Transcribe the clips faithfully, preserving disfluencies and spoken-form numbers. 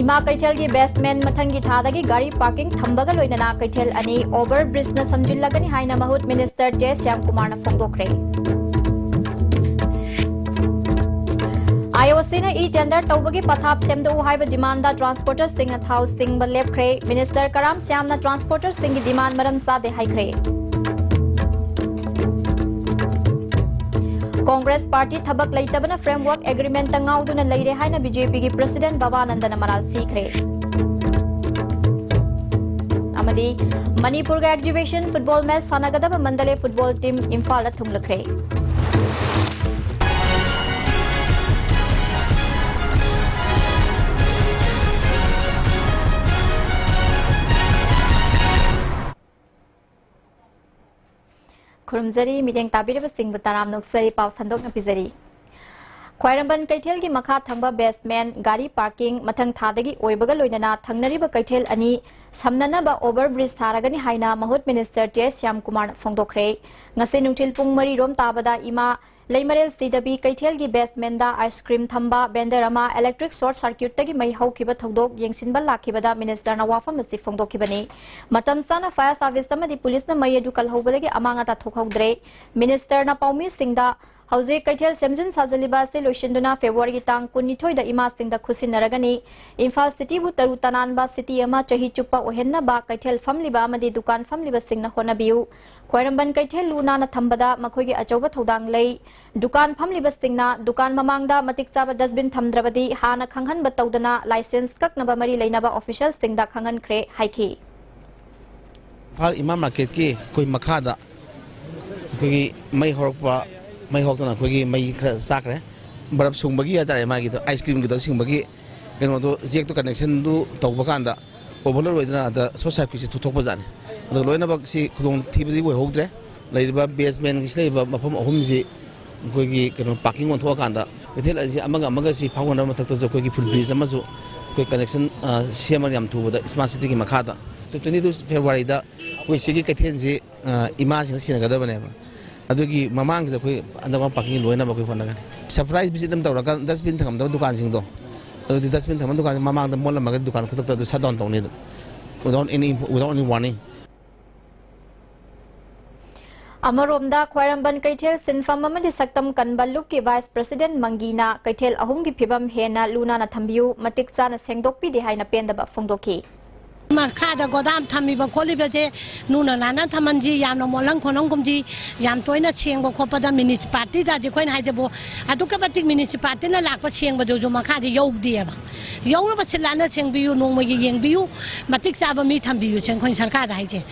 ꯏꯃꯥ ꯀꯩꯊꯦꯜꯒꯤ basement ꯃꯊꯪꯒꯤ ꯊꯥꯗꯒꯤ ꯒꯥꯔꯤ parking ꯊꯝꯕꯒ ꯂꯣꯏꯅꯅ ꯀꯩꯊꯦꯜ ꯑꯅꯤ over bridgeꯅ ꯁꯝꯖꯤꯜꯂꯒꯅꯤ ꯍꯥꯏꯅ ꯃꯍꯨꯠ minister J. ꯁ꯭ꯌꯥꯝꯀꯨꯃꯥꯔꯅ ꯐꯣꯡꯗꯣꯛꯈ꯭ꯔꯦ꯫ IOCꯅ e-tender ꯇꯧꯕꯒꯤ ꯄꯊꯥꯞ ꯁꯦꯝꯗꯣꯛꯎ ꯍꯥꯏꯕ demandꯗ transporterꯁꯤꯡꯅ ꯊꯥꯎ ꯆꯤꯡꯕ ꯂꯦꯞꯈ꯭ꯔꯦ꯫ Minister ꯀꯔꯥꯝ ꯁ꯭ꯌꯥꯝꯅ transporterꯁꯤꯡꯒꯤ demand ꯃꯔꯝ ꯆꯥꯗꯦ ꯍꯥꯏꯈ꯭ꯔꯦ꯫ Congress party ꯊꯕꯛ ꯂꯩꯇꯕꯅ framework agreementꯇ ꯉꯥꯎꯗꯨꯅ ꯂꯩꯔꯦ ꯍꯥꯏꯅ BJPꯒꯤ president ꯕꯕꯥꯅꯟꯗꯅ ꯃꯔꯥꯜ ꯁꯤꯈ꯭ꯔꯦ꯫ ꯑꯃꯗꯤ ꯃꯅꯤꯄꯨꯔꯒ exhibition football match ꯁꯥꯟꯅꯒꯗꯕ Mandalay football team ꯏꯝꯐꯥꯜꯗ ꯊꯨꯡꯂꯈ꯭ꯔꯦ꯫ ꯈꯨꯔꯨꯝꯖꯔꯤ, ꯃꯤꯠꯌꯦꯡ ꯇꯥꯕꯤꯔꯤꯕꯁꯤꯡꯕꯨ ꯇꯔꯥꯝꯅ ꯑꯣꯛꯆꯔꯤ꯫ ꯄꯥꯎ ꯁꯟꯗꯣꯛꯅ ꯄꯤꯖꯔꯤ꯫ ꯈ꯭ꯋꯥꯏꯔꯝꯕꯟ ꯀꯩꯊꯦꯜꯒꯤ ꯃꯈꯥ ꯊꯪꯕ basement, ꯒꯥꯔꯤ parking ꯃꯊꯪ ꯊꯥꯗꯒꯤ ꯑꯣꯏꯕꯒ ꯂꯣꯏꯅꯅ ꯊꯪꯅꯔꯤꯕ ꯀꯩꯊꯦꯜ ꯑꯅꯤ ꯁꯝꯅꯅꯕ over bridge ꯁꯥꯔꯒꯅꯤ ꯍꯥꯏꯅ ꯃꯍꯨꯠ minister J. ꯁ꯭ꯌꯥꯝꯀꯨꯃꯥꯔꯅ ꯐꯣꯡꯗꯣꯛꯈ꯭ꯔꯦ꯫ ꯉꯁꯤ ꯅꯨꯡꯊꯤꯜ ꯄꯨꯡ ꯃꯔꯤ ꯔꯣꯝ ꯇꯥꯕꯗ ꯏꯃꯥ ꯂꯩꯃꯔꯦꯜ ꯁꯤꯗꯕꯤ ꯀꯩꯊꯦꯜꯒꯤ basementꯗ ice cream ꯊꯝꯕ vendor ꯑꯃ electric short circuitꯇꯒꯤ ꯃꯩ ꯍꯧꯈꯤꯕ ꯊꯧꯗꯣꯛ ꯌꯦꯡꯁꯤꯟꯕ ꯂꯥꯛꯈꯤꯕꯗ ministerꯅ ꯋꯥꯐꯝ ꯑꯁꯤ ꯐꯣꯡꯗꯣꯛꯈꯤꯕꯅꯤ꯫ ꯃꯇꯝ ꯆꯥꯅ fire service ꯑꯃꯗꯤ ꯄꯨꯂꯤꯁꯅ ꯃꯩ ꯑꯗꯨ ꯀꯜꯍꯧꯕꯗꯒꯤ ꯑꯃꯥꯡ ꯑꯇꯥ ꯊꯣꯛꯍꯧꯗ꯭ꯔꯦ꯫ Ministerꯅ ꯄꯥꯎꯃꯤꯁꯤꯡꯗ ꯍꯧꯖꯤꯛ ꯀꯩꯊꯦꯜ ꯁꯦꯝꯖꯤꯟ ꯁꯥꯖꯤꯜꯂꯤꯕ ꯑꯁꯤ ꯂꯣꯏꯁꯤꯟꯗꯨꯅ Februaryꯒꯤ ꯇꯥꯡ ꯀꯨꯟꯅꯤꯊꯣꯏꯗ ꯏꯃꯥꯁꯤꯡꯗ ꯈꯨꯠꯁꯤꯟꯅꯔꯒꯅꯤ꯫ ꯏꯝꯐꯥꯜ cityꯕꯨ ꯇꯔꯨ ꯇꯅꯥꯟꯕ city ꯑꯃ ꯆꯍꯤ ꯆꯨꯞꯄ ꯑꯣꯏꯍꯟꯅꯕ ꯀꯩꯊꯦꯜ ꯐꯝꯂꯤꯕ ꯑꯃꯗꯤ ꯗꯨꯀꯥꯟ ꯐꯝꯂꯤꯕꯁꯤꯡꯅ ꯍꯣꯠꯅꯕꯤꯌꯨ꯫ ꯈ꯭ꯋꯥꯏꯔꯝꯕꯟ ꯀꯩꯊꯦꯜ ꯂꯨ ꯅꯥꯟꯅ ꯊꯝꯕꯗ ꯃꯈꯣꯏꯒꯤ ꯑꯆꯧꯕ ꯊꯧꯗꯥꯡ ꯂꯩ꯫ ꯗꯨꯀꯥꯟ ꯐꯝꯂꯤꯕꯁꯤꯡꯅ ꯗꯨꯀꯥꯟ ꯃꯃꯥꯡꯗ ꯃꯇꯤꯛ ꯆꯥꯕ dustbin ꯊꯝꯗ꯭ꯔꯕꯗꯤ ꯍꯥꯟꯅ ꯈꯪꯍꯟꯕ ꯇꯧꯗꯅ licence ꯀꯛꯅꯕ ꯃꯔꯤ ꯂꯩꯅꯕ officialꯁꯤꯡꯗ ꯈꯪꯍꯟꯈ꯭ꯔꯦ ꯍꯥꯏꯈꯤ꯫ ꯏꯝꯐꯥꯜ ꯏꯃꯥ marketꯀꯤ ꯑꯩꯈꯣꯏ ꯃꯈꯥꯗ ꯑꯩꯈꯣꯏꯒꯤ ꯃꯩ ꯍꯧꯔꯛꯄ, ꯃꯩ ꯍꯧꯔꯛꯇꯅ ꯑꯩꯈꯣꯏꯒꯤ ꯃꯩ ꯈꯔ ꯆꯥꯛꯈ꯭ꯔꯦ꯫ Bulb ꯁꯨꯡꯕꯒꯤ ꯍꯥꯏꯇꯥꯔꯦ, ꯃꯥꯒꯤꯗꯣ ice creamꯒꯤꯗꯣ ꯁꯤꯡꯕꯒꯤ ꯀꯩꯅꯣꯗꯣ, jackꯇꯣ connectionꯗꯨ ꯇꯧꯕ ꯀꯥꯟꯗ overload ꯑꯣꯏꯗꯅ ꯑꯗ short circuitꯁꯦ ꯊꯣꯛꯄꯖꯥꯠꯅꯤ꯫ ꯑꯗꯣ ꯂꯣꯏꯅꯃꯛ ꯁꯤ ꯈꯨꯗꯣꯡꯊꯤꯕꯗꯤ ꯑꯣꯏꯍꯧꯗ꯭ꯔꯦ꯫ ꯂꯩꯔꯤꯕ basementꯒꯤ ꯁꯤ ꯂꯩꯔꯤꯕ ꯃꯐꯝ ꯑꯍꯨꯝꯁꯤ ꯑꯩꯈꯣꯏꯒꯤ ꯀꯩꯅꯣ parking ꯑꯣꯟꯊꯣꯛꯑꯀꯥꯟꯗ ꯀꯩꯊꯦꯜ ꯑꯁꯤ ꯑꯃꯒ ꯑꯃꯒ ꯁꯤ ꯐꯥꯎꯅꯅꯕ ꯃꯊꯛꯇꯁꯨ ꯑꯩꯈꯣꯏꯒꯤ footbridge ꯑꯃꯁꯨ ꯑꯩꯈꯣꯏ connection, ꯑ, ꯁꯦꯝꯃꯒ ꯌꯥꯝ ꯊꯨꯕꯗ smart cityꯒꯤ ꯃꯈꯥꯗ꯫ Twenty two Februaryꯗ ꯑꯩꯈꯣꯏ ꯁꯤꯒꯤ ꯀꯩꯊꯦꯜꯁꯤ, ꯑ, ꯏꯃꯥꯁꯤꯡꯅ ꯁꯦꯟꯅꯒꯗꯕꯅꯦꯕ꯫ ꯑꯗꯨꯒꯤ ꯃꯃꯥꯡꯁꯤꯗ ꯑꯩꯈꯣꯏ underground parking ꯂꯣꯏꯅꯕ ꯑꯩꯈꯣꯏ ꯍꯣꯠꯅꯒꯅꯤ꯫ Surprise visit ꯑꯃ ꯇꯧꯔꯒ dustbin ꯊꯝꯃꯝꯗꯕ ꯗꯨꯀꯥꯟꯁꯤꯡꯗꯣ ꯑꯗꯨꯗꯤ dustbin ꯊꯝꯕ ꯗꯨꯀꯥꯟꯁꯦ ꯃꯃꯥꯡꯗ ꯃꯣꯠꯂꯝꯃꯒꯗꯤ ꯗꯨꯀꯥꯟ ꯈꯨꯗꯛꯇ ꯑꯗꯨ shut down ꯇꯧꯅꯤ ꯑꯗꯨꯝ, without any, without any warning. ꯑꯃꯔꯣꯝꯗ ꯈ꯭ꯋꯥꯏꯔꯝꯕꯟ ꯀꯩꯊꯦꯜ ꯁꯤꯟꯐꯝ ꯑꯃꯗꯤ ꯁꯛꯇꯝ ꯀꯟꯕ ꯂꯨꯞꯀꯤ vice president ꯃꯪꯒꯤꯅ ꯀꯩꯊꯦꯜ ꯑꯍꯨꯝꯒꯤ ꯐꯤꯕꯝ ꯍꯦꯟꯅ ꯂꯨ ꯅꯥꯟꯅ ꯊꯝꯕꯤꯌꯨ, ꯃꯇꯤꯛ ꯆꯥꯅ ꯁꯦꯡꯗꯣꯛꯄꯤꯗꯦ ꯍꯥꯏꯅ ꯄꯦꯟꯗꯕ ꯐꯣꯡꯗꯣꯛꯈꯤ꯫ ꯃꯈꯥꯗ ꯒꯣꯗꯥꯝ ꯊꯝꯃꯤꯕ ꯈꯣꯠꯂꯤꯕꯁꯦ ꯂꯨꯅ ꯅꯥꯟꯅ ꯊꯝꯍꯟꯁꯤ, ꯌꯥꯝꯅ ꯃꯣꯠꯍꯟ ꯈꯣꯠꯍꯟꯒꯨꯝꯁꯤ, ꯌꯥꯝ ꯇꯣꯏꯅ ꯁꯦꯡꯕ ꯈꯣꯠꯄꯗ municipalityꯗ ꯑꯩꯈꯣꯏꯅ ꯍꯥꯏꯖꯕꯨ ꯑꯗꯨꯛꯀꯤ ꯃꯇꯤꯛ municipalityꯅ ꯂꯥꯛꯄ ꯁꯦꯡꯕꯗꯨꯁꯨ ꯃꯈꯥꯗꯤ ꯌꯧꯗꯦꯕ꯫ ꯌꯧꯅꯕ ꯁꯤꯠ ꯅꯥꯟꯅ ꯁꯦꯡꯕꯤꯌꯨ, ꯅꯣꯡꯃꯒꯤ ꯌꯦꯡꯕꯤꯌꯨ, ꯃꯇꯤꯛ ꯆꯥꯕ ꯃꯤ ꯊꯝꯕꯤꯌꯨ ꯁꯦ ꯑꯩꯈꯣꯏꯅ ꯁꯔꯀꯥꯔꯗ ꯍꯥꯏꯖꯩ꯫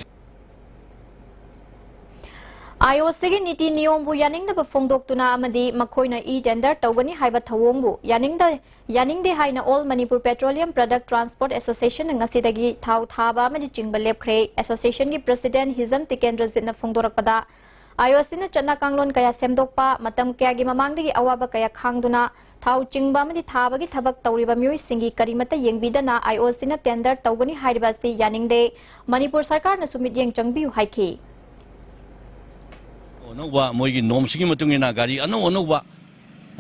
ꯑꯥꯏ ꯑꯣ ꯁꯤꯒꯤ ꯅꯤꯇꯤ ꯅꯤꯌꯣꯝꯕꯨ ꯌꯥꯅꯤꯡꯗꯕ ꯐꯣꯡꯗꯣꯛꯇꯨꯅ ꯑꯃꯗꯤ ꯃꯈꯣꯏꯅ e-tender ꯇꯧꯒꯅꯤ ꯍꯥꯏꯕ ꯊꯧꯑꯣꯡꯕꯨ ꯌꯥꯅꯤꯡꯗ-, ꯌꯥꯅꯤꯡꯗꯦ ꯍꯥꯏꯅ All Manipur Petroleum Product Transport Associationꯅ ꯉꯁꯤꯗꯒꯤ ꯊꯥꯎ ꯊꯥꯕ ꯑꯃꯗꯤ ꯆꯤꯡꯕ ꯂꯦꯞꯈ꯭ꯔꯦ꯫ Associationꯒꯤ president ꯍꯤꯖꯝ ꯇꯤꯀꯦꯟꯗ꯭ꯔꯖꯤꯠꯅ ꯐꯣꯡꯗꯣꯔꯛꯄꯗ, ꯑꯥꯏ ꯑꯣ ꯁꯤꯅ ꯆꯠꯅ ꯀꯥꯡꯂꯣꯟ ꯀꯌꯥ ꯁꯦꯝꯗꯣꯛꯄ, ꯃꯇꯝ ꯀꯌꯥꯒꯤ ꯃꯃꯥꯡꯗꯒꯤ ꯑꯋꯥꯕ ꯀꯌꯥ ꯈꯥꯡꯗꯨꯅ ꯊꯥꯎ ꯆꯤꯡꯕ ꯑꯃꯗꯤ ꯊꯥꯕꯒꯤ ꯊꯕꯛ ꯇꯧꯔꯤꯕ ꯃꯤꯑꯣꯏꯁꯤꯡꯒꯤ ꯀꯔꯤꯃꯠꯇ ꯌꯦꯡꯕꯤꯗꯅ ꯑꯥꯏ ꯑꯣ ꯁꯤꯅ tender ꯇꯧꯒꯅꯤ ꯍꯥꯏꯔꯤꯕ ꯑꯁꯤ ꯌꯥꯅꯤꯡꯗꯦ꯫ ꯃꯅꯤꯄꯨꯔ ꯁꯔꯀꯥꯔꯅꯁꯨ ꯃꯤꯠꯌꯦꯡ ꯆꯪꯕꯤꯌꯨ ꯍꯥꯏꯈꯤ꯫ ꯑꯅꯧꯕ ꯃꯣꯏꯒꯤ ꯅꯣꯝꯁꯤꯒꯤ ꯃꯇꯨꯡ ꯏꯟꯅ ꯒꯥꯔꯤ ꯑꯅꯧ ꯑꯅꯧꯕ,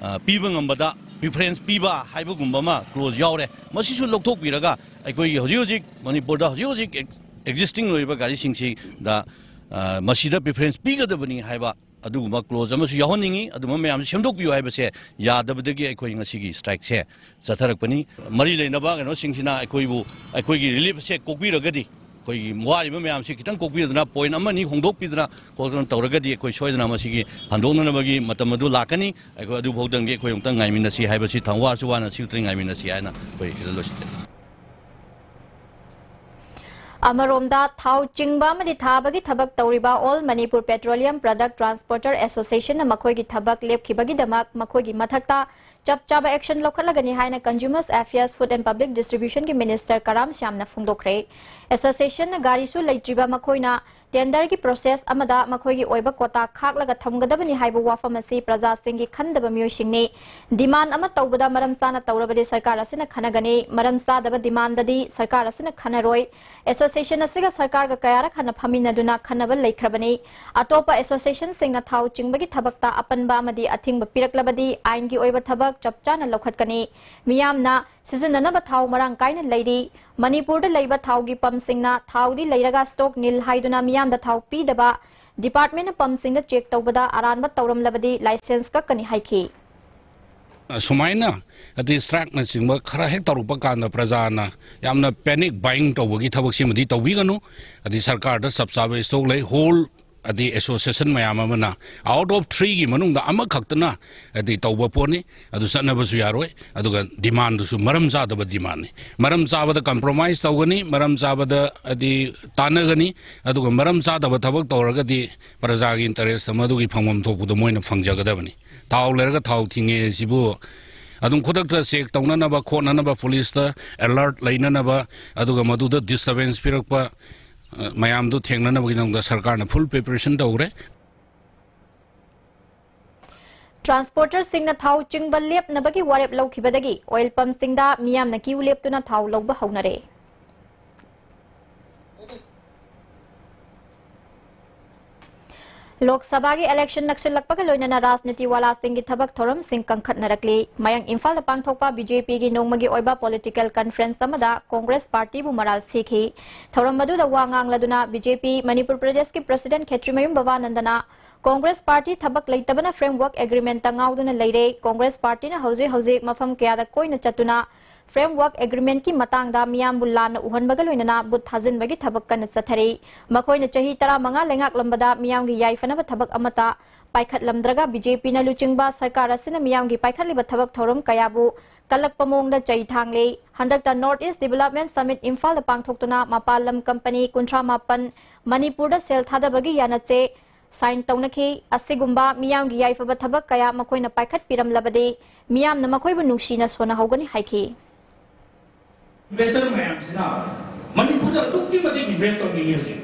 ꯑ, ꯄꯤꯕ ꯉꯝꯕꯗ preference ꯄꯤꯕ ꯍꯥꯏꯕꯒꯨꯝꯕ ꯑꯃ clause ꯌꯥꯎꯔꯦ꯫ ꯃꯁꯤꯁꯨ ꯂꯧꯊꯣꯛꯄꯤꯔꯒ ꯑꯩꯈꯣꯏꯒꯤ ꯍꯧꯖꯤꯛ ꯍꯧꯖꯤꯛ ꯃꯅꯤꯄꯨꯔꯗ ꯍꯧꯖꯤꯛ ꯍꯧꯖꯤꯛ ꯑꯦꯛ-, existing ꯑꯣꯏꯔꯤꯕ ꯒꯥꯔꯤꯁꯤꯡꯁꯤꯗ, ꯑ, ꯃꯁꯤꯗ preference ꯄꯤꯒꯗꯕꯅꯤ ꯍꯥꯏꯕ ꯑꯗꯨꯒꯨꯝꯕ clause ꯑꯃꯁꯨ ꯌꯥꯎꯍꯟꯅꯤꯡꯉꯤ꯫ ꯑꯗꯨꯝꯕ ꯃꯌꯥꯝꯁꯤ ꯁꯦꯝꯗꯣꯛꯄꯤꯌꯨ ꯍꯥꯏꯕꯁꯦ ꯌꯥꯗꯕꯗꯒꯤ ꯑꯩꯈꯣꯏ ꯉꯁꯤꯒꯤ strikeꯁꯦ ꯆꯠꯊꯔꯛꯄꯅꯤ꯫ ꯃꯔꯤ ꯂꯩꯅꯕ ꯀꯩꯅꯣꯁꯤꯡꯁꯤꯅ ꯑꯩꯈꯣꯏꯕꯨ, ꯑꯩꯈꯣꯏꯒꯤ reliefꯁꯦ ꯀꯣꯛꯄꯤꯔꯒꯗꯤ, ꯑꯩꯈꯣꯏꯒꯤ ꯋꯥꯔꯤꯕ ꯃꯌꯥꯝꯁꯤ ꯈꯤꯇꯪ ꯀꯣꯛꯄꯤꯗꯅ, point ꯑꯃ ꯑꯅꯤ ꯍꯣꯡꯗꯣꯛꯄꯤꯗꯅ ꯈꯣꯠꯇꯅ ꯇꯧꯔꯒꯗꯤ ꯑꯩꯈꯣꯏ ꯁꯣꯏꯗꯅ ꯃꯁꯤꯒꯤ ꯍꯟꯗꯣꯛꯅꯅꯕꯒꯤ ꯃꯇꯝ ꯑꯗꯨ ꯂꯥꯛꯀꯅꯤ꯫ ꯑꯩꯈꯣꯏ ꯑꯗꯨꯐꯥꯎꯗꯪꯗꯤ ꯑꯩꯈꯣꯏ ꯑꯃꯨꯛꯇꯪ ꯉꯥꯏꯃꯤꯟꯅꯁꯤ ꯍꯥꯏꯕꯁꯤ, ꯊꯥꯡ ꯋꯥꯔꯁꯨ ꯋꯥꯅ ꯁꯤꯈꯛꯇꯪ ꯉꯥꯏꯃꯤꯟꯅꯁꯤ ꯍꯥꯏꯅ ꯑꯩꯈꯣꯏ ꯁꯤꯗ ꯂꯣꯏꯁꯤꯟꯖꯔꯦ꯫ ꯑꯃꯔꯣꯝꯗ, ꯊꯥꯎ ꯆꯤꯡꯕ ꯑꯃꯗꯤ ꯊꯥꯕꯒꯤ ꯊꯕꯛ ꯇꯧꯔꯤꯕ All Manipur Petroleum Product Transporter Associationꯅ ꯃꯈꯣꯏꯒꯤ ꯊꯕꯛ ꯂꯦꯞꯈꯤꯕꯒꯤꯗꯃꯛ ꯃꯈꯣꯏꯒꯤ ꯃꯊꯛꯇ ꯆꯞ ꯆꯥꯕ action ꯂꯧꯈꯠꯂꯒꯅꯤ ꯍꯥꯏꯅ Consumers Affairs, Food and Public Distributionꯒꯤ minister ꯀꯔꯥꯝ ꯁ꯭ꯌꯥꯝꯅ ꯐꯣꯡꯗꯣꯛꯈ꯭ꯔꯦ꯫ Associationꯅ ꯒꯥꯔꯤꯁꯨ ꯂꯩꯇ꯭ꯔꯤꯕ ꯃꯈꯣꯏꯅ tenderꯒꯤ process ꯑꯃꯗ ꯃꯈꯣꯏꯒꯤ ꯑꯣꯏꯕ quota ꯈꯥꯛꯂꯒ ꯊꯝꯒꯗꯕꯅꯤ ꯍꯥꯏꯕ ꯋꯥꯐꯝ ꯑꯁꯤ ꯄ꯭ꯔꯖꯥꯁꯤꯡꯒꯤ ꯈꯟꯗꯕ ꯃꯤꯑꯣꯏꯁꯤꯡꯅꯤ꯫ Demand ꯑꯃ ꯇꯧꯕꯗ ꯃꯔꯝ ꯆꯥꯅ ꯇꯧꯔꯕꯗꯤ ꯁꯔꯀꯥꯔ ꯑꯁꯤꯅ ꯈꯟꯅꯒꯅꯤ, ꯃꯔꯝ ꯆꯥꯗꯕ demandꯗꯗꯤ ꯁꯔꯀꯥꯔ ꯑꯁꯤꯅ ꯈꯟꯅꯔꯣꯏ꯫ Association ꯑꯁꯤꯒ ꯁꯔꯀꯥꯔꯒ ꯀꯌꯥꯔꯛ ꯍꯥꯟꯅ ꯐꯝꯃꯤꯟꯅꯗꯨꯅ ꯈꯟꯅꯕ ꯂꯩꯈ꯭ꯔꯕꯅꯤ꯫ ꯑꯇꯣꯞꯄ associationꯁꯤꯡꯅ ꯊꯥꯎ ꯆꯤꯡꯕꯒꯤ ꯊꯕꯛꯇ ꯑꯄꯟꯕ ꯑꯃꯗꯤ ꯑꯊꯤꯡꯕ ꯄꯤꯔꯛꯂꯕꯗꯤ ꯑꯥꯏꯟꯒꯤ ꯑꯣꯏꯕ ꯊꯕꯛ ꯆꯞ ꯆꯥꯅ ꯂꯧꯈꯠꯀꯅꯤ꯫ ꯃꯤꯌꯥꯝꯅ ꯁꯤꯖꯤꯟꯅꯅꯕ ꯊꯥꯎ ꯃꯔꯥꯡ ꯀꯥꯏꯅ ꯂꯩꯔꯤ꯫ ꯃꯅꯤꯄꯨꯔꯗ ꯂꯩꯕ ꯊꯥꯎꯒꯤ ꯄꯝꯁꯤꯡꯅ ꯊꯥꯎꯗꯤ ꯂꯩꯔꯒ ꯁ꯭ꯇꯣꯛ ꯅꯤꯜ ꯍꯥꯏꯗꯨꯅ ꯃꯤꯌꯥꯝꯗ ꯊꯥꯎ ꯄꯤꯗꯕ ꯗꯤꯄꯥꯔꯠꯃꯦꯟꯅ ꯄꯝꯁꯤꯡꯗ ꯆꯦꯛ ꯇꯧꯕꯗ ꯑꯔꯥꯟꯕ ꯇꯧꯔꯝꯂꯕꯗꯤ ꯂꯥꯏꯁꯦꯟꯁ ꯀꯛꯀꯅꯤ ꯍꯥꯏꯈꯤ꯫ ꯁꯨꯃꯥꯏꯅ ꯍꯥꯏꯗꯤ ꯁ꯭ꯇ꯭ꯔꯥꯏꯛꯅꯆꯤꯡꯕ ꯈꯔ ꯍꯦꯛ ꯇꯧꯔꯛꯄ ꯀꯥꯟꯗ ꯄ꯭ꯔꯖꯥꯅ ꯌꯥꯝꯅ ꯄꯦꯅꯤꯛ ꯕꯥꯏꯌꯤꯡ ꯇꯧꯕꯒꯤ ꯊꯕꯛꯁꯤꯃꯗꯤ ꯇꯧꯕꯤꯒꯅꯨ꯫ ꯍꯥꯏꯗꯤ ꯁꯔꯀꯥꯔꯗ ꯆꯞ ꯆꯥꯕ ꯁ꯭ꯇꯣꯛ ꯂꯩ꯫ ꯍꯣꯜ ꯍꯥꯏꯗꯤ ꯑꯦꯁꯣꯁꯤꯌꯦꯁꯟ ꯃꯌꯥꯝ ꯑꯃꯅ ꯑꯥꯎꯠ ꯑꯣꯐ ꯊ꯭ꯔꯤꯒꯤ ꯃꯅꯨꯡꯗ ꯑꯃꯈꯛꯇꯅ ꯍꯥꯏꯗꯤ ꯇꯧꯕ ꯄꯣꯠꯅꯤ꯫ ꯑꯗꯨ ꯆꯠꯅꯕꯁꯨ ꯌꯥꯔꯣꯏ꯫ ꯑꯗꯨꯒ ꯗꯤꯃꯥꯟꯗꯨꯁꯨ ꯃꯔꯝ ꯆꯥꯗꯕ ꯗꯤꯃꯥꯟꯅꯤ꯫ ꯃꯔꯝ ꯆꯥꯕꯗ ꯀꯝꯄ꯭ꯔꯣꯃꯥꯏꯁ ꯇꯧꯒꯅꯤ, ꯃꯔꯝ ꯆꯥꯕꯗ ꯍꯥꯏꯗꯤ ꯇꯥꯟꯅꯒꯅꯤ꯫ ꯑꯗꯨꯒ ꯃꯔꯝ ꯆꯥꯗꯕ ꯊꯕꯛ ꯇꯧꯔꯒꯗꯤ ꯄ꯭ꯔꯖꯥꯒꯤ ꯏꯟꯇꯔꯦꯁꯇ ꯃꯗꯨꯒꯤ ꯐꯪꯐꯝ ꯊꯣꯛꯄꯗꯣ ꯃꯣꯏꯅ ꯐꯪꯖꯒꯗꯕꯅꯤ꯫ ꯊꯥꯎ ꯂꯩꯔꯒ ꯊꯥꯎ ꯊꯤꯡꯉꯦ ꯁꯤꯕꯨ ꯑꯗꯨꯝ ꯈꯨꯗꯛꯇ ꯆꯦꯛ ꯇꯧꯅꯅꯕ ꯈꯣꯠꯅꯅꯕ, ꯄꯨꯂꯤꯁꯇ ꯑꯦꯂꯔꯠ ꯂꯩꯅꯅꯕ, ꯑꯗꯨꯒ ꯃꯗꯨꯗ ꯗꯤꯁꯇꯔꯕꯦꯟꯁ ꯄꯤꯔꯛꯄ, ꯑ, ꯃꯌꯥꯝꯗꯨ ꯊꯦꯡꯅꯅꯕꯒꯤꯗꯃꯛꯇ ꯁꯔꯀꯥꯔꯅ ꯐꯨꯜ ꯄ꯭ꯔꯤꯄꯦꯔꯦꯁꯟ ꯇꯧꯈ꯭ꯔꯦ꯫ ꯇ꯭ꯔꯥꯟꯁꯄꯣꯔꯇꯔꯁꯤꯡꯅ ꯊꯥꯎ ꯆꯤꯡꯕ ꯂꯦꯞꯅꯕꯒꯤ ꯋꯥꯔꯦꯞ ꯂꯧꯈꯤꯕꯗꯒꯤ ꯑꯣꯏꯜ ꯄꯝꯁꯤꯡꯗ ꯃꯤꯌꯥꯝꯅ ꯀ꯭ꯌꯨ ꯂꯦꯞꯇꯨꯅ ꯊꯥꯎ ꯂꯧꯕ ꯍꯧꯅꯔꯦ꯫ ꯂꯣꯛ ꯁꯚꯥꯒꯤ ꯏꯂꯦꯛꯁꯟ ꯅꯛꯁꯤꯜꯂꯛꯄꯒ ꯂꯣꯏꯅꯅ ꯔꯥꯖꯅꯤꯇꯤ ꯋꯥꯂꯥꯁꯤꯡꯒꯤ ꯊꯕꯛ ꯊꯧꯔꯝꯁꯤꯡ ꯀꯟꯈꯠꯅꯔꯛꯂꯤ꯫ ꯃꯌꯥꯡ ꯏꯝꯐꯥꯜꯗ ꯄꯥꯡꯊꯣꯛꯄ ꯕꯤ ꯖꯦ ꯄꯤꯒꯤ ꯅꯣꯡꯃꯒꯤ ꯑꯣꯏꯕ ꯄꯣꯂꯤꯇꯤꯀꯦꯜ ꯀꯟꯐꯔꯦꯟꯁ ꯑꯃꯗ ꯀꯣꯡꯒ꯭ꯔꯦꯁ ꯄꯥꯔꯇꯤꯕꯨ ꯃꯔꯥꯜ ꯁꯤꯈꯤ꯫ ꯊꯧꯔꯝ ꯑꯗꯨꯗ ꯋꯥ ꯉꯥꯡꯂꯗꯨꯅ ꯕꯤ ꯖꯦ ꯄꯤ ꯃꯅꯤꯄꯨꯔ ꯄ꯭ꯔꯗꯦꯁꯀꯤ ꯄ꯭ꯔꯁꯤꯗꯦꯟꯠ ꯈꯦꯇ꯭ꯔꯤꯃꯌꯨꯝ ꯕꯕꯥꯅꯟꯗꯅ ꯀꯣꯡꯒ꯭ꯔꯦꯁ ꯄꯥꯔꯇꯤ ꯊꯕꯛ ꯂꯩꯇꯕꯅ ꯐ꯭ꯔꯦꯝꯋꯥꯔꯛ ꯑꯦꯒ꯭ꯔꯤꯃꯦꯟꯠꯇ ꯉꯥꯎꯗꯨꯅ ꯂꯩꯔꯦ꯫ ꯀꯣꯡꯒ꯭ꯔꯦꯁ ꯄꯥꯔꯇꯤꯅ ꯍꯧꯖꯤꯛ ꯍꯧꯖꯤꯛ ꯃꯐꯝ ꯀꯌꯥꯗ ꯀꯣꯏꯅ ꯆꯠꯇꯨꯅ ꯐ꯭ꯔꯦꯝꯋꯥꯔꯛ ꯑꯦꯒ꯭ꯔꯤꯃꯦꯟꯠꯀꯤ ꯃꯇꯥꯡꯗ ꯃꯤꯌꯥꯝꯕꯨ ꯂꯥꯟꯅ ꯎꯍꯟꯕꯒ ꯂꯣꯏꯅꯅ ꯕꯨꯠ ꯊꯥꯖꯤꯟꯕꯒꯤ ꯊꯕꯛ ꯀꯟꯅ ꯆꯠꯊꯔꯤ꯫ ꯃꯈꯣꯏꯅ ꯆꯍꯤ ꯇꯔꯥꯃꯉꯥ ꯂꯩꯉꯥꯛꯂꯝꯕꯗ ꯃꯤꯌꯥꯝꯒꯤ ꯌꯥꯏꯐꯅꯕ ꯊꯕꯛ ꯑꯃꯠꯇ ꯄꯥꯏꯈꯠꯂꯝꯗ꯭ꯔꯒ ꯕꯤ ꯖꯦ ꯄꯤꯅ ꯂꯨꯆꯤꯡꯕ ꯁꯔꯀꯥꯔ ꯑꯁꯤꯅ ꯃꯤꯌꯥꯝꯒꯤ ꯄꯥꯏꯈꯠꯂꯤꯕ ꯊꯕꯛ ꯊꯧꯔꯝ ꯀꯌꯥꯕꯨ ꯀꯜꯂꯛꯄ ꯃꯑꯣꯡꯗ ꯆꯩ ꯊꯥꯡꯂꯤ꯫ ꯍꯟꯗꯛꯇ ꯅꯣꯔꯠ ꯏꯁ ꯗꯤꯕꯦꯂꯞꯃꯦꯟꯠ ꯁꯃꯤꯠ ꯏꯝꯐꯥꯜꯗ ꯄꯥꯡꯊꯣꯛꯇꯨꯅ ꯃꯄꯥꯟ ꯂꯝ ꯀꯝꯄꯅꯤ ꯀꯨꯟꯊ꯭ꯔꯥ ꯃꯥꯄꯟ ꯃꯅꯤꯄꯨꯔꯗ ꯁꯦꯜ ꯊꯥꯗꯕꯒꯤ ꯌꯥꯅꯆꯦ ꯁꯥꯏꯟ ꯇꯧꯅꯈꯤ꯫ ꯑꯁꯤꯒꯨꯝꯕ ꯃꯤꯌꯥꯝꯒꯤ ꯌꯥꯏꯐꯕ ꯊꯕꯛ ꯀꯌꯥ ꯃꯈꯣꯏꯅ ꯄꯥꯏꯈꯠꯄꯤꯔꯝꯂꯕꯗꯤ ꯃꯤꯌꯥꯝꯅ ꯃꯈꯣꯏꯕꯨ ꯅꯨꯡꯁꯤꯅ ꯁꯣꯟꯅꯍꯧꯒꯅꯤ ꯍꯥꯏꯈꯤ꯫ ꯏꯟꯚꯦꯁꯇꯔ ꯃꯌꯥꯝꯁꯤꯅ ꯃꯅꯤꯄꯨꯔꯗ ꯑꯗꯨꯛꯀꯤ ꯃꯇꯤꯛ ꯏꯟꯚꯦꯁ ꯇꯧꯅꯤꯡꯉꯤ ꯍꯧꯖꯤꯛ꯫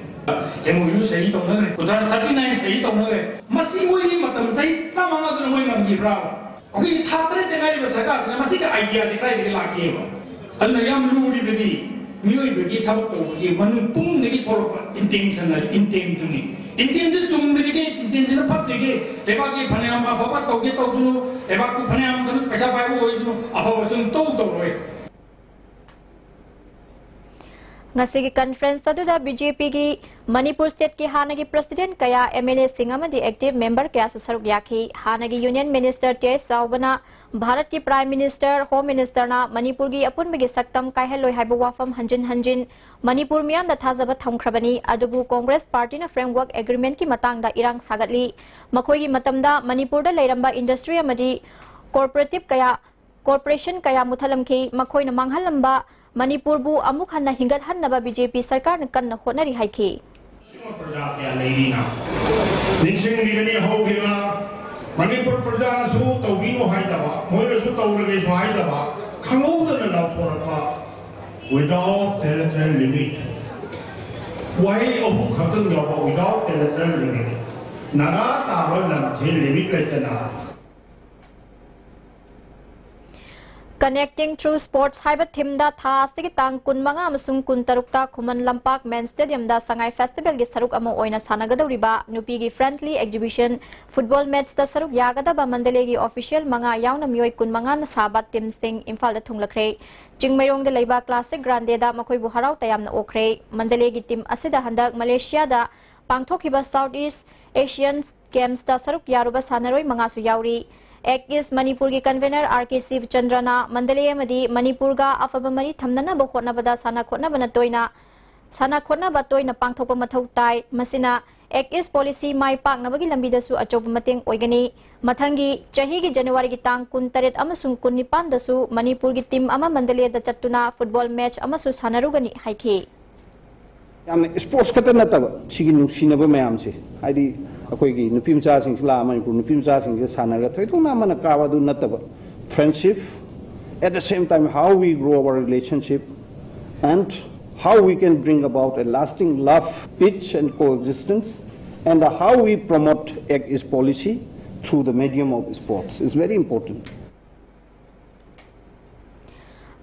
ꯑꯦꯝ ꯑꯣ ꯌꯨ ꯁꯍꯤ ꯇꯧꯅꯈ꯭ꯔꯦ, ꯀꯨꯟꯊ꯭ꯔꯥ ꯊꯥꯔꯇꯤ ꯅꯥꯏꯟ ꯁꯍꯤ ꯇꯧꯅꯈ꯭ꯔꯦ꯫ ꯃꯁꯤ ꯃꯣꯏꯒꯤ ꯃꯇꯝ ꯆꯍꯤ ꯇꯔꯥꯃꯉꯥꯗꯨꯅ ꯃꯣꯏ ꯉꯝꯈꯤꯕ꯭ꯔꯥꯕ? ꯑꯩꯈꯣꯏꯒꯤ ꯊꯥ ꯇꯔꯦꯠꯇ ꯉꯥꯏꯔꯤꯕ ꯁꯔꯀꯥꯔꯁꯤꯅ ꯃꯁꯤꯒꯤ ꯑꯥꯏꯗꯤꯌꯥꯁꯤ ꯀꯗꯥꯏꯗꯒꯤ ꯂꯥꯛꯈꯤꯑꯕ? ꯑꯗꯨꯅ ꯌꯥꯝ ꯂꯨꯔꯤꯕꯗꯤ ꯃꯤꯑꯣꯏꯕꯒꯤ ꯊꯕꯛ ꯇꯧꯕꯒꯤ ꯃꯅꯨꯡ ꯄꯨꯛꯅꯤꯡꯗꯒꯤ ꯊꯣꯛꯂꯛꯄ ꯏꯟꯇꯦꯟꯁꯟ, ꯏꯟꯇꯦꯟꯠꯇꯨꯅꯤ꯫ ꯏꯟꯇꯦꯟꯁꯤ ꯆꯨꯝꯗ꯭ꯔꯤꯒꯦ, ꯏꯟꯇꯦꯟꯁꯤꯅ ꯐꯠꯇ꯭ꯔꯤꯒꯦ, ꯂꯩꯕꯥꯛꯀꯤ ꯐꯅꯌꯥꯝ ꯑꯐꯕ ꯇꯧꯒꯦ ꯇꯧꯁꯅꯨ, ꯂꯩꯕꯥꯛꯀꯤ ꯐꯅꯌꯥꯝ ꯀꯩꯅꯣ ꯄꯩꯁꯥ ꯄꯥꯏꯕ ꯑꯣꯏꯁꯅꯨ, ꯑꯐꯕ ꯁꯨꯝ ꯇꯧ ꯇꯧꯔꯣꯏ꯫ ꯉꯁꯤꯒꯤ ꯀꯟꯐꯔꯦꯟꯁ ꯑꯗꯨꯗ ꯕꯤ ꯖꯦ ꯄꯤꯒꯤ ꯃꯅꯤꯄꯨꯔ ꯁ꯭ꯇꯦꯠꯀꯤ ꯍꯥꯟꯅꯒꯤ ꯄ꯭ꯔꯁꯤꯗꯦꯟꯠ ꯀꯌꯥ, ꯑꯦꯝ ꯑꯦꯜ ꯑꯦꯁꯤꯡ ꯑꯃꯗꯤ ꯑꯦꯛꯇꯤꯚ ꯃꯦꯝꯕꯔ ꯀꯌꯥꯁꯨ ꯁꯔꯨꯛ ꯌꯥꯈꯤ꯫ ꯍꯥꯟꯅꯒꯤ ꯌꯨꯅꯤꯌꯟ ꯃꯤꯅꯤꯁꯇꯔ ꯇꯤ ꯑꯩꯆ ꯆꯥꯎꯕꯅ ꯚꯥꯔꯠꯀꯤ ꯄ꯭ꯔꯥꯏꯝ ꯃꯤꯅꯤꯁꯇꯔ, ꯍꯣꯝ ꯃꯤꯅꯤꯁꯇꯔꯅ ꯃꯅꯤꯄꯨꯔꯒꯤ ꯑꯄꯨꯟꯕꯒꯤ ꯁꯛꯇꯝ ꯀꯥꯏꯍꯜꯂꯣꯏ ꯍꯥꯏꯕ ꯋꯥꯐꯝ ꯍꯟꯖꯤꯟ ꯍꯟꯖꯤꯟ ꯃꯅꯤꯄꯨꯔ ꯃꯤꯌꯥꯝꯗ ꯊꯥꯖꯕ ꯊꯝꯈ꯭ꯔꯕꯅꯤ꯫ ꯑꯗꯨꯕꯨ ꯀꯣꯡꯒ꯭ꯔꯦꯁ ꯄꯥꯔꯇꯤꯅ ꯐ꯭ꯔꯦꯝꯋꯔꯛ ꯑꯦꯒ꯭ꯔꯤꯃꯦꯟꯠꯀꯤ ꯃꯇꯥꯡꯗ ꯏꯔꯥꯡ ꯁꯥꯒꯠꯂꯤ꯫ ꯃꯈꯣꯏꯒꯤ ꯃꯇꯝꯗ ꯃꯅꯤꯄꯨꯔꯗ ꯂꯩꯔꯝꯕ ꯏꯟꯗꯁꯇ꯭ꯔꯤ ꯑꯃꯗꯤ ꯀꯣꯔꯄꯣꯔꯦꯇꯤꯚ ꯀꯌꯥ, ꯀꯣꯔꯄꯣꯔꯦꯁꯟ ꯀꯌꯥ ꯃꯨꯠꯊꯠꯂꯝꯈꯤ꯫ ꯃꯈꯣꯏꯅ ꯃꯥꯡꯍꯜꯂꯝꯕ ꯃꯅꯤꯄꯨꯔꯕꯨ ꯑꯃꯨꯛ ꯍꯟꯅ ꯍꯤꯡꯒꯠꯍꯟꯅꯕ ꯕꯤ ꯖꯦ ꯄꯤ ꯁꯔꯀꯥꯔꯅ ꯀꯟꯅ ꯍꯣꯠꯅꯔꯤ ꯍꯥꯏꯈꯤ꯫ ꯄ꯭ꯔꯖꯥ ꯀꯌꯥ ꯂꯩꯔꯤꯅ ꯅꯤꯡꯁꯤꯡꯕꯤꯒꯅꯤ꯫ ꯍꯧꯈꯤꯕ ꯃꯅꯤꯄꯨꯔ ꯄ꯭ꯔꯖꯥꯅꯁꯨ ꯇꯧꯕꯤꯅꯨ ꯍꯥꯏꯗꯕ, ꯃꯣꯏꯅꯁꯨ ꯇꯧꯔꯒꯦꯁꯨ ꯍꯥꯏꯗꯕ, ꯈꯪꯍꯧꯗꯅ ꯂꯥꯎꯊꯣꯔꯛꯄ without territorial limit꯫ ꯋꯥꯍꯩ ꯑꯍꯨꯝ ꯈꯛꯇꯪ ꯌꯥꯎꯕ without territorial limit꯫ ꯅꯥꯒꯥ ꯇꯥꯕ ꯂꯝꯁꯦ limit ꯂꯩꯇꯅ Connecting Through Sports ꯍꯥꯏꯕ ꯊꯤꯝꯗ ꯊꯥ ꯑꯁꯤꯒꯤ ꯇꯥꯡ ꯀꯨꯟꯃꯉꯥ ꯑꯃꯁꯨꯡ ꯀꯨꯟꯇꯔꯨꯛꯇ ꯈꯨꯃꯟ ꯂꯝꯄꯥꯛ ꯃꯦꯟ ꯁ꯭ꯇꯦꯗꯤꯌꯝꯗ ꯁꯉꯥꯏ ꯐꯦꯁꯇꯤꯚꯦꯜꯒꯤ ꯁꯔꯨꯛ ꯑꯃ ꯑꯣꯏꯅ ꯁꯥꯟꯅꯒꯗꯧꯔꯤꯕ ꯅꯨꯄꯤꯒꯤ ꯐ꯭ꯔꯦꯟꯗꯂꯤ ꯑꯦꯛꯖꯤꯕꯤꯁꯟ ꯐꯨꯠꯕꯣꯜ ꯃꯦꯠꯆꯇ ꯁꯔꯨꯛ ꯌꯥꯒꯗꯕ ꯃꯟꯗꯂꯦꯒꯤ ꯑꯣꯐꯤꯁꯤꯌꯦꯜ ꯃꯉꯥ ꯌꯥꯎꯅ ꯃꯤꯑꯣꯏ ꯀꯨꯟꯃꯉꯥꯅ ꯁꯥꯕ ꯇꯤꯝꯁꯤꯡ ꯏꯝꯐꯥꯜꯗ ꯊꯨꯡꯂꯈ꯭ꯔꯦ꯫ ꯆꯤꯡꯃꯩꯔꯣꯡꯗ ꯂꯩꯕ ꯀ꯭ꯂꯥꯁꯤꯛ ꯒ꯭ꯔꯥꯟꯗꯦꯗ ꯃꯈꯣꯏꯕꯨ ꯍꯔꯥꯎ ꯇꯌꯥꯝꯅ ꯑꯣꯛꯈ꯭ꯔꯦ꯫ ꯃꯟꯗꯂꯦꯒꯤ ꯇꯤꯝ ꯑꯁꯤꯗ ꯍꯟꯗꯛ ꯃꯂꯦꯁꯤꯌꯥꯗ ꯄꯥꯡꯊꯣꯛꯈꯤꯕ ꯁꯥꯎꯠ ꯏꯁ ꯑꯦꯁꯤꯌꯟ ꯒꯦꯝꯁꯇ ꯁꯔꯨꯛ ꯌꯥꯔꯨꯕ ꯁꯥꯟꯅꯔꯣꯏ ꯃꯉꯥꯁꯨ ꯌꯥꯎꯔꯤ꯫ ꯑꯦꯛ ꯏꯁ ꯃꯅꯤꯄꯨꯔꯒꯤ ꯀꯟꯚꯦꯅꯔ ꯑꯥꯔ ꯀꯦ ꯁꯤꯕꯆꯟꯗ꯭ꯔꯅ ꯃꯟꯗꯂꯦ ꯑꯃꯗꯤ ꯃꯅꯤꯄꯨꯔꯒ ꯑꯐꯕ ꯃꯔꯤ ꯊꯝꯅꯅꯕ ꯍꯣꯠꯅꯕꯗ ꯁꯥꯟꯅ ꯈꯣꯠꯅꯕꯅ ꯇꯣꯏꯅ, ꯁꯥꯟꯅ ꯈꯣꯠꯅꯕ ꯇꯣꯏꯅ ꯄꯥꯡꯊꯣꯛꯄ ꯃꯊꯧ ꯇꯥꯏ꯫ ꯃꯁꯤꯅ ꯑꯦꯛ ꯏꯁ ꯄꯣꯂꯤꯁꯤ ꯃꯥꯏ ꯄꯥꯛꯅꯕꯒꯤ ꯂꯝꯕꯤꯗꯁꯨ ꯑꯆꯧꯕ ꯃꯇꯦꯡ ꯑꯣꯏꯒꯅꯤ꯫ ꯃꯊꯪꯒꯤ ꯆꯍꯤꯒꯤ ꯖꯅꯋꯥꯔꯤꯒꯤ ꯇꯥꯡ ꯀꯨꯟꯇꯔꯦꯠ ꯑꯃꯁꯨꯡ ꯀꯨꯟꯅꯤꯄꯥꯟꯗꯁꯨ ꯃꯅꯤꯄꯨꯔꯒꯤ ꯇꯤꯝ ꯑꯃ ꯃꯟꯗꯂꯦꯗ ꯆꯠꯇꯨꯅ ꯐꯨꯠꯕꯣꯜ ꯃꯦꯠꯆ ꯑꯃꯁꯨ ꯁꯥꯟꯅꯔꯨꯒꯅꯤ ꯍꯥꯏꯈꯤ꯫ ꯌꯥꯝꯅ sports ꯈꯛꯇ ꯅꯠꯇꯕ, ꯁꯤꯒꯤ ꯅꯨꯡꯁꯤꯅꯕ ꯃꯌꯥꯝꯁꯦ, ꯍꯥꯏꯗꯤ ꯑꯩꯈꯣꯏꯒꯤ ꯅꯨꯄꯤ ꯃꯆꯥꯁꯤꯡꯁꯤ ꯂꯥꯛꯑ ꯃꯅꯤꯄꯨꯔ ꯅꯨꯄꯤ ꯃꯆꯥꯁꯤꯡꯁꯦ ꯁꯥꯟꯅꯔꯒ ꯊꯣꯏꯗꯣꯛꯅ ꯑꯃꯅ ꯀꯥꯕ ꯑꯗꯨ ꯅꯠꯇꯕ, friendship, at the same time how we grow our relationship and how we can bring about a lasting love, peace and coexistence, and how we promote Act East policy through the medium of sports is very important.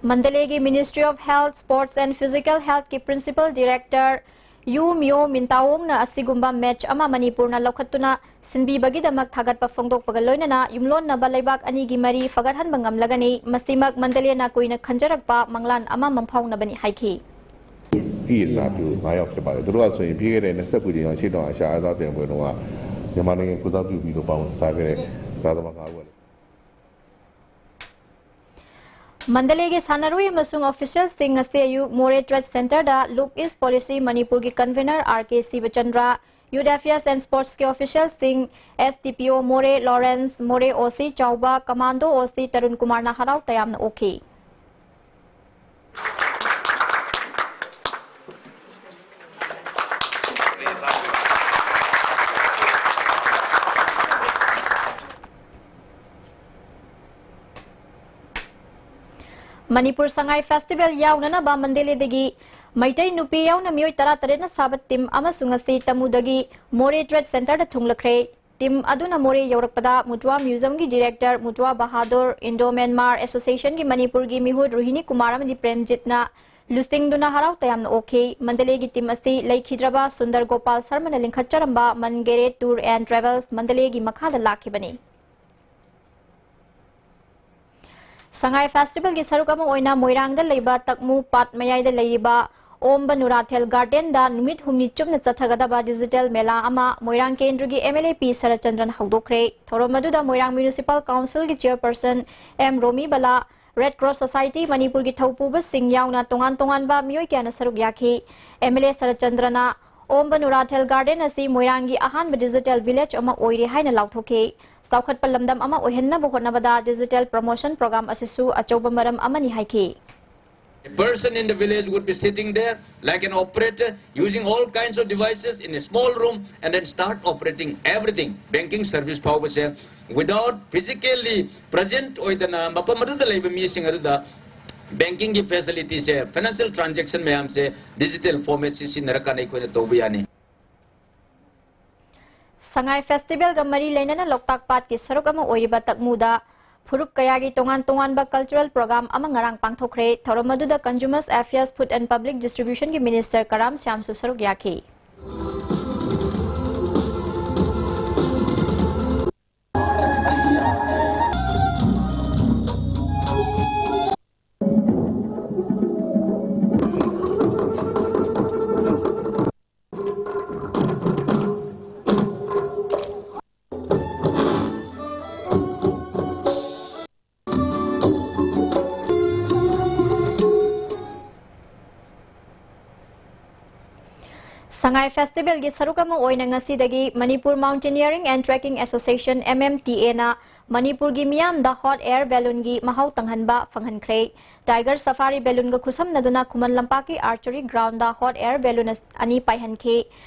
ꯃꯟꯗꯂꯦꯒꯤ Ministry of Health, Sports and Physical Healthꯀꯤ Principal Director ꯌꯨ ꯃꯤꯌꯣ ꯃꯤꯟꯇꯥꯋꯣꯡꯅ ꯑꯁꯤꯒꯨꯝꯕ match ꯑꯃ ꯃꯅꯤꯄꯨꯔꯅ ꯂꯧꯈꯠꯇꯨꯅ ꯁꯤꯟꯕꯤꯕꯒꯤꯗꯃꯛ ꯊꯥꯒꯠꯄ ꯐꯣꯡꯗꯣꯛꯄꯒ ꯂꯣꯏꯅꯅ ꯌꯨꯝꯂꯣꯟꯅꯕ ꯂꯩꯕꯥꯛ ꯑꯅꯤꯒꯤ ꯃꯔꯤ ꯐꯒꯠꯍꯟꯕ ꯉꯝꯂꯒꯅꯤ꯫ ꯃꯁꯤꯃꯛ ꯃꯟꯗꯂꯦꯅ ꯀꯨꯏꯅ ꯈꯟꯖꯔꯛꯄ ꯃꯪꯂꯥꯟ ꯑꯃ ꯃꯪꯐꯥꯎꯅꯕꯅꯤ ꯍꯥꯏꯈꯤ꯫ ပြည်လာပြုလာရောက်ဖြစ်ပါတယ်။ သူတို့ကဆိုရင်ပြီးခဲ့တဲ့နှစ်ဆယ့်ကိုယ်ချိန်မှာရှေ့တောင်အာရှအားကစားပြိုင်ပွဲတုန်းကမြန်မာနိုင်ငံကိုယ်စားပြုပြီးတော့ပါဝင်စားခဲ့တဲ့ကစားသမားငါးဦးပါ။ ꯃꯟꯗꯂꯦꯒꯤ ꯁꯥꯟꯅꯔꯣꯏ ꯑꯃꯁꯨꯡ ꯑꯣꯐꯤꯁꯤꯌꯦꯜꯁꯤꯡ ꯉꯁꯤ ꯑꯌꯨꯛ ꯃꯣꯔꯦ ꯇ꯭ꯔꯦꯗ ꯁꯦꯟꯇꯔꯗ ꯂꯨꯞ ꯏꯁ ꯄꯣꯂꯤꯁꯤ ꯃꯅꯤꯄꯨꯔꯒꯤ convener R K Shivachandra, youth affairs and ꯁ꯭ꯄꯣꯔꯠꯁꯀꯤ ꯑꯣꯐꯤꯁꯤꯌꯦꯜꯁꯤꯡ, ꯑꯦꯁ ꯗꯤ ꯄꯤ ꯑꯣ ꯃꯣꯔꯦ ꯂꯣꯔꯦꯟꯁ, ꯃꯣꯔꯦ ꯑꯣ ꯁꯤ ꯆꯥꯎꯕ, ꯀꯃꯥꯟꯗꯣ ꯑꯣ ꯁꯤ ꯇꯔꯨꯟ ꯀꯨꯃꯥꯔꯅ ꯍꯔꯥꯎ ꯇꯌꯥꯝꯅ ꯑꯣꯛꯈꯤ꯫ ꯃꯅꯤꯄꯨꯔ ꯁꯉꯥꯏ ꯐꯦꯁꯇꯤꯚꯦꯜ ꯌꯥꯎꯅꯅꯕ ꯃꯟꯗꯂꯦꯗꯒꯤ ꯃꯩꯇꯩ ꯅꯨꯄꯤ ꯌꯥꯎꯅ ꯃꯤꯑꯣꯏ ꯇꯔꯥꯇꯔꯦꯠꯅ ꯁꯥꯕ ꯇꯤꯝ ꯑꯃꯁꯨ ꯉꯁꯤ ꯇꯃꯨꯗꯒꯤ ꯃꯣꯔꯦ ꯇ꯭ꯔꯦꯗ ꯁꯦꯟꯇꯔꯗ ꯊꯨꯡꯂꯈ꯭ꯔꯦ꯫ ꯇꯤꯝ ꯑꯗꯨꯅ ꯃꯣꯔꯦ ꯌꯧꯔꯛꯄꯗ ꯃꯨꯇ꯭ꯋꯥ ꯃ꯭ꯌꯨꯖꯤꯌꯝꯒꯤ ꯗꯤꯔꯦꯛꯇꯔ ꯃꯨꯇ꯭ꯋꯥ ꯕꯍꯥꯗꯨꯔ, ꯏꯟꯗꯣ ꯃ꯭ꯌꯥꯟꯃꯥꯔ ꯑꯦꯁꯣꯁꯤꯌꯦꯁꯟꯒꯤ ꯃꯅꯤꯄꯨꯔꯒꯤ ꯃꯤꯍꯨꯠ ꯔꯣꯍꯤꯅꯤ ꯀꯨꯃꯥꯔ ꯑꯃꯗꯤ ꯄ꯭ꯔꯦꯝꯖꯤꯠꯅ ꯂꯨꯆꯤꯡꯗꯨꯅ ꯍꯔꯥꯎ ꯇꯌꯥꯝꯅ ꯑꯣꯛꯈꯤ꯫ ꯃꯟꯗꯂꯦꯒꯤ ꯇꯤꯝ ꯑꯁꯤ ꯂꯩꯈꯤꯗ꯭ꯔꯕ Sundar Gopal ꯁꯔꯃꯅ ꯂꯤꯡꯈꯠꯆꯔꯝꯕ ꯃꯟꯒꯦꯔꯦ tour and travels ꯃꯟꯗꯂꯦꯒꯤ ꯃꯈꯥꯗ ꯂꯥꯛꯈꯤꯕꯅꯤ꯫ ꯁꯉꯥꯏ ꯐꯦꯁꯇꯤꯚꯦꯜꯒꯤ ꯁꯔꯨꯛ ꯑꯃ ꯑꯣꯏꯅ ꯃꯣꯏꯔꯥꯡꯗ ꯂꯩꯕ ꯇꯛꯃꯨ ꯄꯥꯠ ꯃꯌꯥꯏꯗ ꯂꯩꯔꯤꯕ ꯑꯣꯝꯕ ꯅꯨꯔꯥꯊꯦꯜ ꯒꯥꯔꯗꯦꯟꯗ ꯅꯨꯃꯤꯠ ꯍꯨꯝꯅꯤ ꯆꯨꯞꯅ ꯆꯠꯊꯒꯗꯕ ꯗꯤꯖꯤꯇꯦꯜ ꯃꯦꯂꯥ ꯑꯃ ꯃꯣꯏꯔꯥꯡ ꯀꯦꯟꯗ꯭ꯔꯒꯤ ꯑꯦꯝ ꯑꯦꯜ ꯑꯦ ꯄꯤ ꯁꯔꯠꯆꯟꯗ꯭ꯔꯅ ꯍꯧꯗꯣꯛꯈ꯭ꯔꯦ꯫ ꯊꯧꯔꯝ ꯑꯗꯨꯗ ꯃꯣꯏꯔꯥꯡ ꯃ꯭ꯌꯨꯅꯤꯁꯤꯄꯥꯜ ꯀꯥꯎꯟꯁꯤꯜꯒꯤ ꯆꯤꯌꯔꯄꯔꯁꯟ ꯑꯦꯝ ꯔꯣꯃꯤ ꯕꯂꯥ, ꯔꯦꯗ ꯀ꯭ꯔꯣꯁ ꯁꯣꯁꯥꯏꯇꯤ ꯃꯅꯤꯄꯨꯔꯒꯤ ꯊꯧꯄꯨꯕꯁꯤꯡ ꯌꯥꯎꯅ ꯇꯣꯉꯥꯟ ꯇꯣꯉꯥꯟꯕ ꯃꯤꯑꯣꯏ ꯀꯌꯥꯅ ꯁꯔꯨꯛ ꯌꯥꯈꯤ꯫ ꯑꯦꯝ ꯑꯦꯜ ꯑꯦ ꯁꯔꯠꯆꯟꯗ꯭ꯔꯅ ꯑꯣꯝꯕ ꯅꯨꯔꯥꯊꯦꯜ ꯒꯥꯔꯗꯦꯟ ꯑꯁꯤ ꯃꯣꯏꯔꯥꯡꯒꯤ ꯑꯍꯥꯟꯕ ꯗꯤꯖꯤꯇꯦꯜ ꯚꯤꯂꯦꯖ ꯑꯃ ꯑꯣꯏꯔꯦ ꯍꯥꯏꯅ ꯂꯥꯎꯊꯣꯛꯈꯤ꯫ ꯆꯥꯎꯈꯠꯄ ꯂꯝꯗꯝ ꯑꯃ ꯑꯣꯏꯍꯟꯅꯕ ꯍꯣꯠꯅꯕꯗ ꯗꯤꯖꯤꯇꯦꯜ ꯄ꯭ꯔꯃꯣꯁꯟ ꯄ꯭ꯔꯣꯒ꯭ꯔꯥꯝ ꯑꯁꯤꯁꯨ ꯑꯆꯧꯕ ꯃꯔꯝ ꯑꯃꯅꯤ ꯍꯥꯏꯈꯤ꯫ A person in the village would be sitting there like an operator, using all kinds of devices in a small room and then start operating everything, banking service ꯐꯥꯎꯕꯁꯦ without physically present ꯑꯣꯏꯗꯅ ꯃꯐꯝ ꯑꯗꯨꯗ ꯂꯩꯕ ꯃꯤꯁꯤꯡ ꯑꯗꯨꯗ ꯕꯦꯡꯀꯤꯡꯒꯤ ꯐꯦꯁꯤꯂꯤꯇꯤꯁꯦ, financial transaction ꯃꯌꯥꯝꯁꯦ digital ꯐꯣꯔꯃꯦꯠꯁꯤ ꯁꯤꯖꯤꯟꯅꯔꯀꯥꯟꯗ ꯑꯩꯈꯣꯏꯅ ꯇꯧꯕ ꯌꯥꯅꯤ꯫ ꯁꯉꯥꯏ ꯐꯦꯁꯇꯤꯚꯦꯜꯒ ꯃꯔꯤ ꯂꯩꯅꯅ ꯂꯣꯛꯇꯥꯛ ꯄꯥꯠꯀꯤ ꯁꯔꯨꯛ ꯑꯃ ꯑꯣꯏꯔꯤꯕ ꯇꯛꯃꯨꯗ ꯐꯨꯔꯨꯞ ꯀꯌꯥꯒꯤ ꯇꯣꯉꯥꯟ ꯇꯣꯉꯥꯟꯕ cultural program ꯑꯃ ꯉꯔꯥꯡ ꯄꯥꯡꯊꯣꯛꯈ꯭ꯔꯦ꯫ ꯊꯧꯔꯝ ꯑꯗꯨꯗ Consumer Affairs, Food and Public Distribution ꯒꯤ Minister ꯀꯔꯥꯝ ꯁ꯭ꯌꯥꯝꯁꯨ ꯁꯔꯨꯛ ꯌꯥꯈꯤ꯫ ꯁꯉꯥꯏ Festival ꯒꯤ ꯁꯔꯨꯛ ꯑꯃ ꯑꯣꯏꯅ ꯉꯁꯤꯗꯒꯤ Manipur Mountaineering and Trekking Association, M M T A ꯅ ꯃꯅꯤꯄꯨꯔꯒꯤ ꯃꯤꯌꯥꯝꯗ hot air balloon ꯒꯤ ꯃꯍꯥꯎ ꯇꯪꯍꯟꯕ ꯐꯪꯍꯟꯈ꯭ꯔꯦ꯫ Tiger Safari balloon ꯒ ꯈꯨꯠꯁꯝꯅꯗꯨꯅ ꯈꯨꯃꯟ ꯂꯝꯄꯥꯛꯀꯤ archery ground ꯗ hot air balloon ꯑꯅꯤ ꯄꯥꯏꯍꯟꯈꯤ꯫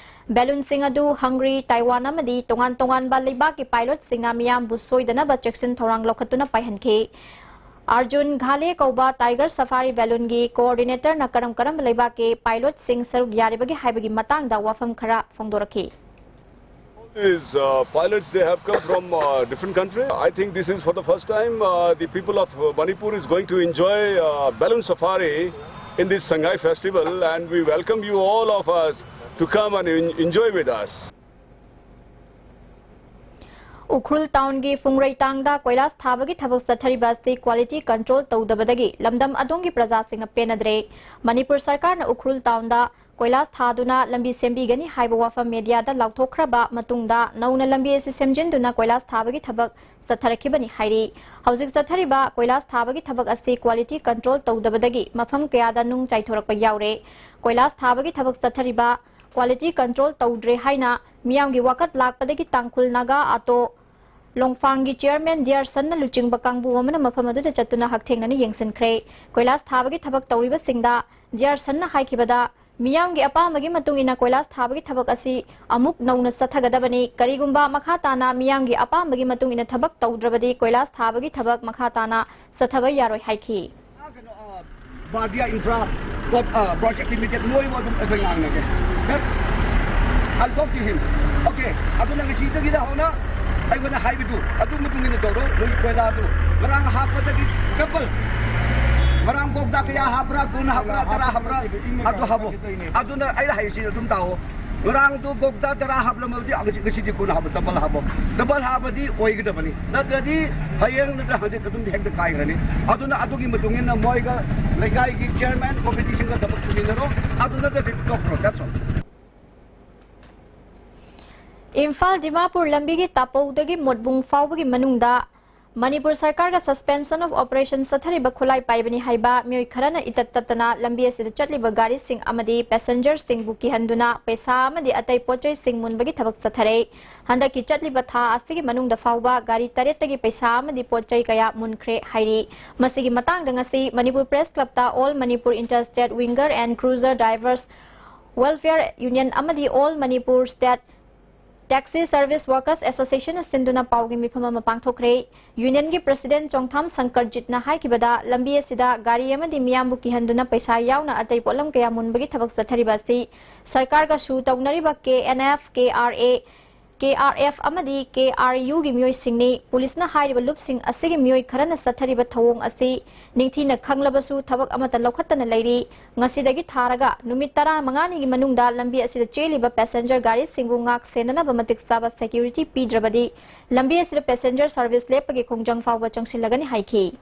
Balloon ꯁꯤꯡ ꯑꯗꯨ ꯍꯪꯒꯔꯤ, ꯇꯥꯏꯋꯥꯟ ꯑꯃꯗꯤ ꯇꯣꯉꯥꯟ ꯇꯣꯉꯥꯟꯕ ꯂꯩꯕꯥꯛꯀꯤ pilot ꯁꯤꯡꯅ ꯃꯤꯌꯥꯝꯕꯨ ꯁꯣꯏꯗꯅꯕ ꯆꯦꯛꯁꯤꯟ ꯊꯧꯔꯥꯡ ꯂꯧꯈꯠꯇꯨꯅ ꯄꯥꯏꯍꯟꯈꯤ꯫ ꯑꯔꯖꯨꯟ ꯘꯥꯂꯦ ꯀꯧꯕ Tiger Safari balloon ꯒꯤ coordinator ꯅ ꯀꯔꯝ ꯀꯔꯝꯕ ꯂꯩꯕꯥꯛꯀꯤ pilot ꯁꯤꯡ ꯁꯔꯨꯛ ꯌꯥꯔꯤꯕꯒꯦ ꯍꯥꯏꯕꯒꯤ ꯃꯇꯥꯡꯗ ꯋꯥꯐꯝ ꯈꯔ ꯐꯣꯡꯗꯣꯔꯛꯈꯤ꯫ These uh, pilots, they have come from uh, different countries. I think this is for the first time uh, the people of uh, Manipur is going to enjoy uh, balloon safari in this Sangai festival, and we welcome you all of us to come and en- enjoy with us. Ukhrul town ꯒꯤ ꯐꯨꯡꯔꯩꯇꯥꯡꯗ ꯀꯣꯏꯂꯥꯁ ꯊꯥꯕꯒꯤ ꯊꯕꯛ ꯆꯠꯊꯔꯤꯕ ꯑꯁꯤ quality control ꯇꯧꯗꯕꯗꯒꯤ ꯂꯝꯗꯝ ꯑꯗꯣꯝꯒꯤ ꯄ꯭ꯔꯖꯥꯁꯤꯡꯅ ꯄꯦꯟꯅꯗ꯭ꯔꯦ꯫ ꯃꯅꯤꯄꯨꯔ ꯁꯔꯀꯥꯔꯅ ꯎꯈ꯭ꯔꯨꯜ town ꯗ ꯀꯣꯏꯂꯥꯁ ꯊꯥꯗꯨꯅ ꯂꯝꯕꯤ ꯁꯦꯝꯕꯤꯒꯅꯤ ꯍꯥꯏꯕ ꯋꯥꯐꯝ media ꯗ ꯂꯥꯎꯊꯣꯛꯈ꯭ꯔꯕ ꯃꯇꯨꯡꯗ ꯅꯧꯅ ꯂꯝꯕꯤ ꯑꯁꯤ ꯁꯦꯝꯖꯤꯟꯗꯨꯅ ꯀꯣꯏꯂꯥꯁ ꯊꯥꯕꯒꯤ ꯊꯕꯛ ꯆꯠꯊꯔꯛꯈꯤꯕꯅꯤ ꯍꯥꯏꯔꯤ꯫ ꯍꯧꯖꯤꯛ ꯆꯠꯊꯔꯤꯕ ꯀꯣꯏꯂꯥꯁ ꯊꯥꯕꯒꯤ ꯊꯕꯛ ꯑꯁꯤ quality control ꯇꯧꯗꯕꯗꯒꯤ ꯃꯐꯝ ꯀꯌꯥꯗ ꯅꯨꯡ ꯆꯥꯏꯊꯣꯔꯛꯄ ꯌꯥꯎꯔꯦ꯫ ꯀꯣꯏꯂꯥꯁ ꯊꯥꯕꯒꯤ ꯊꯕꯛ ꯆꯠꯊꯔꯤꯕ quality control ꯇꯧꯗ꯭ꯔꯦ ꯍꯥꯏꯅ ꯃꯤꯌꯥꯝꯒꯤ ꯋꯥꯀꯠ ꯂꯥꯛꯄꯗꯒꯤ ꯇꯥꯡꯈꯨꯜ ꯅꯥꯒꯥ ꯑꯥꯇꯣ ꯂꯣꯡꯐꯥꯡꯒꯤ chairman ꯗꯤ ꯑꯥꯔ ꯁꯟꯅ ꯂꯨꯆꯤꯡꯕ ꯀꯥꯡꯕꯨ ꯑꯃꯅ ꯃꯐꯝ ꯑꯗꯨꯗ ꯆꯠꯇꯨꯅ ꯍꯛꯊꯦꯡꯅꯅ ꯌꯦꯡꯁꯤꯟꯈ꯭ꯔꯦ꯫ ꯀꯣꯏꯂꯥꯁ ꯊꯥꯕꯒꯤ ꯊꯕꯛ ꯇꯧꯔꯤꯕꯁꯤꯡꯗ ꯗꯤ ꯑꯥꯔ ꯁꯟꯅ ꯍꯥꯏꯈꯤꯕꯗ, ꯃꯤꯌꯥꯝꯒꯤ ꯑꯄꯥꯝꯕꯒꯤ ꯃꯇꯨꯡ ꯏꯟꯅ ꯀꯣꯏꯂꯥꯁ ꯊꯥꯕꯒꯤ ꯊꯕꯛ ꯑꯁꯤ ꯑꯃꯨꯛ ꯅꯧꯅ ꯆꯠꯊꯒꯗꯕꯅꯤ꯫ ꯀꯔꯤꯒꯨꯝꯕ ꯃꯈꯥ ꯇꯥꯅ ꯃꯤꯌꯥꯝꯒꯤ ꯑꯄꯥꯝꯕꯒꯤ ꯃꯇꯨꯡ ꯏꯟꯅ ꯊꯕꯛ ꯇꯧꯗ꯭ꯔꯕꯗꯤ ꯀꯣꯏꯂꯥꯁ ꯊꯥꯕꯒꯤ ꯊꯕꯛ ꯃꯈꯥ ꯇꯥꯅ ꯆꯠꯊꯕ ꯌꯥꯔꯣꯏ ꯍꯥꯏꯈꯤ꯫ ꯀꯩꯅꯣ, ꯑ, Bardia Infra ꯀꯣ-, ꯑ, Project Limited ꯃꯣꯏꯕꯨ ꯑꯗꯨꯝ ꯑꯩꯈꯣꯏ ꯉꯥꯡꯅꯒꯦ꯫ Just, I'll talk to him. Okay, ꯑꯗꯨꯅ ꯉꯁꯤꯗꯒꯤꯅ ꯍꯧꯅ ꯑꯩꯈꯣꯏꯅ ꯍꯥꯏꯕꯗꯨ ꯑꯗꯨ ꯃꯇꯨꯡ ꯏꯟꯅ ꯇꯧꯔꯣ, ꯅꯣꯏ ꯀꯣꯏꯂꯥꯗꯨ꯫ ꯉꯔꯥꯡ ꯍꯥꯞꯄꯗꯒꯤ ꯗꯕꯜ꯫ ꯉꯔꯥꯡ ꯀꯧꯇꯥ ꯀꯌꯥ ꯍꯥꯞꯄ꯭ꯔꯥ, ꯀꯨꯟ ꯍꯥꯞꯄ꯭ꯔꯥ, ꯇꯔꯥ ꯍꯥꯞꯄ꯭ꯔꯥ? ꯑꯗꯨ ꯍꯥꯞꯄꯣ꯫ ꯑꯗꯨꯅ ꯑꯩꯅ ꯍꯥꯏꯔꯤꯁꯤ ꯑꯗꯨꯝ ꯇꯥꯛꯑꯣ꯫ ꯉꯔꯥꯡꯗꯨ ꯀꯧꯇꯥ ꯇꯔꯥ ꯍꯥꯞꯂꯝꯃꯕꯗꯤ ꯉꯁꯤ, ꯉꯁꯤꯗꯤ ꯀꯨꯟ ꯍꯥꯞꯄꯣ, ꯗꯕꯜ ꯍꯥꯞꯄꯣ꯫ ꯗꯕꯜ ꯍꯥꯞꯄꯗꯤ ꯑꯣꯏꯒꯗꯕꯅꯤ, ꯅꯠꯇ꯭ꯔꯗꯤ ꯍꯌꯦꯡ ꯅꯠꯇ꯭ꯔ ꯍꯪꯆꯤꯠ ꯑꯗꯨꯝ ꯍꯦꯛꯇ ꯀꯥꯏꯈ꯭ꯔꯅꯤ꯫ ꯑꯗꯨꯅ ꯑꯗꯨꯒꯤ ꯃꯇꯨꯡ ꯏꯟꯅ ꯃꯣꯏꯒ ꯂꯩꯀꯥꯏꯒꯤ ꯆꯤꯌꯔꯃꯦꯟ ꯀꯣꯃꯤꯇꯤꯁꯤꯡꯒ ꯊꯕꯛ ꯁꯨꯃꯤꯟꯅꯔꯣ, ꯑꯗꯨ ꯅꯠꯇ꯭ꯔꯗꯤ ꯇꯣꯛꯈ꯭ꯔꯣ, that's all꯫ ꯏꯝꯐꯥꯜ ꯗꯤꯃꯥꯄꯨꯔ ꯂꯝꯕꯤꯒꯤ ꯇꯥꯄꯧꯗꯒꯤ ꯃꯣꯠꯕꯨꯡ ꯐꯥꯎꯕꯒꯤ ꯃꯅꯨꯡꯗ ꯃꯅꯤꯄꯨꯔ ꯁꯔꯀꯥꯔꯒ suspension of operation ꯆꯠꯊꯔꯤꯕ ꯈꯨꯠꯂꯥꯏ ꯄꯥꯏꯕꯅꯤ ꯍꯥꯏꯕ ꯃꯤꯑꯣꯏ ꯈꯔꯅ ꯏꯇꯠ ꯇꯠꯇꯅ ꯂꯝꯕꯤ ꯑꯁꯤꯗ ꯆꯠꯂꯤꯕ ꯒꯥꯔꯤꯁꯤꯡ ꯑꯃꯗꯤ passengerꯁꯤꯡꯕꯨ ꯀꯤꯍꯟꯗꯨꯅ ꯄꯩꯁꯥ ꯑꯃꯗꯤ ꯑꯇꯩ ꯄꯣꯠ ꯆꯩꯁꯤꯡ ꯃꯨꯟꯕꯒꯤ ꯊꯕꯛ ꯆꯠꯊꯔꯦ꯫ ꯍꯟꯗꯛꯀꯤ ꯆꯠꯂꯤꯕ ꯊꯥ ꯑꯁꯤꯒꯤ ꯃꯅꯨꯡꯗ ꯐꯥꯎꯕ ꯒꯥꯔꯤ ꯇꯔꯦꯠꯇꯒꯤ ꯄꯩꯁꯥ ꯑꯃꯗꯤ ꯄꯣꯠ ꯆꯩ ꯀꯌꯥ ꯃꯨꯟꯈ꯭ꯔꯦ ꯍꯥꯏꯔꯤ꯫ ꯃꯁꯤꯒꯤ ꯃꯇꯥꯡꯗ ꯉꯁꯤ Manipur Press Clubꯇ All Manipur Inter State Winger and Cruiser Drivers Welfare Union ꯑꯃꯗꯤ All Manipur State Taxi Service Workers Associationꯅ ꯁꯤꯟꯗꯨꯅ ꯄꯥꯎꯒꯤ ꯃꯤꯐꯝ ꯑꯃ ꯄꯥꯡꯊꯣꯛꯈ꯭ꯔꯦ꯫ Unionꯒꯤ President ꯆꯣꯡꯊꯥꯝ ꯁꯪꯀꯔꯖꯤꯠꯅ ꯍꯥꯏꯈꯤꯕꯗ, ꯂꯝꯕꯤ ꯑꯁꯤꯗ ꯒꯥꯔꯤ ꯑꯃꯗꯤ ꯃꯤꯌꯥꯝꯕꯨ ꯀꯤꯍꯟꯗꯨꯅ ꯄꯩꯁꯥ ꯌꯥꯎꯅ ꯑꯇꯩ ꯄꯣꯠꯂꯝ ꯀꯌꯥ ꯃꯨꯟꯕꯒꯤ ꯊꯕꯛ ꯆꯠꯊꯔꯤꯕ ꯑꯁꯤ ꯁꯔꯀꯥꯔꯒ ꯁꯨ ꯇꯧꯅꯔꯤꯕ K N F, K R A, K R F ꯑꯃꯗꯤ K R Uꯒꯤ ꯃꯤꯑꯣꯏꯁꯤꯡꯅꯤ꯫ ꯄꯨꯂꯤꯁꯅ ꯍꯥꯏꯔꯤꯕ ꯂꯨꯞꯁꯤꯡ ꯑꯁꯤꯒꯤ ꯃꯤꯑꯣꯏ ꯈꯔꯅ ꯆꯠꯊꯔꯤꯕ ꯊꯧꯑꯣꯡ ꯑꯁꯤ ꯅꯤꯡꯊꯤꯅ ꯈꯪꯂꯕꯁꯨ ꯊꯕꯛ ꯑꯃꯠꯇ ꯂꯧꯈꯠꯇꯅ ꯂꯩꯔꯤ꯫ ꯉꯁꯤꯗꯒꯤ ꯊꯥꯔꯒ ꯅꯨꯃꯤꯠ ꯇꯔꯥꯃꯉꯥꯅꯤꯒꯤ ꯃꯅꯨꯡꯗ ꯂꯝꯕꯤ ꯑꯁꯤꯗ ꯆꯦꯜꯂꯤꯕ passenger ꯒꯥꯔꯤꯁꯤꯡꯕꯨ ꯉꯥꯛ ꯁꯦꯟꯅꯅꯕ ꯃꯇꯤꯛ ꯆꯥꯕ security ꯄꯤꯗ꯭ꯔꯕꯗꯤ ꯂꯝꯕꯤ ꯑꯁꯤꯗ passenger service ꯂꯦꯞꯄꯒꯤ ꯈꯣꯡꯖꯪ ꯐꯥꯎꯕ ꯆꯪꯁꯤꯜꯂꯒꯅꯤ ꯍꯥꯏꯈꯤ꯫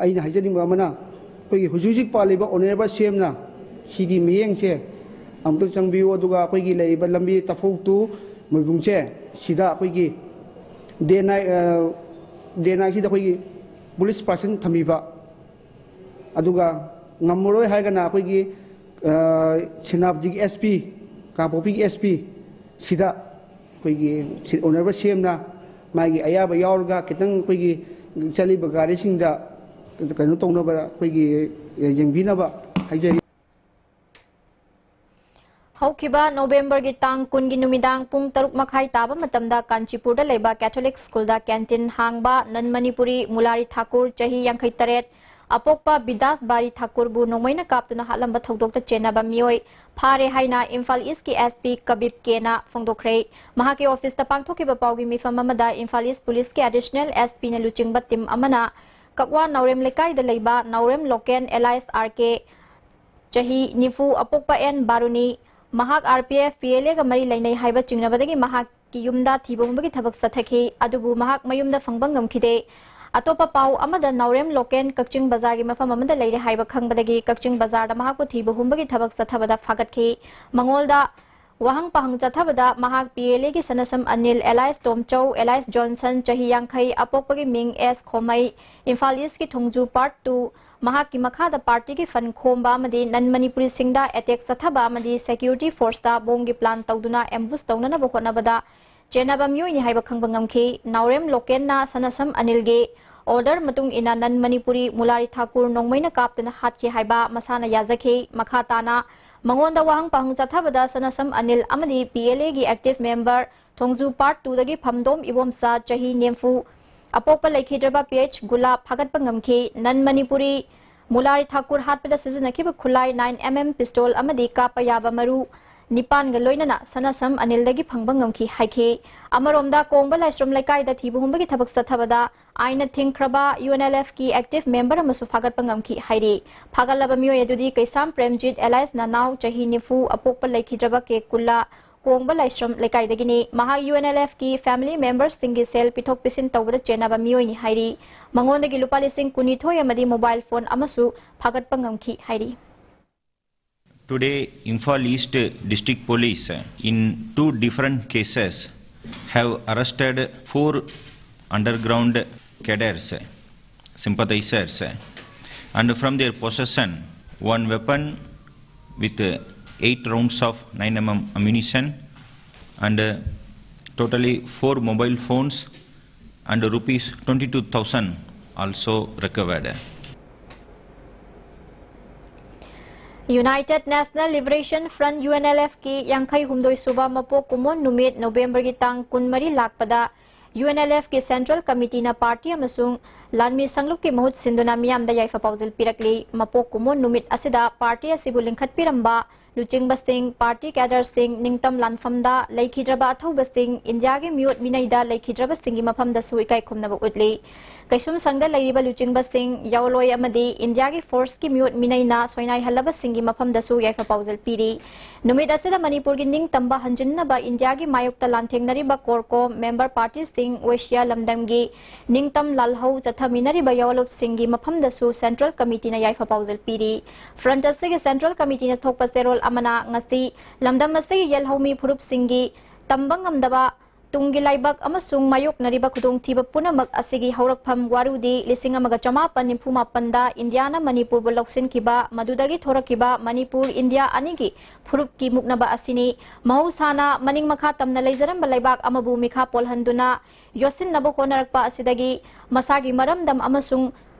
ꯑꯩꯅ ꯍꯥꯏꯖꯅꯤꯡꯕ ꯑꯃꯅ, ꯑꯩꯈꯣꯏꯒꯤ ꯍꯧꯖꯤꯛ ꯍꯧꯖꯤꯛ ꯄꯥꯜꯂꯤꯕ Honourable CMꯅ ꯁꯤꯒꯤ ꯃꯤꯠꯌꯦꯡꯁꯦ ꯑꯃꯨꯛꯇ ꯆꯪꯕꯤꯌꯨ, ꯑꯗꯨꯒ ꯑꯩꯈꯣꯏꯒꯤ ꯂꯩꯔꯤꯕ ꯂꯝꯕꯤ ꯇꯐꯧ to ꯃꯣꯏꯕꯨꯡꯁꯦ ꯁꯤꯗ ꯑꯩꯈꯣꯏꯒꯤ day night, ꯑ, day nightꯁꯤꯗ ꯑꯩꯈꯣꯏꯒꯤ police person ꯊꯝꯕꯤꯕ, ꯑꯗꯨꯒ ꯉꯝꯃꯔꯣꯏ ꯍꯥꯏꯔꯒꯅ ꯑꯩꯈꯣꯏꯒꯤ, ꯑ, ꯁꯦꯅꯥꯄꯇꯤꯒꯤ S P, ꯀꯥꯡꯄꯣꯛꯄꯤꯒꯤ S P ꯁꯤꯗ ꯑꯩꯈꯣꯏꯒꯤ ꯁꯤ-, Honourable CMꯅ ꯃꯥꯒꯤ ꯑꯌꯥꯕ ꯌꯥꯎꯔꯒ ꯈꯤꯇꯪ ꯑꯩꯈꯣꯏꯒꯤ ꯆꯠꯂꯤꯕ ꯒꯥꯔꯤꯁꯤꯡꯗ ꯀꯩꯅꯣ ꯇꯧꯅꯕ ꯑꯩꯈꯣꯏꯒꯤ ꯌꯦꯡꯕꯤꯅꯕ ꯍꯥꯏꯖꯔꯤ꯫ ꯍꯧꯈꯤꯕ Novemberꯒꯤ ꯇꯥꯡ ꯀꯨꯟꯒꯤ ꯅꯨꯃꯤꯗꯥꯡ ꯄꯨꯡ ꯇꯔꯨꯛ ꯃꯈꯥꯏ ꯇꯥꯕ ꯃꯇꯝꯗ ꯀꯥꯟꯆꯤꯄꯨꯔꯗ ꯂꯩꯕ Catholic Schoolꯗ canteen ꯍꯥꯡꯕ non Manipuri ꯃꯨꯂꯥꯔꯤ ꯊꯥꯀꯨꯔ, ꯆꯍꯤ ꯌꯥꯡꯈꯩ ꯇꯔꯦꯠ, ꯑꯄꯣꯛꯄ ꯕꯤꯗꯥꯁ ꯕꯥꯔꯤ ꯊꯥꯀꯨꯔꯕꯨ ꯅꯣꯡꯃꯩꯅ ꯀꯥꯞꯇꯨꯅ ꯍꯥꯠꯂꯝꯕ ꯊꯧꯗꯣꯛꯇ ꯆꯦꯟꯅꯕ ꯃꯤꯑꯣꯏ ꯐꯥꯔꯦ ꯍꯥꯏꯅ ꯏꯝꯐꯥꯜ ꯏꯁꯀꯤ ꯑꯦꯁ ꯄꯤ ꯀꯕꯤꯕ ꯀꯦꯅ ꯐꯣꯡꯗꯣꯛꯈ꯭ꯔꯦ꯫ ꯃꯍꯥꯛꯀꯤ ꯑꯣꯐꯤꯁꯇ ꯄꯥꯡꯊꯣꯛꯈꯤꯕ ꯄꯥꯎꯒꯤ ꯃꯤꯐꯝ ꯑꯃꯗ ꯏꯝꯐꯥꯜ ꯏꯁ ꯄꯨꯂꯤꯁꯀꯤ ꯑꯦꯗꯤꯁꯅꯦꯜ ꯑꯦꯁ ꯄꯤꯅ ꯂꯨꯆꯤꯡꯕ ꯇꯤꯝ ꯑꯃꯅ ꯀꯛꯋꯥ ꯅꯥꯎꯔꯦꯝ ꯂꯩꯀꯥꯏꯗ ꯂꯩꯕ Naorem Loken alias R K, ꯆꯍꯤ ꯅꯤꯐꯨ, ꯑꯄꯣꯛꯄ ꯑꯦꯟ ꯕꯥꯔꯨꯅꯤ, ꯃꯍꯥꯛ R P F, P L ꯑꯦꯒ ꯃꯔꯤ ꯂꯩꯅꯩ ꯍꯥꯏꯕ ꯆꯤꯡꯅꯕꯗꯒꯤ ꯃꯍꯥꯛꯀꯤ ꯌꯨꯝꯗ ꯊꯤꯕ ꯍꯨꯝꯕꯒꯤ ꯊꯕꯛ ꯆꯠꯊꯈꯤ꯫ ꯑꯗꯨꯕꯨ ꯃꯍꯥꯛ ꯃꯌꯨꯝꯗ ꯐꯪꯕ ꯉꯝꯈꯤꯗꯦ꯫ ꯑꯇꯣꯞꯄ ꯄꯥꯎ ꯑꯃꯗ ꯅꯥꯎꯔꯦꯝ ꯂꯣꯀꯦꯟ ꯀꯛꯆꯤꯡ ꯕꯖꯥꯔꯒꯤ ꯃꯐꯝ ꯑꯃꯗ ꯂꯩꯔꯦ ꯍꯥꯏꯕ ꯈꯪꯕꯗꯒꯤ ꯀꯛꯆꯤꯡ ꯕꯖꯥꯔꯗ ꯃꯍꯥꯛꯄꯨ ꯊꯤꯕ ꯍꯨꯝꯕꯒꯤ ꯊꯕꯛ ꯆꯠꯊꯕꯗ ꯐꯥꯒꯠꯈꯤ꯫ ꯃꯉꯣꯟꯗ ꯋꯥꯍꯪ ꯄꯥꯍꯪ ꯆꯠꯊꯕꯗ ꯃꯍꯥꯛ ꯄꯤ ꯑꯦꯜ ꯑꯦꯒꯤ ꯁꯅꯁꯝ ꯑꯅꯤꯜ ꯑꯦꯂꯥꯏꯁ ꯇꯣꯝꯆꯧ ꯑꯦꯂꯥꯏꯁ ꯖꯣꯟꯁꯟ, ꯆꯍꯤ ꯌꯥꯡꯈꯩ, ꯑꯄꯣꯛꯄꯒꯤ ꯃꯤꯡ ꯑꯦꯁ ꯈꯣꯃꯩ, ꯏꯝꯐꯥꯜ ꯏꯁꯀꯤ ꯊꯣꯡꯖꯨ ꯄꯥꯔꯠ ꯇꯨ, ꯃꯍꯥꯛꯀꯤ ꯃꯈꯥꯗ ꯄꯥꯔꯇꯤꯒꯤ ꯐꯟ ꯈꯣꯝꯕ ꯑꯃꯗꯤ ꯅꯟ ꯃꯅꯤꯄꯨꯔꯤꯁꯤꯡꯗ ꯑꯦꯇꯦꯛ ꯆꯠꯊꯕ ꯑꯃꯗꯤ ꯁꯦꯀ꯭ꯌꯨꯔꯤꯇꯤ ꯐꯣꯔꯁꯇ ꯕꯣꯝꯒꯤ ꯄ꯭ꯂꯥꯟ ꯇꯧꯗꯨꯅ ꯑꯦꯝꯕꯨꯁ ꯇꯧꯅꯅꯕ ꯍꯣꯠꯅꯕꯗ ꯆꯦꯟꯅꯕ ꯃꯤꯑꯣꯏꯅꯤ ꯍꯥꯏꯕ ꯈꯪꯕ ꯉꯝꯈꯤ꯫ ꯅꯥꯎꯔꯦꯝ ꯂꯣꯀꯦꯟꯅ ꯁꯅꯁꯝ ꯑꯅꯤꯜꯒꯤ ꯑꯣꯔꯗꯔ ꯃꯇꯨꯡ ꯏꯟꯅ ꯅꯟ ꯃꯅꯤꯄꯨꯔꯤ ꯃꯨꯂꯥꯔꯤ ꯊꯥꯀꯨꯔ ꯅꯣꯡꯃꯩꯅ ꯀꯥꯞꯇꯨꯅ ꯍꯥꯠꯈꯤ ꯍꯥꯏꯕ ꯃꯁꯥꯅ ꯌꯥꯖꯈꯤ꯫ ꯃꯈꯥ ꯇꯥꯅ ꯃꯉꯣꯟꯗ ꯋꯥꯍꯪ ꯄꯥꯍꯪ ꯆꯠꯊꯕꯗ ꯁꯅꯁꯝ ꯑꯅꯤꯜ ꯑꯃꯗꯤ ꯄꯤ ꯑꯦꯜ ꯑꯦꯒꯤ ꯑꯦꯛꯇꯤꯚ ꯃꯦꯝꯕꯔ ꯊꯣꯡꯖꯨ ꯄꯥꯔꯠ ꯇꯨꯗꯒꯤ ꯐꯝꯗꯣꯝ ꯏꯕꯣꯝꯆꯥ, ꯆꯍꯤ ꯅꯤꯐꯨ, ꯑꯄꯣꯛꯄ ꯂꯩꯈꯤꯗ꯭ꯔꯕ ꯄꯤ ꯑꯩꯆ ꯒꯨꯂꯥ ꯐꯥꯒꯠꯄ ꯉꯝꯈꯤ꯫ ꯅꯟ ꯃꯅꯤꯄꯨꯔꯤ ꯃꯨꯂꯥꯔꯤ ꯊꯥꯀꯨꯔ ꯍꯥꯠꯄꯗ ꯁꯤꯖꯤꯟꯅꯈꯤꯕ ꯈꯨꯠꯂꯥꯏ ꯅꯥꯏꯟ ꯑꯦꯝ ꯑꯦꯝ ꯄꯤꯁꯇꯣꯜ ꯑꯃꯗꯤ ꯀꯥꯞꯄ ꯌꯥꯕ ꯃꯔꯨ ꯅꯤꯄꯥꯟꯒ ꯂꯣꯏꯅꯅ ꯁꯅꯥꯁꯝ ꯑꯅꯤꯜꯗꯒꯤ ꯐꯪꯕ ꯉꯝꯈꯤ ꯍꯥꯏꯈꯤ꯫ ꯑꯃꯔꯣꯝꯗ ꯀꯣꯡꯕ ꯂꯥꯏꯁ꯭ꯔꯝ ꯂꯩꯀꯥꯏꯗ ꯊꯤꯕ ꯍꯨꯝꯕꯒꯤ ꯊꯕꯛ ꯆꯠꯊꯕꯗ ꯑꯥꯏꯟꯅ ꯊꯤꯡꯈ꯭ꯔꯕ ꯌꯨ ꯑꯦꯟ ꯑꯦꯜ ꯑꯦꯐꯀꯤ ꯑꯦꯛꯇꯤꯚ ꯃꯦꯝꯕꯔ ꯑꯃꯁꯨ ꯐꯥꯒꯠꯄ ꯉꯝꯈꯤ ꯍꯥꯏꯔꯤ꯫ ꯐꯥꯒꯠꯂꯕ ꯃꯤꯑꯣꯏ ꯑꯗꯨꯗꯤ ꯀꯩꯁꯥꯝ ꯄ꯭ꯔꯦꯝꯖꯤꯠ ꯑꯦꯂꯥꯏꯁ ꯅꯅꯥꯎ, ꯆꯍꯤ ꯅꯤꯐꯨ, ꯑꯄꯣꯛꯄ ꯂꯩꯈꯤꯗ꯭ꯔꯕ ꯀꯦ ꯀꯨꯜꯂꯥ, ꯀꯣꯡꯕ ꯂꯥꯏꯁ꯭ꯔꯝ ꯂꯩꯀꯥꯏꯗꯒꯤꯅꯤ꯫ ꯃꯍꯥꯛ ꯌꯨ ꯑꯦꯟ ꯑꯦꯜ ꯑꯦꯐꯀꯤ ꯐꯦꯃꯤꯂꯤ ꯃꯦꯝꯕꯔꯁꯤꯡꯒꯤ ꯁꯦꯜ ꯄꯤꯊꯣꯛ ꯄꯤꯁꯤꯟ ꯇꯧꯕꯗ ꯆꯦꯟꯅꯕ ꯃꯤꯑꯣꯏꯅꯤ ꯍꯥꯏꯔꯤ꯫ ꯃꯉꯣꯟꯗꯒꯤ ꯂꯨꯄꯥ ꯂꯤꯁꯤꯡ ꯀꯨꯟꯅꯤꯊꯣꯏ ꯑꯃꯗꯤ ꯃꯣꯕꯥꯏꯜ ꯐꯣꯟ ꯑꯃꯁꯨ ꯐꯥꯒꯠꯄ ꯉꯝꯈꯤ ꯍꯥꯏꯔꯤ꯫ Today, Imphal East District Police, uh, in two different cases, have arrested four underground cadres, uh, sympathizers, uh, and from their possession, one weapon with, uh, eight rounds of nine M M ammunition and, uh, totally four mobile phones and rupees twenty-two thousand also recovered. United National Liberation Front, U N L F ꯀꯤ ꯌꯥꯡꯈꯩ ꯍꯨꯝꯗꯣꯏ ꯁꯨꯕ ꯃꯄꯣꯛ ꯀꯨꯝꯑꯣꯟ ꯅꯨꯃꯤꯠ ꯅꯣꯕꯦꯝꯕꯔꯒꯤ ꯇꯥꯡ ꯀꯨꯟꯃꯔꯤ ꯂꯥꯛꯄꯗ UNLFꯀꯤ Central Committeeꯅ party ꯑꯃꯁꯨꯡ ꯂꯥꯟꯃꯤ ꯁꯪꯂꯨꯞꯀꯤ ꯃꯍꯨꯠ ꯁꯤꯟꯗꯨꯅ ꯃꯤꯌꯥꯝꯗ ꯌꯥꯏꯐ ꯄꯥꯎꯖꯦꯜ ꯄꯤꯔꯛꯂꯤ꯫ ꯃꯄꯣꯛ ꯀꯨꯝꯑꯣꯟ ꯅꯨꯃꯤꯠ ꯑꯁꯤꯗ party ꯑꯁꯤꯕꯨ ꯂꯤꯡꯈꯠꯄꯤꯔꯝꯕ ꯂꯨꯆꯤꯡꯕꯁꯤꯡ, party cadreꯁꯤꯡ, ꯅꯤꯡꯇꯝ ꯂꯥꯟꯐꯝꯗ ꯂꯩꯈꯤꯗ꯭ꯔꯕ ꯑꯊꯧꯕꯁꯤꯡ, ꯏꯟꯗꯤꯌꯥꯒꯤ ꯃꯤꯑꯣꯠ ꯃꯤꯅꯩꯗ ꯂꯩꯈꯤꯗ꯭ꯔꯕꯁꯤꯡꯒꯤ ꯃꯐꯝꯗꯁꯨ ꯏꯀꯥꯏ ꯈꯨꯝꯅꯕ ꯎꯠꯂꯤ꯫ ꯀꯩꯁꯨꯝꯁꯪꯗ ꯂꯩꯔꯤꯕ ꯂꯨꯆꯤꯡꯕꯁꯤꯡ, ꯌꯥꯑꯣꯂꯣꯏ ꯑꯃꯗꯤ ꯏꯟꯗꯤꯌꯥꯒꯤ forceꯀꯤ ꯃꯤꯑꯣꯠ ꯃꯤꯅꯩꯅ ꯁꯣꯏꯅꯥꯏꯍꯜꯂꯕꯁꯤꯡꯒꯤ ꯃꯐꯝꯗꯁꯨ ꯌꯥꯏꯐ ꯄꯥꯎꯖꯦꯜ ꯄꯤꯔꯤ꯫ ꯅꯨꯃꯤꯠ ꯑꯁꯤꯗ ꯃꯅꯤꯄꯨꯔꯒꯤ ꯅꯤꯡꯇꯝꯕ ꯍꯟꯖꯤꯟꯅꯕ ꯏꯟꯗꯤꯌꯥꯒꯤ ꯃꯥꯌꯣꯛꯇ ꯂꯥꯟꯊꯦꯡꯅꯔꯤꯕ CORCOM member partyꯁꯤꯡ, ꯑꯦꯁꯤꯌꯥ ꯂꯝꯗꯝꯒꯤ ꯅꯤꯡꯇꯝ ꯂꯥꯜꯍꯧ ꯆꯠꯊꯃꯤꯟꯅꯔꯤꯕ ꯌꯥꯑꯣꯂꯨꯞꯁꯤꯡꯒꯤ ꯃꯐꯝꯗꯁꯨ Central Committeeꯅ ꯌꯥꯏꯐ ꯄꯥꯎꯖꯦꯜ ꯄꯤꯔꯤ꯫ Front ꯑꯁꯤꯒꯤ Central Committeeꯅ ꯊꯣꯛꯄ ꯆꯦꯔꯣꯜ ꯑꯃꯅ ꯉꯁꯤ ꯂꯝꯗꯝ ꯑꯁꯤꯒꯤ ꯌꯦꯜꯍꯧꯃꯤ ꯐꯨꯔꯨꯞꯁꯤꯡꯒꯤ ꯇꯝꯕ ꯉꯝꯗꯕ ꯇꯨꯡꯒꯤ ꯂꯥꯏꯕꯛ ꯑꯃꯁꯨꯡ ꯃꯥꯌꯣꯛꯅꯔꯤꯕ ꯈꯨꯗꯣꯡꯊꯤꯕ ꯄꯨꯝꯅꯃꯛ ꯑꯁꯤꯒꯤ ꯍꯧꯔꯛꯐꯝ ꯋꯥꯔꯨꯗꯤ ꯂꯤꯁꯤꯡ ꯑꯃꯒ ꯆꯃꯥꯄꯟ ꯅꯤꯐꯨ ꯃꯥꯄꯟꯗ ꯏꯟꯗꯤꯌꯥꯅ ꯃꯅꯤꯄꯨꯔꯕꯨ ꯂꯧꯁꯤꯟꯈꯤꯕ, ꯃꯗꯨꯗꯒꯤ ꯊꯣꯔꯛꯈꯤꯕ ꯃꯅꯤꯄꯨꯔ ꯏꯟꯗꯤꯌꯥ ꯑꯅꯤꯒꯤ ꯐꯨꯔꯨꯞꯀꯤ ꯃꯨꯛꯅꯕ ꯑꯁꯤꯅꯤ꯫ ꯃꯍꯧꯁꯥꯅ ꯃꯅꯤꯡ ꯃꯈꯥ ꯇꯝꯅ ꯂꯩꯖꯔꯝꯕ ꯂꯩꯕꯥꯛ ꯑꯃꯕꯨ ꯃꯤꯈꯥ ꯄꯣꯜꯍꯟꯗꯨꯅ ꯌꯣꯠꯁꯤꯟꯅꯕ ꯍꯣꯠꯅꯔꯛꯄ ꯑꯁꯤꯗꯒꯤ ꯃꯁꯥꯒꯤ ꯃꯔꯝꯗꯝ ꯑꯃꯁꯨꯡ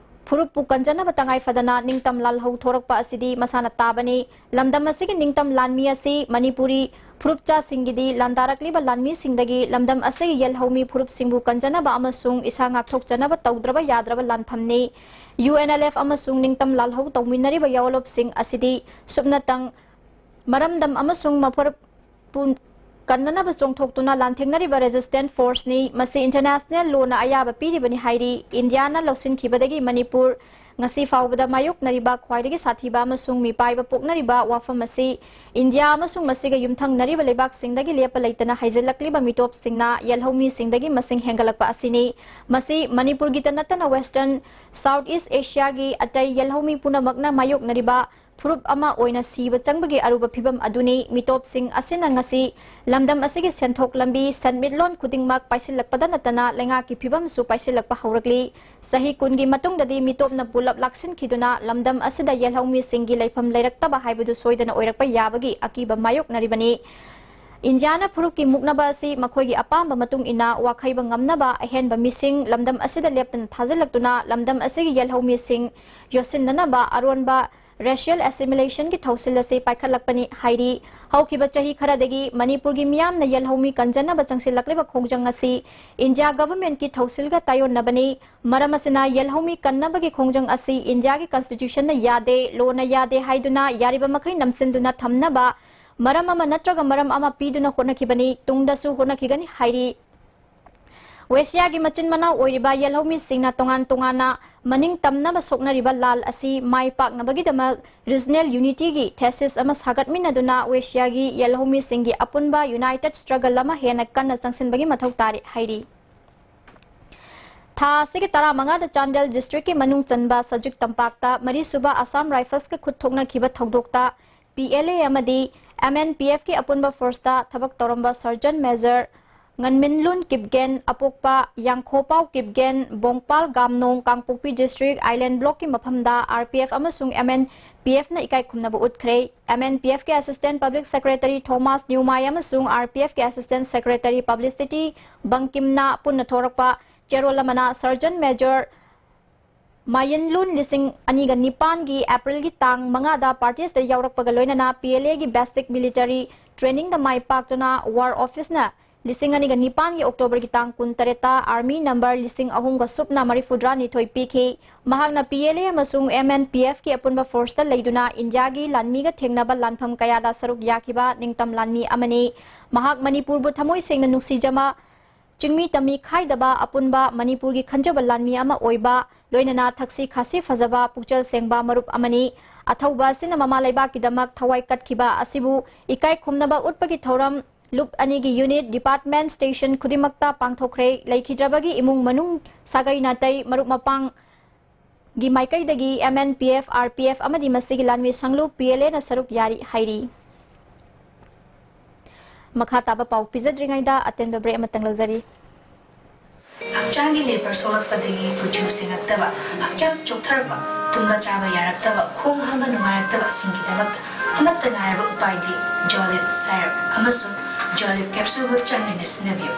ꯐꯨꯔꯨꯞꯄꯨ ꯀꯟꯖꯅꯕ ꯇꯉꯥꯏ ꯐꯗꯅ ꯅꯤꯡꯇꯝ ꯂꯥꯜꯍꯧ ꯊꯣꯔꯛꯄ ꯑꯁꯤꯗꯤ ꯃꯁꯥꯅ ꯇꯥꯕꯅꯤ꯫ ꯂꯝꯗꯝ ꯑꯁꯤꯒꯤ ꯅꯤꯡꯇꯝ ꯂꯥꯟꯃꯤ ꯑꯁꯤ ꯃꯅꯤꯄꯨꯔꯤ ꯐꯨꯔꯨꯞꯆꯥꯁꯤꯡꯒꯤꯗꯤ ꯂꯥꯟꯗꯥꯔꯛꯂꯤꯕ ꯂꯥꯟꯃꯤꯁꯤꯡꯗꯒꯤ ꯂꯝꯗꯝ ꯑꯁꯤꯒꯤ ꯌꯦꯜꯍꯧꯃꯤ ꯐꯨꯔꯨꯞꯁꯤꯡꯕꯨ ꯀꯟꯖꯅꯕ ꯑꯃꯁꯨꯡ ꯏꯁꯥ ꯉꯥꯛꯊꯣꯛꯆꯅꯕ ꯇꯧꯗ꯭ꯔꯕ ꯌꯥꯗ꯭ꯔꯕ ꯂꯥꯟꯐꯝꯅꯤ꯫ UNLF ꯑꯃꯁꯨꯡ ꯅꯤꯡꯇꯝ ꯂꯥꯜꯍꯧ ꯇꯧꯃꯤꯟꯅꯔꯤꯕ ꯌꯥꯑꯣꯂꯨꯞꯁꯤꯡ ꯑꯁꯤꯗꯤ ꯁꯨꯞꯅꯇꯪ ꯃꯔꯝꯗꯝ ꯑꯃꯁꯨꯡ ꯃꯐꯨꯔꯨꯞ ꯄꯨ ꯀꯟꯅꯅꯕ ꯆꯣꯡꯊꯣꯛꯇꯨꯅ ꯂꯥꯟꯊꯦꯡꯅꯔꯤꯕ resistance forceꯅꯤ꯫ ꯃꯁꯤ international lawꯅ ꯑꯌꯥꯕ ꯄꯤꯔꯤꯕꯅꯤ ꯍꯥꯏꯔꯤ꯫ ꯏꯟꯗꯤꯌꯥꯅ ꯂꯧꯁꯤꯟꯈꯤꯕꯗꯒꯤ ꯃꯅꯤꯄꯨꯔ ꯉꯁꯤ ꯐꯥꯎꯕꯗ ꯃꯥꯌꯣꯛꯅꯔꯤꯕ ꯈ꯭ꯋꯥꯏꯗꯒꯤ ꯁꯥꯊꯤꯕ ꯑꯃꯁꯨꯡ ꯃꯤꯄꯥꯏꯕ ꯄꯣꯛꯅꯔꯤꯕ ꯋꯥꯐꯝ ꯑꯁꯤ ꯏꯟꯗꯤꯌꯥ ꯑꯃꯁꯨꯡ ꯃꯁꯤꯒ ꯌꯨꯝꯊꯪꯅꯔꯤꯕ ꯂꯩꯕꯥꯛꯁꯤꯡꯗꯒꯤ ꯂꯦꯞꯄ ꯂꯩꯇꯅ ꯍꯩꯖꯤꯜꯂꯛꯂꯤꯕ ꯃꯤꯇꯣꯞꯁꯤꯡꯅ ꯌꯦꯜꯍꯧꯃꯤꯁꯤꯡꯗꯒꯤ ꯃꯁꯤꯡ ꯍꯦꯟꯒꯠꯂꯛꯄ ꯑꯁꯤꯅꯤ꯫ ꯃꯁꯤ ꯃꯅꯤꯄꯨꯔꯒꯤꯇ ꯅꯠꯇꯅ Western South East Asiaꯒꯤ ꯑꯇꯩ ꯌꯦꯜꯍꯧꯃꯤ ꯄꯨꯝꯅꯃꯛꯅ ꯃꯥꯌꯣꯛꯅꯔꯤꯕ ꯐꯨꯔꯨꯞ ꯑꯃ ꯑꯣꯏꯅ ꯁꯤꯕ ꯆꯪꯕꯒꯤ ꯑꯔꯨꯕ ꯐꯤꯚꯝ ꯑꯗꯨꯅꯤ꯫ ꯃꯤꯇꯣꯞꯁꯤꯡ ꯑꯁꯤꯅ ꯉꯁꯤ ꯂꯝꯗꯝ ꯑꯁꯤꯒꯤ ꯁꯦꯟꯊꯣꯛ ꯂꯝꯕꯤ, ꯁꯦꯟꯃꯤꯠꯂꯣꯟ ꯈꯨꯗꯤꯡꯃꯛ ꯄꯥꯏꯁꯤꯜꯂꯛꯄꯗ ꯅꯠꯇꯅ ꯂꯩꯉꯥꯛꯀꯤ ꯐꯤꯚꯝꯁꯨ ꯄꯥꯏꯁꯤꯜꯂꯛꯄ ꯍꯧꯔꯛꯂꯤ꯫ ꯆꯍꯤ ꯀꯨꯟꯒꯤ ꯃꯇꯨꯡꯗꯗꯤ ꯃꯤꯇꯣꯞꯅ ꯄꯨꯂꯞ ꯂꯥꯛꯁꯤꯟꯈꯤꯗꯨꯅ ꯂꯝꯗꯝ ꯑꯁꯤꯗ ꯌꯦꯜꯍꯧꯃꯤꯁꯤꯡꯒꯤ ꯂꯩꯐꯝ ꯂꯩꯔꯛꯇꯕ ꯍꯥꯏꯕꯗꯨ ꯁꯣꯏꯗꯅ ꯑꯣꯏꯔꯛꯄ ꯌꯥꯕꯒꯤ ꯑꯀꯤꯕ ꯃꯥꯌꯣꯛꯅꯔꯤꯕꯅꯤ꯫ ꯏꯟꯗꯤꯌꯥꯅ ꯐꯨꯔꯨꯞꯀꯤ ꯃꯨꯛꯅꯕ ꯑꯁꯤ ꯃꯈꯣꯏꯒꯤ ꯑꯄꯥꯝꯕ ꯃꯇꯨꯡ ꯏꯟꯅ ꯋꯥꯈꯩꯕ ꯉꯝꯅꯕ ꯑꯍꯦꯟꯕ ꯃꯤꯁꯤꯡ ꯂꯝꯗꯝ ꯑꯁꯤꯗ ꯂꯦꯞꯇꯅ ꯊꯥꯖꯤꯜꯂꯛꯇꯨꯅ ꯂꯝꯗꯝ ꯑꯁꯤꯒꯤ ꯌꯦꯜꯍꯧꯃꯤꯁꯤꯡ ꯌꯣꯠꯁꯤꯟꯅꯅꯕ ꯑꯔꯣꯟꯕ racial assimilationꯒꯤ ꯊꯧꯁꯤꯜ ꯑꯁꯤ ꯄꯥꯏꯈꯠꯂꯛꯄꯅꯤ ꯍꯥꯏꯔꯤ꯫ ꯍꯧꯈꯤꯕ ꯆꯍꯤ ꯈꯔꯗꯒꯤ ꯃꯅꯤꯄꯨꯔꯒꯤ ꯃꯤꯌꯥꯝꯅ ꯌꯦꯜꯍꯧꯃꯤ ꯀꯟꯖꯅꯕ ꯆꯪꯁꯤꯜꯂꯛꯂꯤꯕ ꯈꯣꯡꯖꯪ ꯑꯁꯤ ꯏꯟꯗꯤꯌꯥ ꯒꯚꯔꯟꯃꯦꯟꯠꯀꯤ ꯊꯧꯁꯤꯜꯒ ꯇꯥꯏꯑꯣꯟꯅꯕꯅꯤ꯫ ꯃꯔꯝ ꯑꯁꯤꯅ ꯌꯦꯜꯍꯧꯃꯤ ꯀꯟꯅꯕꯒꯤ ꯈꯣꯡꯖꯪ ꯑꯁꯤ ꯏꯟꯗꯤꯌꯥꯒꯤ ꯀꯟꯁꯇꯤꯇ꯭ꯌꯨꯁꯟꯅ ꯌꯥꯗꯦ, ꯂꯣꯅ ꯌꯥꯗꯦ ꯍꯥꯏꯗꯨꯅ ꯌꯥꯔꯤꯕ ꯃꯈꯩ ꯅꯝꯁꯤꯟꯗꯨꯅ ꯊꯝꯅꯕ ꯃꯔꯝ ꯑꯃ ꯅꯠꯇ꯭ꯔꯒ ꯃꯔꯝ ꯑꯃ ꯄꯤꯗꯨꯅ ꯍꯣꯠꯅꯈꯤꯕꯅꯤ, ꯇꯨꯡꯗꯁꯨ ꯍꯣꯠꯅꯈꯤꯒꯅꯤ ꯍꯥꯏꯔꯤ꯫ ꯋꯦꯁꯤꯌꯥꯒꯤ ꯃꯆꯤꯟ ꯃꯅꯥꯎ ꯑꯣꯏꯔꯤꯕ ꯌꯦꯜꯍꯧꯃꯤꯁꯤꯡꯅ ꯇꯣꯉꯥꯟ ꯇꯣꯉꯥꯟꯅ ꯃꯅꯤꯡ ꯇꯝꯅꯕ ꯁꯣꯛꯅꯔꯤꯕ ꯂꯥꯜ ꯑꯁꯤ ꯃꯥꯏ ꯄꯥꯛꯅꯕꯒꯤꯗꯃꯛ regional unityꯒꯤ thesis ꯑꯃ ꯁꯥꯒꯠꯃꯤꯟꯅꯗꯨꯅ ꯋꯦꯁꯤꯌꯥꯒꯤ ꯌꯦꯜꯍꯧꯃꯤꯁꯤꯡꯒꯤ ꯑꯄꯨꯟꯕ united struggle ꯑꯃ ꯍꯦꯟꯅ ꯀꯟꯅ ꯆꯪꯁꯤꯟꯕꯒꯤ ꯃꯊꯧ ꯇꯥꯔꯤ ꯍꯥꯏꯔꯤ꯫ ꯊꯥ ꯑꯁꯤꯒꯤ ꯇꯔꯥꯃꯉꯥꯗ ꯆꯥꯟꯗꯦꯜ districtꯀꯤ ꯃꯅꯨꯡ ꯆꯟꯕ ꯁꯖꯤꯛ ꯇꯝꯄꯥꯛꯇ ꯃꯔꯤꯁꯨꯕ Assam Riflesꯀ ꯈꯨꯠ ꯊꯣꯛꯅꯈꯤꯕ ꯊꯧꯗꯣꯛꯇ P L A ꯑꯃꯗꯤ M N P Fꯀꯤ ꯑꯄꯨꯟꯕ forceꯇ ꯊꯕꯛ ꯇꯧꯔꯝꯕ Sergeant Major ꯉꯟꯃꯤꯟꯂꯨꯟ ꯀꯤꯞꯒꯦꯟ, ꯑꯄꯣꯛꯄ ꯌꯥꯡꯈꯣꯄꯥꯎ ꯀꯤꯞꯒꯦꯟ, ꯕꯣꯡꯄꯥꯜ ꯒꯥꯝꯅꯣꯡ, ꯀꯥꯡꯄꯣꯛꯄꯤ district, Island Blockꯀꯤ ꯃꯐꯝꯗ R P F ꯑꯃꯁꯨꯡ M N P Fꯅ ꯏꯀꯥꯏ ꯈꯨꯝꯅꯕ ꯎꯠꯈ꯭ꯔꯦ꯫ M N P Fꯀꯤ Assistant Public Secretary Thomas Newmai ꯑꯃꯁꯨꯡ R P Fꯀꯤ Assistant Secretary Publicity ꯕꯪꯀꯤꯝꯅ ꯄꯨꯟꯅ ꯊꯣꯔꯛꯄ ꯆꯦꯔꯣꯜ ꯑꯃꯅ Sergeant Major ꯃꯥꯌꯤꯟꯂꯨꯟ ꯂꯤꯁꯤꯡ ꯑꯅꯤꯒ ꯅꯤꯄꯥꯟꯒꯤ Aprilꯒꯤ ꯇꯥꯡ ꯃꯉꯥꯗ partyꯁꯤꯗ ꯌꯥꯎꯔꯛꯄꯒ ꯂꯣꯏꯅꯅ P L Aꯒꯤ basic military trainingꯗ ꯃꯥꯏ ꯄꯥꯛꯇꯨꯅ War Officeꯅ ꯂꯤꯁꯤꯡ ꯑꯅꯤꯒ ꯅꯤꯄꯥꯟꯒꯤ Octoberꯒꯤ ꯇꯥꯡ ꯀꯨꯟꯇꯔꯦꯠꯇ Army number ꯂꯤꯁꯤꯡ ꯑꯍꯨꯝꯒ ꯁꯨꯞꯅ ꯃꯔꯤꯐꯨꯇꯔꯥꯅꯤꯊꯣꯏ ꯄꯤꯈꯤ꯫ ꯃꯍꯥꯛꯅ P L A ꯑꯃꯁꯨꯡ M N P Fꯀꯤ ꯑꯄꯨꯟꯕ forceꯇ ꯂꯩꯗꯨꯅ ꯏꯟꯗꯤꯌꯥꯒꯤ ꯂꯥꯟꯃꯤꯒ ꯊꯦꯡꯅꯕ ꯂꯥꯟꯐꯝ ꯀꯌꯥꯗ ꯁꯔꯨꯛ ꯌꯥꯈꯤꯕ ꯅꯤꯡꯇꯝ ꯂꯥꯟꯃꯤ ꯑꯃꯅꯤ꯫ ꯃꯍꯥꯛ ꯃꯅꯤꯄꯨꯔꯕꯨ ꯊꯃꯣꯏ ꯁꯦꯡꯅ ꯅꯨꯡꯁꯤꯖꯕ, ꯆꯤꯡꯃꯤ ꯇꯝꯃꯤ ꯈꯥꯏꯗꯕ ꯑꯄꯨꯟꯕ ꯃꯅꯤꯄꯨꯔꯒꯤ ꯈꯟꯖꯕ ꯂꯥꯟꯃꯤ ꯑꯃ ꯑꯣꯏꯕ, ꯂꯣꯏꯅꯅ ꯊꯛꯁꯤ ꯈꯥꯁꯤ ꯐꯖꯕ ꯄꯨꯛꯆꯦꯜ ꯁꯦꯡꯕ ꯃꯔꯨꯞ ꯑꯃꯅꯤ꯫ ꯑꯊꯧꯕ ꯑꯁꯤꯅ ꯃꯃꯥ ꯂꯩꯕꯥꯛꯀꯤꯗꯃꯛ ꯊꯋꯥꯏ ꯀꯠꯈꯤꯕ ꯑꯁꯤꯕꯨ ꯏꯀꯥꯏ ꯈꯨꯝꯅꯕ ꯎꯠꯄꯒꯤ ꯊꯧꯔꯝ ꯂꯨꯞ ꯑꯅꯤꯒꯤ unit, department, station ꯈꯨꯗꯤꯡꯃꯛꯇ ꯄꯥꯡꯊꯣꯛꯈ꯭ꯔꯦ꯫ ꯂꯩꯈꯤꯗ꯭ꯔꯕꯒꯤ ꯏꯃꯨꯡ ꯃꯅꯨꯡ, ꯁꯥꯒꯩ ꯅꯥꯇꯩ, ꯃꯔꯨꯞ ꯃꯄꯥꯡ ꯒꯤ ꯃꯥꯏꯀꯩꯗꯒꯤ M N P F, R P F ꯑꯃꯗꯤ ꯃꯁꯤꯒꯤ ꯂꯥꯟꯃꯤ ꯁꯪꯂꯨꯞ P L Aꯅ ꯁꯔꯨꯛ ꯌꯥꯔꯤ ꯍꯥꯏꯔꯤ꯫ ꯃꯈꯥ ꯇꯥꯕ ꯄꯥꯎ ꯄꯤꯖꯗ꯭ꯔꯤꯉꯩꯗ ꯑꯇꯦꯟꯕ break ꯑꯃꯇꯪ ꯂꯧꯖꯔꯤ꯫ ꯍꯛꯆꯥꯡꯒꯤ labor ꯁꯣꯛꯂꯛꯄꯗꯒꯤ ꯀꯨꯆꯨ ꯁꯦꯡꯉꯛꯇꯕ, ꯍꯛꯆꯥꯡ ꯆꯣꯛꯊꯔꯛꯄ, ꯇꯨꯝꯕ ꯆꯥꯕ ꯌꯥꯔꯛꯇꯕ, ꯈꯣꯡ ꯍꯥꯝꯕ ꯅꯨꯡꯉꯥꯏꯔꯛꯇꯕꯁꯤꯡꯒꯤꯗꯃꯛꯇ ꯑꯃꯠꯇ ꯉꯥꯏꯔꯕ ꯎꯄꯥꯏꯗꯤ Jolib syrup ꯑꯃꯁꯨꯡ Jolib capsule ꯕꯨ ꯆꯥꯡ ꯅꯥꯏꯅ ꯁꯤꯖꯤꯟꯅꯕꯤꯌꯨ꯫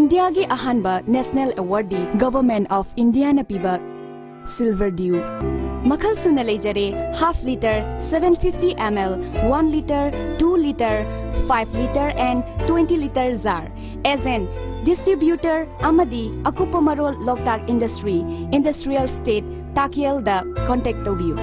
ꯏꯟꯗꯤꯌꯥꯒꯤ ꯑꯍꯥꯟꯕ ꯅꯦꯁꯅꯦꯜ ꯑꯦꯋꯥꯔꯗꯤ ꯒꯚꯔꯟꯃꯦꯟꯠ ꯑꯣꯐ ꯏꯟꯗꯤꯌꯥꯅ ꯄꯤꯕ ꯁꯤꯜꯚꯔ ꯗ꯭ꯌꯨ꯫ ꯃꯈꯜ ꯁꯨꯅ ꯂꯩꯖꯔꯦ: half litre, seven fifty ml, one litre, two litre, five litre and twenty litre jar꯫ Agent, distributor ꯑꯃꯗꯤ ꯑꯀꯨꯞꯄ ꯃꯔꯣꯜ ꯂꯣꯛꯇꯥꯛ ꯏꯟꯗꯁꯇ꯭ꯔꯤ, ꯏꯟꯗꯁꯇ꯭ꯔꯤꯌꯦꯜ ꯏꯁꯇꯦꯠ, ꯇꯥꯀꯦꯜꯗ ꯀꯣꯟꯇꯦꯛ ꯇꯧꯕꯤꯌꯨ꯫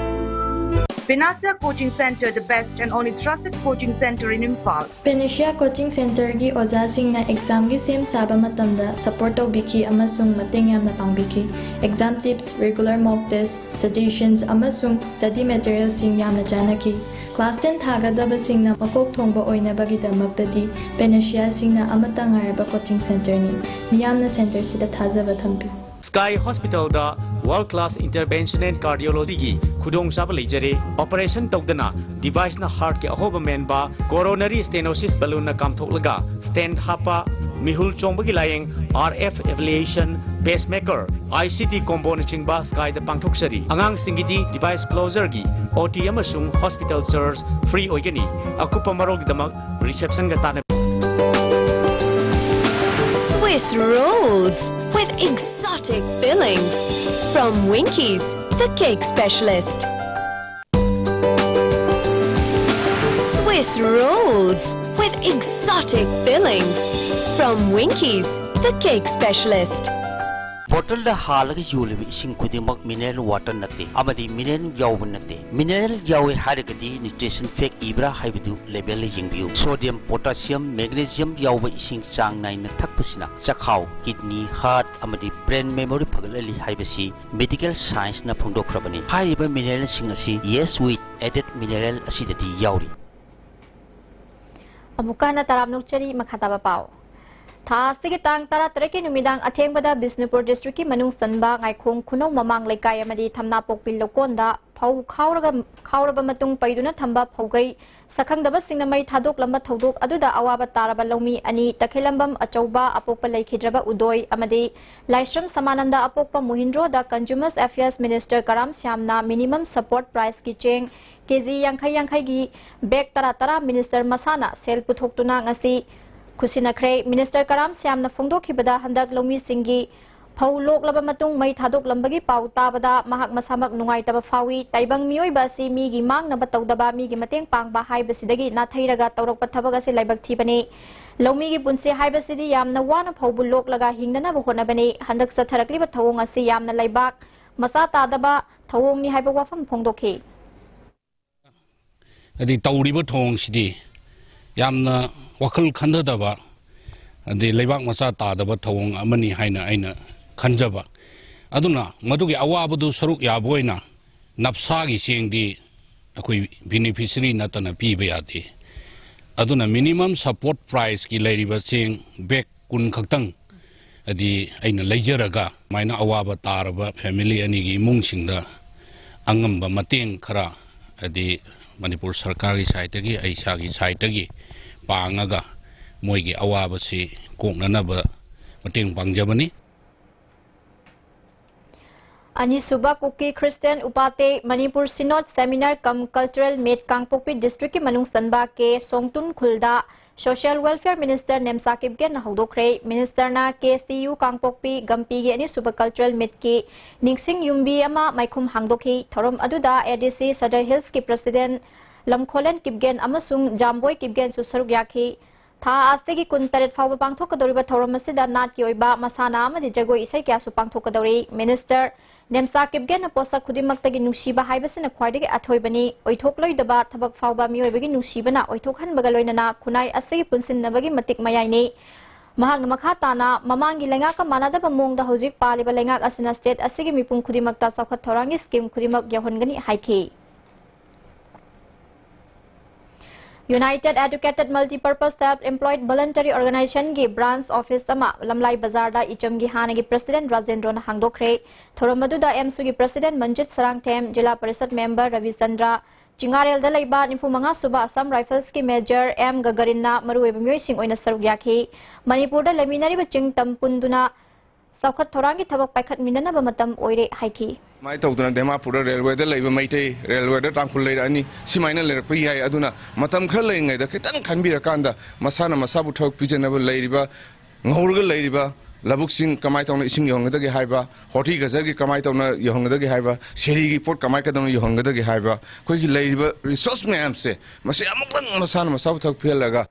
Panacea Coaching Centre, the best and only trusted coaching centre in Imphal. Panacea Coaching Centreꯒꯤ ꯑꯣꯖꯥꯁꯤꯡꯅ ꯑꯦꯛꯖꯥꯝꯒꯤ ꯁꯦꯝ ꯁꯥꯕ ꯃꯇꯝꯗ support ꯇꯧꯕꯤꯈꯤ ꯑꯃꯁꯨꯡ ꯃꯇꯦꯡ ꯌꯥꯝꯅ ꯄꯥꯡꯕꯤꯈꯤ꯫ Exam tips, regular mock test, suggestions ꯑꯃꯁꯨꯡ ꯁ꯭ꯇꯗꯤ ꯃꯦꯇꯔꯤꯌꯦꯜꯁꯤꯡ ꯌꯥꯝꯅ ꯆꯥꯟꯅꯈꯤ꯫ ꯀ꯭ꯂꯥꯁ ꯇꯦꯟ ꯊꯥꯒꯗꯕꯁꯤꯡꯅ ꯃꯀꯣꯛ ꯊꯣꯡꯕ ꯑꯣꯏꯅꯕꯒꯤꯗꯃꯛꯇꯗꯤ Panaceaꯁꯤꯡꯅ ꯑꯃꯠꯇ ꯉꯥꯏꯔꯕ ꯀꯣꯆꯤꯡ ꯁꯦꯟꯇꯔꯅꯤ꯫ ꯃꯤꯌꯥꯝꯅ ꯁꯦꯟꯇꯔꯁꯤꯗ ꯊꯥꯖꯕ ꯊꯝꯕꯤꯌꯨ꯫ Sky Hospitalꯗ World Class Intervention and Cardiologyꯒꯤ ꯈꯨꯗꯣꯡꯆꯥꯕ ꯂꯩꯖꯔꯦ꯫ ꯑꯣꯄꯔꯦꯁꯟ ꯇꯧꯗꯅ ꯗꯤꯚꯥꯏꯁꯅ ꯍꯥꯔꯠꯀꯤ ꯑꯍꯣꯕ ꯃꯦꯟꯕ, coronary stenosis balloonꯅ ꯀꯥꯝꯊꯣꯛꯂꯒ stent ꯍꯥꯞꯄ, ꯃꯤꯍꯨꯜ ꯆꯣꯡꯕꯒꯤ ꯂꯥꯌꯦꯡ, RF ablation, pacemaker, ICD comboꯅꯆꯤꯡꯕ Skyꯗ ꯄꯥꯡꯊꯣꯛꯆꯔꯤ꯫ ꯑꯉꯥꯡꯁꯤꯡꯒꯤꯗꯤ device closureꯒꯤ OT ꯑꯃꯁꯨꯡ hospital charge free ꯑꯣꯏꯒꯅꯤ꯫ ꯑꯀꯨꯞꯄ ꯃꯔꯣꯜꯒꯤꯗꯃꯛ receptionꯒ ꯇꯥꯟꯅꯕꯤꯌꯨ꯫ Swiss rolls with exotic fillings from Winkies, the cake specialist. Swiss rolls with exotic fillings from Winkies, the cake specialist. ꯕꯣꯇꯜꯗ ꯍꯥꯜꯂꯒ ꯌꯣꯜꯂꯤꯕ ꯏꯁꯤꯡ ꯈꯨꯗꯤꯡꯃꯛ mineral water ꯅꯠꯇꯦ ꯑꯃꯗꯤ mineral ꯌꯥꯎꯕ ꯅꯠꯇꯦ꯫ Mineral ꯌꯥꯎꯏ ꯍꯥꯏꯔꯒꯗꯤ nutrition fact ꯏꯕ꯭ꯔꯥ ꯍꯥꯏꯕꯗꯨ labelꯗ ꯌꯦꯡꯕꯤꯌꯨ꯫ Sodium, potassium, magnesium ꯌꯥꯎꯕ ꯏꯁꯤꯡ ꯆꯥꯡ ꯅꯥꯏꯅ ꯊꯛꯄꯁꯤꯅ ꯆꯈꯥꯎ, kidney, heart ꯑꯃꯗꯤ brain memory ꯐꯒꯠꯍꯜꯂꯤ ꯍꯥꯏꯕꯁꯤ medical scienceꯅ ꯐꯣꯡꯗꯣꯛꯈ꯭ꯔꯕꯅꯤ꯫ ꯍꯥꯏꯔꯤꯕ mineralꯁꯤꯡ ꯑꯁꯤ Yes With added mineral ꯑꯁꯤꯗꯗꯤ ꯌꯥꯎꯔꯤ꯫ ꯑꯃꯨꯛꯀ ꯍꯟꯅ ꯇꯔꯥꯝꯅ ꯑꯣꯛꯆꯔꯤ꯫ ꯃꯈꯥ ꯇꯥꯕ ꯄꯥꯎ꯫ ꯊꯥ ꯑꯁꯤꯒꯤ ꯇꯥꯡ ꯇꯔꯥꯇꯔꯦꯠꯀꯤ ꯅꯨꯃꯤꯗꯥꯡ ꯑꯊꯦꯡꯕꯗ ꯕꯤꯁꯅꯨꯄꯨꯔ districtꯀꯤ ꯃꯅꯨꯡ ꯆꯟꯕ ꯉꯥꯏꯈꯣꯡ ꯈꯨꯅꯧ ꯃꯃꯥꯡ ꯂꯩꯀꯥꯏ ꯑꯃꯗꯤ ꯊꯝꯅꯥꯄꯣꯛꯄꯤ ꯂꯧꯀꯣꯟꯗ ꯐꯧ ꯈꯥꯎꯔꯒ, ꯈꯥꯎꯔꯕ ꯃꯇꯨꯡ ꯄꯩꯗꯨꯅ ꯊꯝꯕ ꯐꯧꯒꯩ ꯁꯛꯈꯪꯗꯕꯁꯤꯡꯅ ꯃꯩ ꯊꯥꯗꯣꯛꯂꯝꯕ ꯊꯧꯗꯣꯛ ꯑꯗꯨꯗ ꯑꯋꯥꯕ ꯇꯥꯔꯕ ꯂꯧꯃꯤ ꯑꯅꯤ, ꯇꯈꯦꯜꯂꯝꯕꯝ ꯑꯆꯧꯕ ꯑꯄꯣꯛꯄ ꯂꯩꯈꯤꯗ꯭ꯔꯕ ꯎꯗꯣꯏ ꯑꯃꯗꯤ ꯂꯥꯏꯁ꯭ꯔꯝ ꯁꯃꯥꯅꯟꯗ ꯑꯄꯣꯛꯄ ꯃꯣꯍꯤꯟꯗ꯭ꯔꯣꯗ Consumer Affairs Minister ꯀꯔꯥꯝ ꯁ꯭ꯌꯥꯝꯅ minimum support priceꯀꯤ ꯆꯦꯡ KG ꯌꯥꯡꯈꯩ ꯌꯥꯡꯈꯩꯒꯤ bag ꯇꯔꯥ ꯇꯔꯥ minister ꯃꯁꯥꯅ ꯁꯦꯜ ꯄꯨꯊꯣꯛꯇꯨꯅ ꯉꯁꯤ ꯈꯨꯠꯁꯤꯟꯅꯈ꯭ꯔꯦ꯫ ꯃꯤꯅꯤꯁꯇꯔ ꯀꯔꯥꯝ ꯁ꯭ꯌꯥꯝꯅ ꯐꯣꯡꯗꯣꯛꯈꯤꯕꯗ, ꯍꯟꯗꯛ ꯂꯧꯃꯤꯁꯤꯡꯒꯤ ꯐꯧ ꯂꯣꯛꯂꯕ ꯃꯇꯨꯡ ꯃꯩ ꯊꯥꯗꯣꯛꯂꯝꯕꯒꯤ ꯄꯥꯎ ꯇꯥꯕꯗ ꯃꯍꯥꯛ ꯃꯁꯥꯃꯛ ꯅꯨꯡꯉꯥꯏꯇꯕ ꯐꯥꯎꯏ꯫ ꯇꯥꯏꯕꯪ ꯃꯤꯑꯣꯏꯕ ꯑꯁꯤ ꯃꯤꯒꯤ ꯃꯥꯡꯅꯕ ꯇꯧꯗꯕ, ꯃꯤꯒꯤ ꯃꯇꯦꯡ ꯄꯥꯡꯕ ꯍꯥꯏꯕꯁꯤꯗꯒꯤ ꯅꯥꯊꯩꯔꯒ ꯇꯧꯔꯛꯄ ꯊꯕꯛ ꯑꯁꯤ ꯂꯥꯏꯕꯛ ꯊꯤꯕꯅꯤ꯫ ꯂꯧꯃꯤꯒꯤ ꯄꯨꯟꯁꯤ ꯍꯥꯏꯕꯁꯤꯗꯤ ꯌꯥꯝꯅ ꯋꯥꯅ ꯐꯧꯕꯨ ꯂꯣꯛꯂꯒ ꯍꯤꯡꯅꯅꯕ ꯍꯣꯠꯅꯕꯅꯤ꯫ ꯍꯟꯗꯛ ꯆꯠꯊꯔꯛꯂꯤꯕ ꯊꯧꯑꯣꯡ ꯑꯁꯤ ꯌꯥꯝꯅ ꯂꯩꯕꯥꯛ ꯃꯆꯥ ꯇꯥꯗꯕ ꯊꯧꯑꯣꯡꯅꯤ ꯍꯥꯏꯕ ꯋꯥꯐꯝ ꯐꯣꯡꯗꯣꯛꯈꯤ꯫ ꯍꯥꯏꯗꯤ ꯇꯧꯔꯤꯕ ꯊꯧꯑꯣꯡꯁꯤꯗꯤ ꯌꯥꯝꯅ ꯋꯥꯈꯜ ꯈꯟꯊꯗꯕ, ꯑꯗꯩ ꯂꯩꯕꯥꯛ ꯃꯆꯥ ꯇꯥꯗꯕ ꯊꯧꯑꯣꯡ ꯑꯃꯅꯤ ꯍꯥꯏꯅ ꯑꯩꯅ ꯈꯟꯖꯕ꯫ ꯑꯗꯨꯅ ꯃꯗꯨꯒꯤ ꯑꯋꯥꯕꯗꯨ ꯁꯔꯨꯛ ꯌꯥꯕ ꯑꯣꯏꯅ ꯅꯞꯁꯥꯒꯤ ꯆꯦꯡꯗꯤ ꯑꯩꯈꯣꯏ ꯕꯦꯅꯤꯐꯤꯁꯔꯤ ꯅꯠꯇꯅ ꯄꯤꯕ ꯌꯥꯗꯦ꯫ ꯑꯗꯨꯅ ꯃꯤꯅꯤꯃꯝ ꯁꯄꯣꯔꯠ ꯄ꯭ꯔꯥꯏꯁꯀꯤ ꯂꯩꯔꯤꯕ ꯆꯦꯡ ꯕꯦꯛ ꯀꯨꯟ ꯈꯛꯇꯪ ꯍꯥꯏꯗꯤ ꯑꯩꯅ ꯂꯩꯖꯔꯒ ꯁꯨꯃꯥꯏꯅ ꯑꯋꯥꯕ ꯇꯥꯔꯕ ꯐꯦꯃꯤꯂꯤ ꯑꯅꯤꯒꯤ ꯏꯃꯨꯡꯁꯤꯡꯗ ꯑꯉꯝꯕ ꯃꯇꯦꯡ ꯈꯔ ꯍꯥꯏꯗꯤ ꯃꯅꯤꯄꯨꯔ ꯁꯔꯀꯥꯔꯒꯤ ꯁꯥꯏꯠꯇꯒꯤ, ꯑꯩ ꯏꯁꯥꯒꯤ ꯁꯥꯏꯠꯇꯒꯤ ꯄꯥꯡꯉꯒ ꯃꯣꯏꯒꯤ ꯑꯋꯥꯕꯁꯤ ꯀꯣꯛꯅꯅꯕ ꯃꯇꯦꯡ ꯄꯥꯡꯖꯕꯅꯤ꯫ ꯑꯅꯤꯁꯨꯕ ꯀꯨꯀꯤ ꯈ꯭ꯔꯤꯁꯇꯤꯌꯥꯟ ꯎꯄꯥꯇꯦ Manipur synod seminar cum cultural meet Kangpokpi ꯗꯤꯁꯇ꯭ꯔꯤꯛꯀꯤ ꯃꯅꯨꯡ ꯆꯟꯕ ꯀꯦ ꯁꯣꯡꯇꯨꯟ ꯈꯨꯜꯗ ꯁꯣꯁꯤꯌꯦꯜ ꯋꯦꯜꯐꯤꯌꯔ ꯃꯤꯅꯤꯁꯇꯔ ꯅꯦꯝꯆꯥ ꯀꯤꯞꯒꯦꯟꯅ ꯍꯧꯗꯣꯛꯈ꯭ꯔꯦ꯫ ꯃꯤꯅꯤꯁꯇꯔꯅ ꯀꯦ ꯁꯤ ꯌꯨ ꯀꯥꯡꯄꯣꯛꯄꯤ ꯒꯝꯄꯤꯒꯤ ꯑꯅꯤꯁꯨꯕ ꯀꯜꯆꯔꯦꯜ ꯃꯤꯠꯀꯤ ꯅꯤꯡꯁꯤꯡ ꯌꯨꯝꯕꯤ ꯑꯃ ꯃꯥꯏꯈꯨꯝ ꯍꯥꯡꯗꯣꯛꯈꯤ꯫ ꯊꯧꯔꯝ ꯑꯗꯨꯗ ꯑꯦ ꯗꯤ ꯁꯤ ꯁꯗꯔ ꯍꯤꯜꯁꯀꯤ ꯄ꯭ꯔꯁꯤꯗꯦꯟ ꯂꯝꯈꯣꯂꯦꯟ ꯀꯤꯞꯒꯦꯟ ꯑꯃꯁꯨꯡ ꯖꯥꯝꯕꯣꯏ ꯀꯤꯞꯒꯦꯟꯁꯨ ꯁꯔꯨꯛ ꯌꯥꯈꯤ꯫ ꯊꯥ ꯑꯁꯤꯒꯤ ꯀꯨꯟꯇꯔꯦꯠ ꯐꯥꯎꯕ ꯄꯥꯡꯊꯣꯛꯀꯗꯧꯔꯤꯕ ꯊꯧꯔꯝ ꯑꯁꯤꯗ ꯅꯥꯠꯀꯤ ꯑꯣꯏꯕ ꯃꯁꯥꯟꯅ ꯑꯃꯗꯤ ꯖꯒꯣꯏ ꯏꯁꯩ ꯀꯌꯥꯁꯨ ꯄꯥꯡꯊꯣꯛꯀꯗꯧꯔꯤ꯫ ꯃꯤꯅꯤꯁꯇꯔ ꯅꯦꯝꯆꯥ ꯀꯤꯞꯒꯦꯟꯅ ꯄꯣꯠꯁꯛ ꯈꯨꯗꯤꯡꯃꯛꯇꯒꯤ ꯅꯨꯡꯁꯤꯕ ꯍꯥꯏꯕꯁꯤꯅ ꯈ꯭ꯋꯥꯏꯗꯒꯤ ꯑꯊꯣꯏꯕꯅꯤ꯫ ꯑꯣꯏꯊꯣꯛꯂꯣꯏꯗꯕ ꯊꯕꯛ ꯐꯥꯎꯕ ꯃꯤꯑꯣꯏꯕꯒꯤ ꯅꯨꯡꯁꯤꯕꯅ ꯑꯣꯏꯊꯣꯛꯍꯟꯕꯒ ꯂꯣꯏꯅꯅ ꯈꯨꯟꯅꯥꯏ ꯑꯁꯤꯒꯤ ꯄꯨꯟꯁꯤꯟꯅꯕꯒꯤ ꯃꯇꯤꯛ ꯃꯌꯥꯏꯅꯤ꯫ ꯃꯍꯥꯛꯅ ꯃꯈꯥ ꯇꯥꯅ ꯃꯃꯥꯡꯒꯤ ꯂꯩꯉꯥꯛꯀ ꯃꯥꯟꯅꯗꯕ ꯃꯑꯣꯡꯗ ꯍꯧꯖꯤꯛ ꯄꯥꯜꯂꯤꯕ ꯂꯩꯉꯥꯛ ꯑꯁꯤꯅ ꯁ꯭ꯇꯦꯠ ꯑꯁꯤꯒꯤ ꯃꯤꯄꯨꯝ ꯈꯨꯗꯤꯡꯃꯛꯇ ꯆꯥꯎꯈꯠ ꯊꯧꯔꯥꯡꯒꯤ ꯁ꯭ꯀꯤꯝ ꯈꯨꯗꯤꯡꯃꯛ ꯌꯧꯍꯟꯒꯅꯤ ꯍꯥꯏꯈꯤ꯫ United Educated Multipurpose Self Employed Voluntary Organizationꯒꯤ branch office ꯑꯃ ꯂꯝꯂꯥꯏ ꯕꯖꯥꯔꯗ ꯏꯆꯝꯒꯤ ꯍꯥꯟꯅꯒꯤ president ꯔꯥꯖꯦꯟꯗ꯭ꯔꯣꯅ ꯍꯥꯡꯗꯣꯛꯈ꯭ꯔꯦ꯫ ꯊꯧꯔꯝ ꯑꯗꯨꯗ ꯑꯦꯝꯁꯨꯒꯤ president ꯃꯟꯖꯤꯠ ꯁꯔꯥꯡꯊꯦꯝ, ꯖꯤꯂꯥ ꯄꯔꯤꯁꯠ member ꯔꯕꯤꯆꯟꯗ꯭ꯔ, ꯆꯤꯡꯉꯥꯔꯦꯜꯗ ꯂꯩꯕ ꯅꯤꯐꯨ ꯃꯉꯥ ꯁꯨꯕ Assam Riflesꯀꯤ major ꯑꯦꯝ ꯒꯒꯔꯤꯟꯅ ꯃꯔꯨꯑꯣꯏꯕ ꯃꯤꯑꯣꯏꯁꯤꯡ ꯑꯣꯏꯅ ꯁꯔꯨꯛ ꯌꯥꯈꯤ꯫ ꯃꯅꯤꯄꯨꯔꯗ ꯂꯩꯃꯤꯟꯅꯔꯤꯕ ꯆꯤꯡ ꯇꯝ ꯄꯨꯟꯗꯨꯅ ꯆꯥꯎꯈꯠ ꯊꯧꯔꯥꯡꯒꯤ ꯊꯕꯛ ꯄꯥꯏꯈꯠꯃꯤꯟꯅꯅꯕ ꯃꯇꯝ ꯑꯣꯏꯔꯦ ꯍꯥꯏꯈꯤ꯫ ꯁꯨꯃꯥꯏꯅ ꯇꯧꯗꯅ ꯗꯤꯃꯥꯄꯨꯔꯗ ꯔꯦꯜꯋꯦꯗ ꯂꯩꯕ ꯃꯩꯇꯩ, ꯔꯦꯜꯋꯦꯗ ꯇꯥꯡꯈꯨꯜ ꯂꯩꯔꯛꯑꯅꯤ, ꯁꯤ ꯁꯨꯃꯥꯏꯅ ꯂꯩꯔꯛꯄ ꯌꯥꯏ꯫ ꯑꯗꯨꯅ ꯃꯇꯝ ꯈꯔ ꯂꯩꯔꯤꯉꯩꯗ ꯈꯤꯇꯪ ꯈꯟꯕꯤꯔꯀꯥꯟꯗ ꯃꯁꯥꯅ ꯃꯁꯥꯕꯨ ꯊꯕꯛ ꯄꯤꯖꯅꯕ ꯂꯩꯔꯤꯕ, ꯉꯧꯔꯒ ꯂꯩꯔꯤꯕ ꯂꯧꯕꯨꯛꯁꯤꯡ ꯀꯃꯥꯏꯅ ꯇꯧꯅ ꯏꯁꯤꯡ ꯌꯧꯍꯟꯒꯗꯒꯦ ꯍꯥꯏꯕ, ꯍꯣꯔꯇꯤꯀꯜꯆꯔꯒꯤ ꯀꯃꯥꯏꯅ ꯇꯧꯅ ꯌꯧꯍꯟꯒꯗꯒꯦ ꯍꯥꯏꯕ, ꯁꯦꯔꯤꯒꯤ ꯄꯣꯠ ꯀꯃꯥꯏꯅ ꯇꯧꯅ ꯌꯧꯍꯟꯒꯗꯒꯦ ꯍꯥꯏꯕ, ꯑꯩꯈꯣꯏꯒꯤ ꯂꯩꯔꯤꯕ ꯔꯤꯁꯣꯔꯁ ꯃꯌꯥꯝꯁꯦ ꯃꯁꯤ ꯑꯃꯨꯛꯇꯪ ꯃꯁꯥꯅ ꯃꯁꯥꯕꯨ ꯊꯕꯛ ꯄꯤꯍꯜꯂꯒ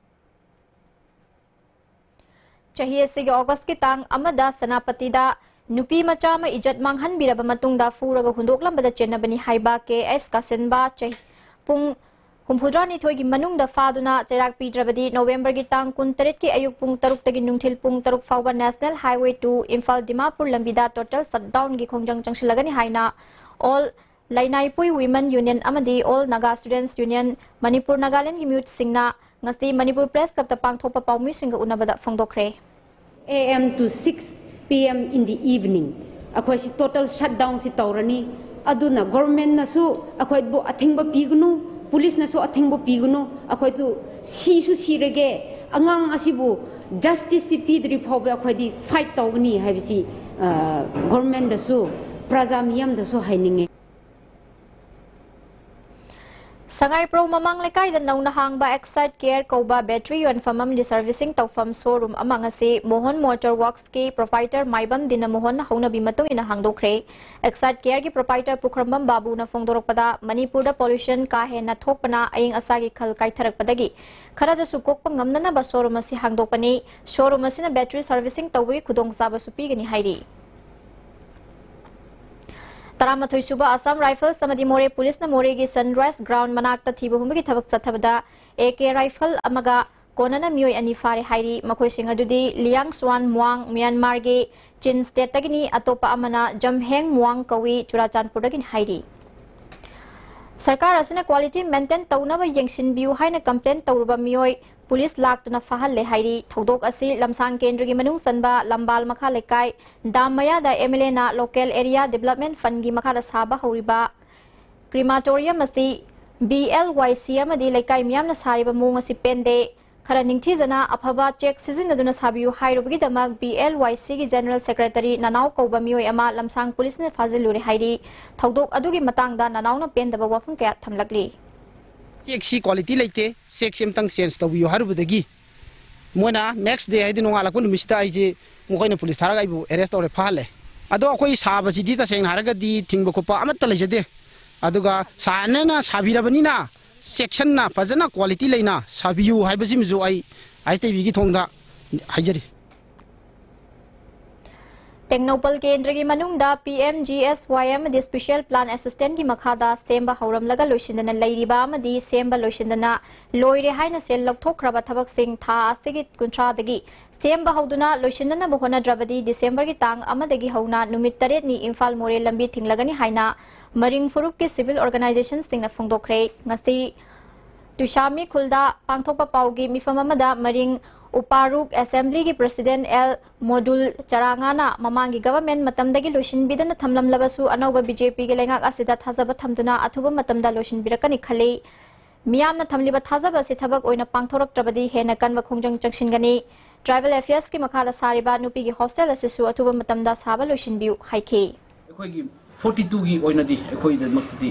ꯆꯍꯤ ꯑꯁꯤꯒꯤ ꯑꯣꯒꯁꯀꯤ ꯇꯥꯡ ꯑꯃꯗ ꯁꯦꯅꯥꯄꯇꯤꯗ ꯅꯨꯄꯤ ꯃꯆꯥ ꯑꯃ ꯏꯖꯠ ꯃꯥꯡꯍꯟꯕꯤꯔꯕ ꯃꯇꯨꯡꯗ ꯐꯨꯔꯒ ꯍꯨꯟꯗꯣꯛꯂꯝꯕꯗ ꯆꯦꯟꯅꯕꯅꯤ ꯍꯥꯏꯕ ꯀꯦ ꯑꯦꯁ ꯀꯥꯁꯤꯟꯕ ꯆꯍꯤ ꯄꯨꯡ ꯍꯨꯝꯐꯨꯇꯔꯥꯅꯤꯊꯣꯏꯒꯤ ꯃꯅꯨꯡꯗ ꯐꯥꯗꯨꯅ ꯆꯩꯔꯥꯛ ꯄꯤꯗ꯭ꯔꯕꯗꯤ ꯅꯣꯕꯦꯝꯕꯔꯒꯤ ꯇꯥꯡ ꯀꯨꯟꯇꯔꯦꯠꯀꯤ ꯑꯌꯨꯛ ꯄꯨꯡ ꯇꯔꯨꯛꯇꯒꯤ ꯅꯨꯡꯊꯤꯜ ꯄꯨꯡ ꯇꯔꯨꯛ ꯐꯥꯎꯕ National Highway two Imphal Dimapur ꯂꯝꯕꯤꯗ total shutdownꯒꯤ ꯈꯣꯡꯖꯪ ꯆꯪꯁꯤꯜꯂꯒꯅꯤ ꯍꯥꯏꯅ All Lainaipui Women Union ꯑꯃꯗꯤ All Naga Students Union Manipur ꯅꯥꯒꯥꯂꯦꯟꯒꯤ ꯃꯤꯍꯨꯠꯁꯤꯡꯅ ꯉꯁꯤ ꯃꯅꯤꯄꯨꯔ Press Clubꯇ ꯄꯥꯡꯊꯣꯛꯄ ꯄꯥꯎꯃꯤꯁꯤꯡꯒ ꯎꯅꯕꯗ ꯐꯣꯡꯗꯣꯛꯈ꯭ꯔꯦ꯫ A M to six P M in the evening ꯑꯩꯈꯣꯏꯁꯤ total shutdownꯁꯤ ꯇꯧꯔꯅꯤ꯫ ꯑꯗꯨꯅ governmentꯅꯁꯨ ꯑꯩꯈꯣꯏꯕꯨ ꯑꯊꯤꯡꯕ ꯄꯤꯒꯅꯨ, policeꯅꯁꯨ ꯑꯊꯤꯡꯕ ꯄꯤꯒꯅꯨ꯫ ꯑꯩꯈꯣꯏꯗꯨ ꯁꯤꯁꯨ ꯁꯤꯔꯒꯦ, ꯑꯉꯥꯡ ꯑꯁꯤꯕꯨ justiceꯁꯤ ꯄꯤꯗ꯭ꯔꯤ ꯐꯥꯎꯕ ꯑꯩꯈꯣꯏꯗꯤ fight ꯇꯧꯒꯅꯤ ꯍꯥꯏꯕꯁꯤ, ꯑ, governmentꯗꯁꯨ ꯄ꯭ꯔꯖꯥ ꯃꯤꯌꯥꯝꯗꯁꯨ ꯍꯥꯏꯅꯤꯡꯉꯦ꯫ ꯁꯉꯥꯏꯄ꯭ꯔꯧ ꯃꯃꯥꯡ ꯂꯩꯀꯥꯏꯗ ꯅꯧꯅ ꯍꯥꯡꯕ Excite Care ꯀꯧꯕ battery ꯌꯣꯟꯐꯝ ꯑꯃꯗꯤ servicing ꯇꯧꯐꯝ showroom ꯑꯃ ꯉꯁꯤ ꯃꯣꯍꯟ Motor Worksꯀꯤ proprietor ꯃꯥꯏꯕꯝ ꯗꯤꯅꯃꯣꯍꯟꯅ ꯍꯧꯅꯕꯤ ꯃꯇꯨꯡ ꯏꯟꯅ ꯍꯥꯡꯗꯣꯛꯈ꯭ꯔꯦ꯫ Excite Careꯒꯤ proprietor ꯄꯨꯈ꯭ꯔꯝꯕꯝ ꯕꯥꯕꯨꯅ ꯐꯣꯡꯗꯣꯔꯛꯄꯗ, ꯃꯅꯤꯄꯨꯔꯗ pollution ꯀꯥ ꯍꯦꯟꯅ ꯊꯣꯛꯄꯅ ꯑꯏꯪ ꯑꯁꯥꯒꯤ ꯈꯜ ꯀꯥꯏꯊꯔꯛꯄꯗꯒꯤ ꯈꯔꯗꯁꯨ ꯀꯣꯛꯄ ꯉꯝꯅꯅꯕ showroom ꯑꯁꯤ ꯍꯥꯡꯗꯣꯛꯄꯅꯤ꯫ Showroom ꯑꯁꯤꯅ battery servicing ꯇꯧꯕꯒꯤ ꯈꯨꯗꯣꯡꯆꯥꯕꯁꯨ ꯄꯤꯒꯅꯤ ꯍꯥꯏꯔꯤ꯫ ꯇꯔꯥꯃꯥꯊꯣꯏ ꯁꯨꯕ Assam Rifles ꯑꯃꯗꯤ ꯃꯣꯔꯦ ꯄꯨꯂꯤꯁꯅ ꯃꯣꯔꯦꯒꯤ Sunrise Ground ꯃꯅꯥꯛꯇ ꯊꯤꯕ ꯍꯨꯝꯕꯒꯤ ꯊꯕꯛ ꯆꯠꯊꯕꯗ A K rifle ꯑꯃꯒ ꯀꯣꯟꯅꯅ ꯃꯤꯑꯣꯏ ꯑꯅꯤ ꯐꯥꯔꯦ ꯍꯥꯏꯔꯤ꯫ ꯃꯈꯣꯏꯁꯤꯡ ꯑꯗꯨꯗꯤ ꯂꯤꯌꯥꯡ ꯁ꯭ꯋꯥꯟ ꯃ꯭ꯋꯥꯡ, ꯃ꯭ꯌꯥꯟꯃꯥꯔꯒꯤ ꯆꯤꯟ stateꯇꯒꯤꯅꯤ, ꯑꯇꯣꯞꯄ ꯑꯃꯅ ꯖꯝꯍꯦꯡ ꯃ꯭ꯋꯥꯡ ꯀꯧꯏ, ꯆꯨꯔꯥꯆꯥꯟꯄꯨꯔꯗꯒꯤꯅꯤ ꯍꯥꯏꯔꯤ꯫ ꯁꯔꯀꯥꯔ ꯑꯁꯤꯅ quality maintain ꯇꯧꯅꯕ ꯌꯦꯡꯁꯤꯟꯕꯤꯌꯨ ꯍꯥꯏꯅ complain ꯇꯧꯔꯨꯕ ꯃꯤꯑꯣꯏ ꯄꯨꯂꯤꯁ ꯂꯥꯛꯇꯨꯅ ꯐꯥꯍꯜꯂꯦ ꯍꯥꯏꯔꯤ꯫ ꯊꯧꯗꯣꯛ ꯑꯁꯤ ꯂꯝꯁꯥꯡ ꯀꯦꯟꯗ꯭ꯔꯒꯤ ꯃꯅꯨꯡ ꯆꯟꯕ ꯂꯝꯕꯥꯜ ꯃꯈꯥ ꯂꯩꯀꯥꯏ ꯗꯥꯝ ꯃꯌꯥꯗ M L Aꯅ local area development fundꯒꯤ ꯃꯈꯥꯗ ꯁꯥꯕ ꯍꯧꯔꯤꯕ crematorium ꯑꯁꯤ B L Y C ꯑꯃꯗꯤ ꯂꯩꯀꯥꯏ ꯃꯤꯌꯥꯝꯅ ꯁꯥꯔꯤꯕ ꯃꯑꯣꯡ ꯑꯁꯤ ꯄꯦꯟꯗꯦ, ꯈꯔ ꯅꯤꯡꯊꯤꯖꯅ ꯑꯐꯕ ꯆꯦꯛ ꯁꯤꯖꯤꯟꯅꯗꯨꯅ ꯁꯥꯕꯤꯌꯨ ꯍꯥꯏꯔꯨꯕꯒꯤꯗꯃꯛ B L Y Cꯒꯤ General Secretary ꯅꯅꯥꯎ ꯀꯧꯕ ꯃꯤꯑꯣꯏ ꯑꯃ ꯂꯝꯁꯥꯡ ꯄꯨꯂꯤꯁꯅ ꯐꯥꯖꯤꯜꯂꯨꯔꯦ ꯍꯥꯏꯔꯤ꯫ ꯊꯧꯗꯣꯛ ꯑꯗꯨꯒꯤ ꯃꯇꯥꯡꯗ ꯅꯅꯥꯎꯅ ꯄꯦꯟꯗꯕ ꯋꯥꯐꯝ ꯀꯌꯥ ꯊꯝꯂꯛꯂꯤ꯫ ꯆꯦꯛꯁꯤ quality ꯂꯩꯇꯦ, ꯆꯦꯛꯁꯤ ꯑꯝꯇꯪ change ꯇꯧꯕꯤꯌꯨ ꯍꯥꯏꯔꯨꯕꯗꯒꯤ ꯃꯣꯏꯅ next day, ꯍꯥꯏꯗꯤ ꯅꯣꯡꯉꯥꯜꯂꯛꯄ ꯅꯨꯃꯤꯠꯁꯤꯗ ꯑꯩꯁꯦ ꯃꯈꯣꯏꯅ ꯄꯨꯂꯤꯁ ꯊꯥꯔꯒ ꯑꯩꯕꯨ arrest ꯇꯧꯔꯦ, ꯐꯥꯍꯜꯂꯦ꯫ ꯑꯗꯣ ꯑꯩꯈꯣꯏ ꯁꯥꯕꯁꯤꯗꯤ ꯇꯁꯦꯡꯅ ꯍꯥꯏꯔꯒꯗꯤ ꯊꯤꯡꯕ ꯈꯣꯠꯄ ꯑꯃꯠꯇ ꯂꯩꯖꯗꯦ꯫ ꯑꯗꯨꯒ ꯁꯥꯔꯅ ꯁꯥꯕꯤꯔꯕꯅꯤꯅ ꯆꯦꯛꯁꯤꯟꯅ ꯐꯖꯅ quality ꯂꯩꯅ ꯁꯥꯕꯤꯌꯨ ꯍꯥꯏꯕꯁꯤꯃꯁꯨ ꯑꯩ ꯑꯥꯏ ꯑꯦꯁ ꯇꯤ ꯚꯤꯒꯤ ꯊꯣꯡꯗ ꯍꯥꯏꯖꯔꯤ꯫ ꯇꯦꯡꯅꯧꯄꯜ ꯀꯦꯟꯗ꯭ꯔꯒꯤ ꯃꯅꯨꯡꯗ P M G S Y ꯑꯃꯗꯤ Special Plan Assistantꯀꯤ ꯃꯈꯥꯗ ꯁꯦꯝꯕ ꯍꯧꯔꯝꯂꯒ ꯂꯣꯏꯁꯤꯟꯗꯅ ꯂꯩꯔꯤꯕ ꯑꯃꯗꯤ ꯁꯦꯝꯕ ꯂꯣꯏꯁꯤꯟꯗꯅ ꯂꯣꯏꯔꯦ ꯍꯥꯏꯅ ꯁꯦꯜ ꯂꯧꯊꯣꯛꯈ꯭ꯔꯕ ꯊꯕꯛꯁꯤꯡ ꯊꯥ ꯑꯁꯤꯒꯤ ꯀꯨꯟꯊ꯭ꯔꯥꯗꯒꯤ ꯁꯦꯝꯕ ꯍꯧꯗꯨꯅ ꯂꯣꯏꯁꯤꯟꯅꯅꯕ ꯍꯣꯠꯅꯗ꯭ꯔꯕꯗꯤ ꯗꯤꯁꯦꯝꯕꯔꯒꯤ ꯇꯥꯡ ꯑꯃꯗꯒꯤ ꯍꯧꯅ ꯅꯨꯃꯤꯠ ꯇꯔꯦꯠꯅꯤ ꯏꯝꯐꯥꯜ ꯃꯣꯔꯦ ꯂꯝꯕꯤ ꯊꯤꯡꯂꯒꯅꯤ ꯍꯥꯏꯅ ꯃꯔꯤꯡ ꯐꯨꯔꯨꯞꯀꯤ civil organizationꯁꯤꯡꯅ ꯐꯣꯡꯗꯣꯛꯈ꯭ꯔꯦ꯫ ꯉꯁꯤ ꯇꯨꯏꯁꯥꯃꯤ ꯈꯨꯜꯗ ꯄꯥꯡꯊꯣꯛꯄ ꯄꯥꯎꯒꯤ ꯃꯤꯐꯝ ꯑꯃꯗ ꯃꯔꯤꯡ ꯎꯄꯥꯔꯨꯛ Assemblyꯒꯤ President L ꯃꯣꯗꯨꯜ ꯆꯔꯥꯉꯥꯅ ꯃꯃꯥꯡꯒꯤ government ꯃꯇꯝꯗꯒꯤ ꯂꯣꯏꯁꯤꯟꯕꯤꯗꯅ ꯊꯝꯂꯝꯂꯕꯁꯨ ꯑꯅꯧꯕ BJPꯒꯤ ꯂꯩꯉꯥꯛ ꯑꯁꯤꯗ ꯊꯥꯖꯕ ꯊꯝꯗꯨꯅ ꯑꯊꯨꯕ ꯃꯇꯝꯗ ꯂꯣꯏꯁꯤꯟꯕꯤꯔꯛꯀꯅꯤ ꯈꯜꯂꯤ꯫ ꯃꯤꯌꯥꯝꯅ ꯊꯝꯂꯤꯕ ꯊꯥꯖꯕ ꯑꯁꯤ ꯊꯕꯛ ꯑꯣꯏꯅ ꯄꯥꯡꯊꯣꯔꯛꯇ꯭ꯔꯕꯗꯤ ꯍꯦꯟꯅ ꯀꯟꯕ ꯈꯣꯡꯖꯪ ꯆꯪꯁꯤꯟꯒꯅꯤ꯫ Tribal Affairsꯀꯤ ꯃꯈꯥꯗ ꯁꯥꯔꯤꯕ ꯅꯨꯄꯤꯒꯤ hostel ꯑꯁꯤꯁꯨ ꯑꯊꯨꯕ ꯃꯇꯝꯗ ꯁꯥꯕ ꯂꯣꯏꯁꯤꯟꯕꯤꯌꯨ ꯍꯥꯏꯈꯤ꯫ ꯑꯩꯈꯣꯏꯒꯤ forty twoꯒꯤ ꯑꯣꯏꯅꯗꯤ ꯑꯩꯈꯣꯏꯒꯤꯗꯃꯛꯇꯗꯤ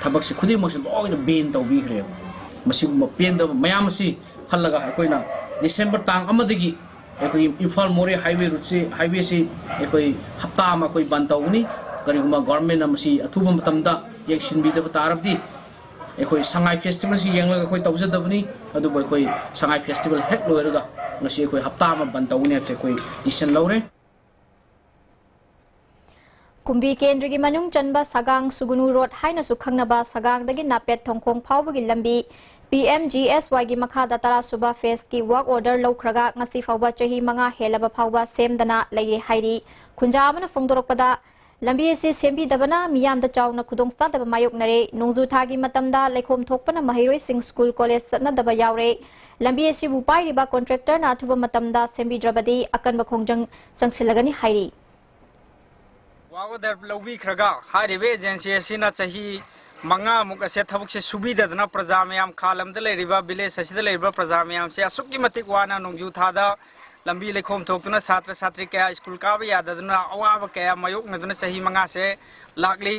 ꯊꯕꯛꯁꯦ ꯈꯨꯗꯤꯡꯃꯛꯁꯦ ꯂꯣꯏꯅ ban ꯇꯧꯕꯤꯈ꯭ꯔꯦꯕ꯫ ꯃꯁꯤꯒꯨꯝꯕ ꯄꯦꯟꯗꯕ ꯃꯌꯥꯝ ꯑꯁꯤ ꯈꯜꯂꯒ ꯑꯩꯈꯣꯏꯅ ꯗꯤꯁꯦꯝꯕꯔ ꯇꯥꯡ ꯑꯃꯗꯒꯤ ꯑꯩꯈꯣꯏꯒꯤ ꯏꯝꯐꯥꯜ ꯃꯣꯔꯦ highway routeꯁꯤ, highwayꯁꯤ ꯑꯩꯈꯣꯏ ꯍꯞꯇꯥ ꯑꯃ ꯑꯩꯈꯣꯏ ꯕꯟ ꯇꯧꯒꯅꯤ꯫ ꯀꯔꯤꯒꯨꯝꯕ governmentꯅ ꯃꯁꯤ ꯑꯊꯨꯕ ꯃꯇꯝꯗ ꯌꯦꯡꯁꯤꯟꯕꯤꯗꯕ ꯇꯥꯔꯕꯗꯤ ꯑꯩꯈꯣꯏ ꯁꯉꯥꯏ festivalꯁꯤ ꯌꯦꯡꯂꯒ ꯑꯩꯈꯣꯏ ꯇꯧꯖꯗꯕꯅꯤ꯫ ꯑꯗꯨꯕꯨ ꯑꯩꯈꯣꯏ ꯁꯉꯥꯏ festival ꯍꯦꯛ ꯂꯣꯏꯔꯒ ꯉꯁꯤ ꯑꯩꯈꯣꯏ ꯍꯞꯇꯥ ꯑꯃ ꯕꯟ ꯇꯧꯒꯅꯤ ꯍꯥꯏꯕꯁꯦ ꯑꯩꯈꯣꯏ decision ꯂꯧꯔꯦ꯫ ꯀꯨꯝꯕꯤ ꯀꯦꯟꯗ꯭ꯔꯒꯤ ꯃꯅꯨꯡ ꯆꯟꯕ ꯁꯒꯥꯡ ꯁꯨꯒꯨꯅꯨ road ꯍꯥꯏꯅꯁꯨ ꯈꯪꯅꯕ ꯁꯒꯥꯡꯗꯒꯤ ꯅꯥꯄꯦꯠ ꯊꯣꯡꯈꯣꯡ ꯐꯥꯎꯕꯒꯤ ꯂꯝꯕꯤ P M G S Yꯒꯤ ꯃꯈꯥꯗ ꯇꯔꯥꯁꯨꯕ phaseꯀꯤ work order ꯂꯧꯈ꯭ꯔꯒ ꯉꯁꯤ ꯐꯥꯎꯕ ꯆꯍꯤ ꯃꯉꯥ ꯍꯦꯜꯂꯕ ꯐꯥꯎꯕ ꯁꯦꯝꯗꯅ ꯂꯩꯔꯦ ꯍꯥꯏꯔꯤ꯫ ꯈꯨꯟꯖꯥ ꯑꯃꯅ ꯐꯣꯡꯗꯣꯔꯛꯄꯗ, ꯂꯝꯕꯤ ꯑꯁꯤ ꯁꯦꯝꯕꯤꯗꯕꯅ ꯃꯤꯌꯥꯝꯗ ꯆꯥꯎꯅ ꯈꯨꯗꯣꯡꯆꯥꯗꯕ ꯃꯥꯌꯣꯛꯅꯔꯦ꯫ ꯅꯣꯡꯖꯨ ꯊꯥꯒꯤ ꯃꯇꯝꯗ ꯂꯩꯈꯣꯝ ꯊꯣꯛꯄꯅ ꯃꯍꯩꯔꯣꯏꯁꯤꯡ school college ꯆꯠꯅꯗꯕ ꯌꯥꯎꯔꯦ꯫ ꯂꯝꯕꯤ ꯑꯁꯤꯕꯨ ꯄꯥꯏꯔꯤꯕ contractorꯅ ꯑꯊꯨꯕ ꯃꯇꯝꯗ ꯁꯦꯝꯕꯤꯗ꯭ꯔꯕꯗꯤ ꯑꯀꯟꯕ ꯈꯣꯡꯖꯪ ꯆꯪꯁꯤꯜꯂꯒꯅꯤ ꯍꯥꯏꯔꯤ꯫ Work order ꯂꯧꯕꯤꯈ꯭ꯔꯒ ꯍꯥꯏꯔꯤꯕ agency ꯑꯁꯤꯅ ꯆꯍꯤ ꯃꯉꯥꯃꯨꯛ ꯑꯁꯦ ꯊꯕꯛꯁꯦ ꯁꯨꯕꯤꯗꯗꯅ ꯄ꯭ꯔꯖꯥ ꯃꯌꯥꯝ, ꯈꯥ ꯂꯝꯗ ꯂꯩꯔꯤꯕ, ꯚꯤꯂꯦꯖ ꯑꯁꯤꯗ ꯂꯩꯔꯤꯕ ꯄ꯭ꯔꯖꯥ ꯃꯌꯥꯝꯁꯦ ꯑꯁꯨꯛꯀꯤ ꯃꯇꯤꯛ ꯋꯥꯅ ꯅꯣꯡꯖꯨ ꯊꯥꯗ ꯂꯝꯕꯤ ꯂꯩꯈꯣꯝ ꯊꯣꯛꯇꯨꯅ ꯁꯥꯇ꯭ꯔ ꯁꯥꯇ꯭ꯔꯤ ꯀꯌꯥ ꯁ꯭ꯀꯨꯜ ꯀꯥꯕ ꯌꯥꯗꯗꯨꯅ ꯑꯋꯥꯕ ꯀꯌꯥ ꯃꯥꯌꯣꯛꯅꯗꯨꯅ ꯆꯍꯤ ꯃꯉꯥꯁꯦ ꯂꯥꯛꯂꯤ꯫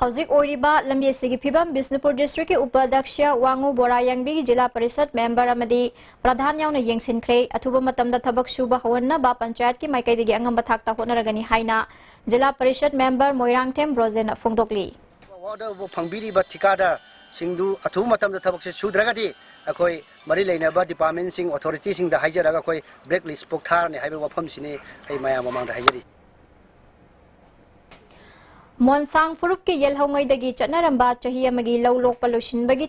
ꯍꯧꯖꯤꯛ ꯑꯣꯏꯔꯤꯕ ꯂꯝꯕꯤ ꯑꯁꯤꯒꯤ ꯐꯤꯕꯝ ꯕꯤꯁꯅꯨꯄꯨꯔ ꯗꯤꯁꯇ꯭ꯔꯤꯛꯀꯤ ꯎꯄꯥꯙ꯭ꯌꯛꯁ ꯋꯥꯉꯨ ꯕꯣꯔꯥ ꯌꯥꯡꯕꯤꯒꯤ ꯖꯤꯂꯥ ꯄꯔꯤꯁꯠ ꯃꯦꯝꯕꯔ ꯑꯃꯗꯤ ꯄ꯭ꯔꯙꯥꯟ ꯌꯥꯎꯅ ꯌꯦꯡꯁꯤꯟꯈ꯭ꯔꯦ꯫ ꯑꯊꯨꯕ ꯃꯇꯝꯗ ꯊꯕꯛ ꯁꯨꯕ ꯍꯧꯍꯟꯅꯕ ꯄꯟꯆꯥꯌꯠꯀꯤ ꯃꯥꯏꯀꯩꯗꯒꯤ ꯑꯉꯝꯕ ꯊꯥꯛꯇ ꯍꯣꯠꯅꯔꯒꯅꯤ ꯍꯥꯏꯅ ꯖꯤꯂꯥ ꯄꯔꯤꯁꯠ ꯃꯦꯝꯕꯔ ꯃꯣꯏꯔꯥꯡꯊꯦꯝ ꯔꯣꯖꯦꯟꯅ ꯐꯣꯡꯗꯣꯛꯂꯤ꯫ ꯑꯣꯔꯗꯔꯕꯨ ꯐꯪꯕꯤꯔꯤꯕ ꯊꯤꯀꯥꯗꯥꯔꯁꯤꯡꯗꯨ ꯑꯊꯨꯕ ꯃꯇꯝꯗ ꯊꯕꯛꯁꯦ ꯁꯨꯗ꯭ꯔꯒꯗꯤ ꯑꯩꯈꯣꯏ ꯃꯔꯤ ꯂꯩꯅꯕ ꯗꯤꯄꯥꯔꯠꯃꯦꯟꯁꯤꯡ, ꯑꯣꯊꯣꯔꯤꯇꯤꯁꯤꯡꯗ ꯍꯥꯏꯖꯔꯒ ꯑꯩꯈꯣꯏ ꯕ꯭ꯂꯦꯛ ꯂꯤꯁ ꯄꯣꯛ ꯊꯥꯔꯅꯤ ꯍꯥꯏꯕ ꯋꯥꯐꯝꯁꯤꯅꯤ ꯑꯩ ꯃꯌꯥꯝ ꯃꯃꯥꯡꯗ ꯍꯥꯏꯖꯔꯤ꯫ ꯃꯣꯟꯁꯥꯡ ꯐꯨꯔꯨꯞꯀꯤ ꯌꯦꯜꯍꯧꯉꯩꯗꯒꯤ ꯆꯠꯅꯔꯝꯕ ꯆꯍꯤ ꯑꯃꯒꯤ ꯂꯧ ꯂꯣꯛꯄ ꯂꯣꯏꯁꯤꯟꯕꯒꯤ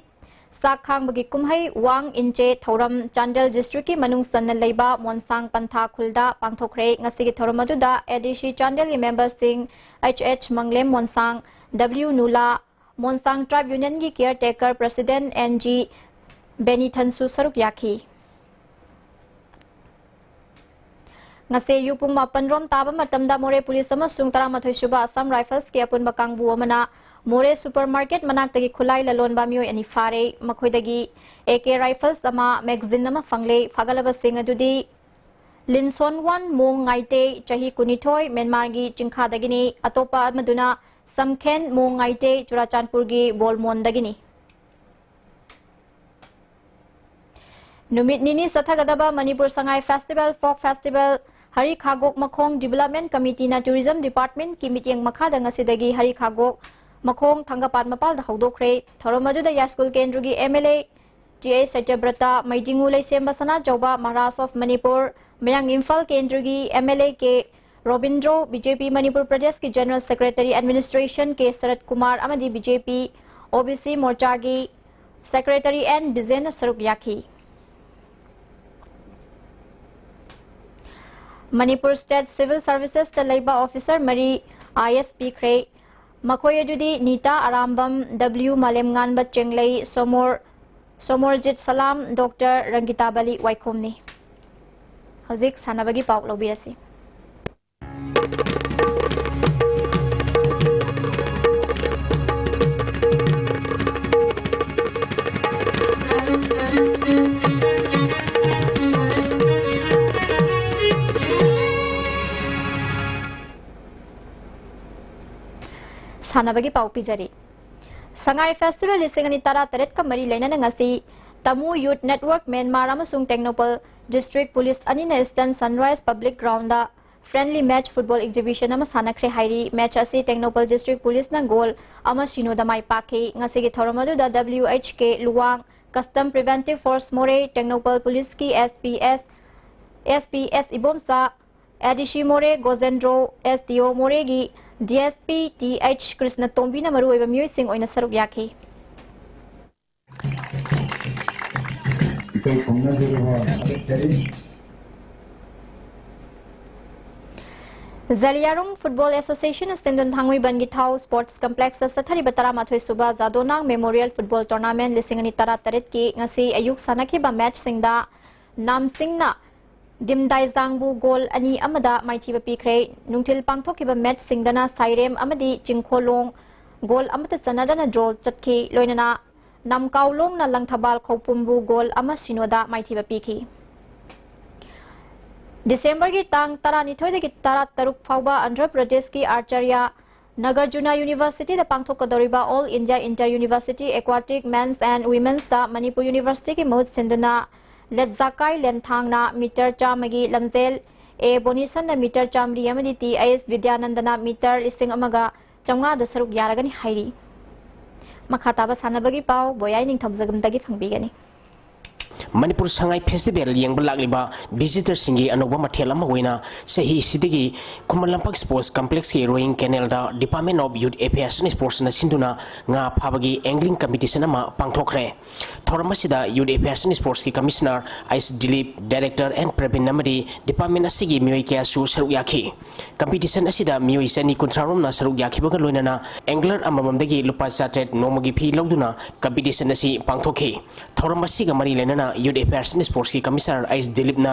ꯆꯥꯛ ꯈꯥꯡꯕꯒꯤ ꯀꯨꯝꯍꯩ ꯋꯥꯡ ꯏꯟꯆꯦ ꯊꯧꯔꯝ ꯆꯥꯟꯗꯦꯜ ꯗꯤꯁꯇ꯭ꯔꯤꯛꯀꯤ ꯃꯅꯨꯡ ꯆꯟꯅ ꯂꯩꯕ ꯃꯣꯟꯁꯥꯡ ꯄꯟꯊꯥ ꯈꯨꯜꯗ ꯄꯥꯡꯊꯣꯛꯈ꯭ꯔꯦ꯫ ꯉꯁꯤꯒꯤ ꯊꯧꯔꯝ ꯑꯗꯨꯗ ꯑꯦ ꯗꯤ ꯁꯤ ꯆꯥꯟꯗꯦꯜꯒꯤ ꯃꯦꯝꯕꯔꯁꯤꯡ H H Manglem Monsang, W Nula, Monsang tribe ꯌꯨꯅꯤꯌꯟꯒꯤ caretaker president N G ꯕꯦꯅꯤꯊꯟꯁꯨ ꯁꯔꯨꯛ ꯌꯥꯈꯤ꯫ ꯉꯁꯤ ꯑꯌꯨꯛ ꯄꯨꯡ ꯃꯥꯄꯟ ꯔꯣꯝ ꯇꯥꯕ ꯃꯇꯝꯗ ꯃꯣꯔꯦ ꯄꯨꯂꯤꯁ ꯑꯃꯁꯨꯡ ꯇꯔꯥꯃꯥꯊꯣꯏ ꯁꯨꯕ ꯑꯁꯥꯝ ꯔꯥꯏꯐꯜꯁꯀꯤ ꯑꯄꯨꯟꯕ ꯀꯥꯡꯕꯨ ꯑꯃꯅ ꯃꯣꯔꯦ ꯁꯨꯄꯔ ꯃꯥꯔꯀꯦꯠ ꯃꯅꯥꯛꯇꯒꯤ ꯈꯨꯠꯂꯥꯏ ꯂꯂꯣꯟꯕ ꯃꯤꯑꯣꯏ ꯑꯅꯤ ꯐꯥꯔꯦ꯫ ꯃꯈꯣꯏꯗꯒꯤ ꯑꯦ ꯀꯦ ꯔꯥꯏꯐꯜꯁ ꯑꯃ, ꯃꯦꯒꯖꯤꯟ ꯑꯃ ꯐꯪꯂꯦ꯫ ꯐꯥꯒꯠꯂꯕꯁꯤꯡ ꯑꯗꯨꯗꯤ ꯂꯤꯟꯁꯣꯟꯋꯥꯟ ꯃꯣꯡ ꯉꯥꯏꯇꯦ, ꯆꯍꯤ ꯀꯨꯟꯅꯤꯊꯣꯏ, ꯃ꯭ꯌꯥꯟꯃꯥꯔꯒꯤ ꯆꯤꯡꯈꯥꯗꯒꯤꯅꯤ꯫ ꯑꯇꯣꯞꯄ ꯑꯃꯗꯨꯅ ꯁꯝꯈꯦꯟ ꯃꯣꯡ ꯉꯥꯏꯇꯦ, ꯆꯨꯔꯥꯆꯥꯟꯄꯨꯔꯒꯤ ꯕꯣꯜꯃꯣꯟꯗꯒꯤꯅꯤ꯫ ꯅꯨꯃꯤꯠ ꯅꯤꯅꯤ ꯆꯠꯊꯒꯗꯕ ꯃꯅꯤꯄꯨꯔ ꯁꯉꯥꯏ ꯐꯦꯁꯇꯤꯚꯦꯜ, ꯐꯣꯛ ꯐꯦꯁꯇꯤꯚꯦꯜ, ꯍꯔꯤ ꯈꯥꯒꯣꯛ ꯃꯈꯣꯡ ꯗꯤꯚꯦꯂꯞꯃꯦꯟ ꯀꯃꯤꯇꯤꯅ ꯇꯨꯔꯤꯖꯝ ꯗꯤꯄꯥꯔꯠꯃꯦꯟꯠꯀꯤ ꯃꯤꯠꯌꯦꯡ ꯃꯈꯥꯗ ꯉꯁꯤꯗꯒꯤ ꯍꯔꯤ ꯈꯥꯒꯣꯛ ꯃꯈꯣꯡ ꯊꯥꯡꯒꯄꯥꯠ ꯃꯄꯥꯜꯗ ꯍꯧꯗꯣꯛꯈ꯭ꯔꯦ꯫ ꯊꯧꯔꯝ ꯑꯗꯨꯗ ꯌꯥꯏꯁ꯭ꯀꯨꯜ ꯀꯦꯟꯗ꯭ꯔꯒꯤ M L A T A Satyabrata, Meidingngu Leishemba Sanajaoba, Maharaj of Manipur, Mayang Imphal ꯀꯦꯟꯗ꯭ꯔꯒꯤ M L A K Robindro, B J P Manipur ꯄ꯭ꯔꯗꯦꯁꯀꯤ general secretary administration K Sarat Kumar ꯑꯃꯗꯤ ꯕꯤ ꯖꯦ ꯄꯤ ꯑꯣ ꯕꯤ ꯁꯤ ꯃꯣꯔꯆꯥꯒꯤ ꯁꯦꯀ꯭ꯔꯦꯇꯔꯤ ꯑꯦꯟ ꯕꯤꯖꯦꯟꯅ ꯁꯔꯨꯛ ꯌꯥꯈꯤ꯫ ꯃꯅꯤꯄꯨꯔ ꯁ꯭ꯇꯦꯠ ꯁꯤꯚꯤꯜ ꯁꯔꯚꯤꯁꯦꯁꯇ ꯂꯩꯕ ꯑꯣꯐꯤꯁꯔ ꯃꯔꯤ ꯑꯥꯏ ꯑꯦꯁ ꯄꯤꯈ꯭ꯔꯦ꯫ ꯃꯈꯣꯏ ꯑꯗꯨꯗꯤ ꯅꯤꯇꯥ ꯑꯔꯥꯝꯕꯝ, ꯗꯕ꯭ꯂꯤꯌꯨ ꯃꯥꯂꯦꯝꯉꯥꯟꯕ ꯆꯦꯡꯂꯩ, ꯁꯣꯃꯣꯔ-, ꯁꯣꯃꯣꯔꯖꯤꯠ ꯁꯂꯥꯝ, ꯗꯣꯛꯇꯔ ꯔꯪꯒꯤꯇꯥꯕꯂꯤ ꯋꯥꯏꯈꯣꯝꯅꯤ꯫ ꯍꯧꯖꯤꯛ ꯁꯥꯟꯅꯕꯒꯤ ꯄꯥꯎ ꯂꯧꯕꯤꯔꯁꯤ꯫ ꯁꯥꯟꯅꯕꯒꯤ ꯄꯥꯎ ꯄꯤꯖꯔꯤ꯫ ꯁꯉꯥꯏ ꯐꯦꯁꯇꯤꯚꯦꯜ ꯂꯤꯁꯤꯡ ꯑꯅꯤ ꯇꯔꯥ ꯇꯔꯦꯠꯀ ꯃꯔꯤ ꯂꯩꯅꯅ ꯉꯁꯤ ꯇꯃꯨ ꯌꯨꯠ ꯅꯦꯠꯋꯔꯛ ꯃ꯭ꯌꯥꯟꯃꯥꯔ ꯑꯃꯁꯨꯡ ꯇꯦꯡꯅꯧꯄꯜ ꯗꯤꯁꯇ꯭ꯔꯤꯛ ꯄꯨꯂꯤꯁ ꯑꯅꯤꯅ eastern sunrise public ground friendly match football exhibition ꯑꯃ ꯁꯥꯟꯅꯈ꯭ꯔꯦ ꯍꯥꯏꯔꯤ꯫ ꯃꯦꯆ ꯑꯁꯤ ꯇꯦꯡꯅꯧꯄꯜ ꯗꯤꯁꯇ꯭ꯔꯤꯛ ꯄꯨꯂꯤꯁꯅ ꯒꯣꯜ ꯑꯃ ꯁꯤꯅꯣꯗ ꯃꯥꯏ ꯄꯥꯛꯈꯤ꯫ ꯉꯁꯤꯒꯤ ꯊꯧꯔꯝ ꯑꯗꯨꯗ W H K Luwang, custom preventive force ꯃꯣꯔꯦ, ꯇꯦꯡꯅꯧꯄꯜ ꯄꯨꯂꯤꯁꯀꯤ S P S, S P S Ibomcha, A D C ꯃꯣꯔꯦ ꯒꯣꯖꯦꯟꯗ꯭ꯔꯣ, S D O ꯃꯣꯔꯦꯒꯤ D S P T H ꯀ꯭ꯔꯤꯁꯅꯇꯣꯝꯕꯤꯅ ꯃꯔꯨꯑꯣꯏꯕ ꯃꯤꯑꯣꯏꯁꯤꯡ ꯑꯣꯏꯅ ꯁꯔꯨꯛ ꯌꯥꯈꯤ꯫ ꯖꯂꯤꯌꯥꯔꯣꯡ ꯐꯨꯠꯕꯣꯜ ꯑꯦꯁꯣꯁꯤꯌꯦꯁꯟ ꯁꯤꯟꯗꯨꯟ ꯊꯥꯡꯃꯩꯕꯟꯒꯤ ꯊꯥꯎ ꯁ꯭ꯄꯣꯔꯠꯁ ꯀꯝꯄ꯭ꯂꯦꯛꯁꯇ ꯆꯠꯊꯔꯤꯕ ꯇꯔꯥꯃꯥꯊꯣꯏ ꯁꯨꯕ ꯖꯥꯗꯣꯅꯥꯡ ꯃꯦꯃꯣꯔꯤꯌꯦꯜ ꯐꯨꯠꯕꯣꯜ ꯇꯣꯔꯅꯥꯃꯦꯟ ꯂꯤꯁꯤꯡ ꯑꯅꯤ ꯇꯔꯥ ꯇꯔꯦꯠꯀꯤ ꯉꯁꯤ ꯑꯌꯨꯛ ꯁꯥꯟꯅꯈꯤꯕ ꯃꯦꯆꯁꯤꯡꯗ ꯅꯥꯝꯁꯤꯡꯅ ꯗꯤꯝꯗꯥꯏꯖꯥꯡꯕꯨ ꯒꯣꯜ ꯑꯅꯤ ꯑꯃꯗ ꯃꯥꯏꯊꯤꯕ ꯄꯤꯈ꯭ꯔꯦ꯫ ꯅꯨꯡꯊꯤꯜ ꯄꯥꯡꯊꯣꯛꯈꯤꯕ ꯃꯦꯆꯁꯤꯡꯗꯅ ꯁꯥꯏꯔꯦꯝ ꯑꯃꯗꯤ ꯆꯤꯡꯈꯣꯂꯣꯡ ꯒꯣꯜ ꯑꯃꯠꯇ ꯆꯟꯅꯗꯅ ꯗ꯭ꯔꯣ ꯆꯠꯈꯤ꯫ ꯂꯣꯏꯅꯅ ꯅꯝꯀꯥꯎꯂꯣꯡꯅ ꯂꯪꯊꯕꯥꯜ ꯈꯧꯄꯨꯝꯕꯨ ꯒꯣꯜ ꯑꯃ ꯁꯤꯅꯣꯗ ꯃꯥꯏꯊꯤꯕ ꯄꯤꯈꯤ꯫ ꯗꯤꯁꯦꯝꯕꯔꯒꯤ ꯇꯥꯡ ꯇꯔꯥꯅꯤꯊꯣꯏꯗꯒꯤ ꯇꯔꯥꯇꯔꯨꯛ ꯐꯥꯎꯕ ꯑꯟꯙ꯭ꯔ ꯄ꯭ꯔꯗꯦꯁꯀꯤ ꯑꯥꯔꯆꯥꯔꯌ ꯅꯒꯔꯖꯨꯅꯥ ꯌꯨꯅꯤꯚꯔꯁꯤꯇꯤꯗ ꯄꯥꯡꯊꯣꯛꯀꯗꯧꯔꯤꯕ All India Inter University Aquatic Men's and Women'sꯇ Manipur ꯌꯨꯅꯤꯚꯔꯁꯤꯇꯤꯒꯤ ꯃꯍꯨꯠ ꯁꯤꯟꯗꯨꯅ ꯂꯦꯠꯖꯥꯀꯥꯏ ꯂꯦꯟꯊꯥꯡꯅ ꯃꯤꯇꯔ ꯆꯥꯝꯃꯒꯤ, ꯂꯝꯖꯦꯜ A ꯕꯣꯅꯤꯁꯟꯅ ꯃꯤꯇꯔ ꯆꯥꯝꯃꯔꯤ ꯑꯃꯗꯤ T H ꯕꯤꯗ꯭ꯌꯥꯅꯟꯗꯅ ꯃꯤꯇꯔ ꯂꯤꯁꯤꯡ ꯑꯃꯒ ꯆꯥꯝꯃꯉꯥꯗ ꯁꯔꯨꯛ ꯌꯥꯔꯒꯅꯤ ꯍꯥꯏꯔꯤ꯫ ꯃꯈꯥ ꯇꯥꯕ ꯁꯥꯟꯅꯕꯒꯤ ꯄꯥꯎ ꯕꯣꯌꯥꯏ ꯅꯤꯡꯊꯧꯖꯝꯗꯒꯤ ꯐꯪꯕꯤꯒꯅꯤ꯫ ꯃꯅꯤꯄꯨꯔ ꯁꯉꯥꯏ ꯐꯦꯁꯇꯤꯚꯦꯜ ꯌꯦꯡꯕ ꯂꯥꯛꯂꯤꯕ ꯚꯤꯖꯤꯇꯔꯁꯤꯡꯒꯤ ꯑꯅꯧꯕ ꯃꯊꯦꯜ ꯑꯃ ꯑꯣꯏꯅ ꯆꯍꯤꯁꯤꯗꯒꯤ ꯈꯨꯃꯟ ꯂꯝꯄꯥꯛ ꯁ꯭ꯄꯣꯔꯠꯁ ꯀꯝꯄ꯭ꯂꯦꯛꯁꯀꯤ ꯔꯣꯋꯤꯡ ꯀꯦꯅꯦꯜꯗ Department of Youth Affairs and Sportsꯅ ꯁꯤꯟꯗꯨꯅ ꯉꯥ ꯐꯥꯕꯒꯤ angling competition ꯑꯃ ꯄꯥꯡꯊꯣꯛꯈ꯭ꯔꯦ꯫ ꯊꯧꯔꯝ ꯑꯁꯤꯗ Youth Affairs and Sportsꯀꯤ Commissioner H Dilip, Director N Prabin ꯑꯃꯗꯤ department ꯑꯁꯤꯒꯤ ꯃꯤꯑꯣꯏ ꯀꯌꯥꯁꯨ ꯁꯔꯨꯛ ꯌꯥꯈꯤ꯫ Competition ꯑꯁꯤꯗ ꯃꯤꯑꯣꯏ ꯆꯅꯤ ꯀꯨꯟꯊ꯭ꯔꯥ ꯔꯣꯝꯅ ꯁꯔꯨꯛ ꯌꯥꯈꯤꯕꯒ ꯂꯣꯏꯅꯅ angler ꯑꯃꯃꯝꯗꯒꯤ ꯂꯨꯄꯥ ꯆꯥꯇ꯭ꯔꯦꯠ ꯅꯣꯡꯃꯒꯤ fee ꯂꯧꯗꯨꯅ competition ꯑꯁꯤ ꯄꯥꯡꯊꯣꯛꯈꯤ꯫ ꯊꯧꯔꯝ ꯑꯁꯤꯒ ꯃꯔꯤ ꯂꯩꯅꯅ Youth Affairs and Sportsꯀꯤ Commissioner ꯑꯩꯆ ꯗꯤꯂꯤꯞꯅ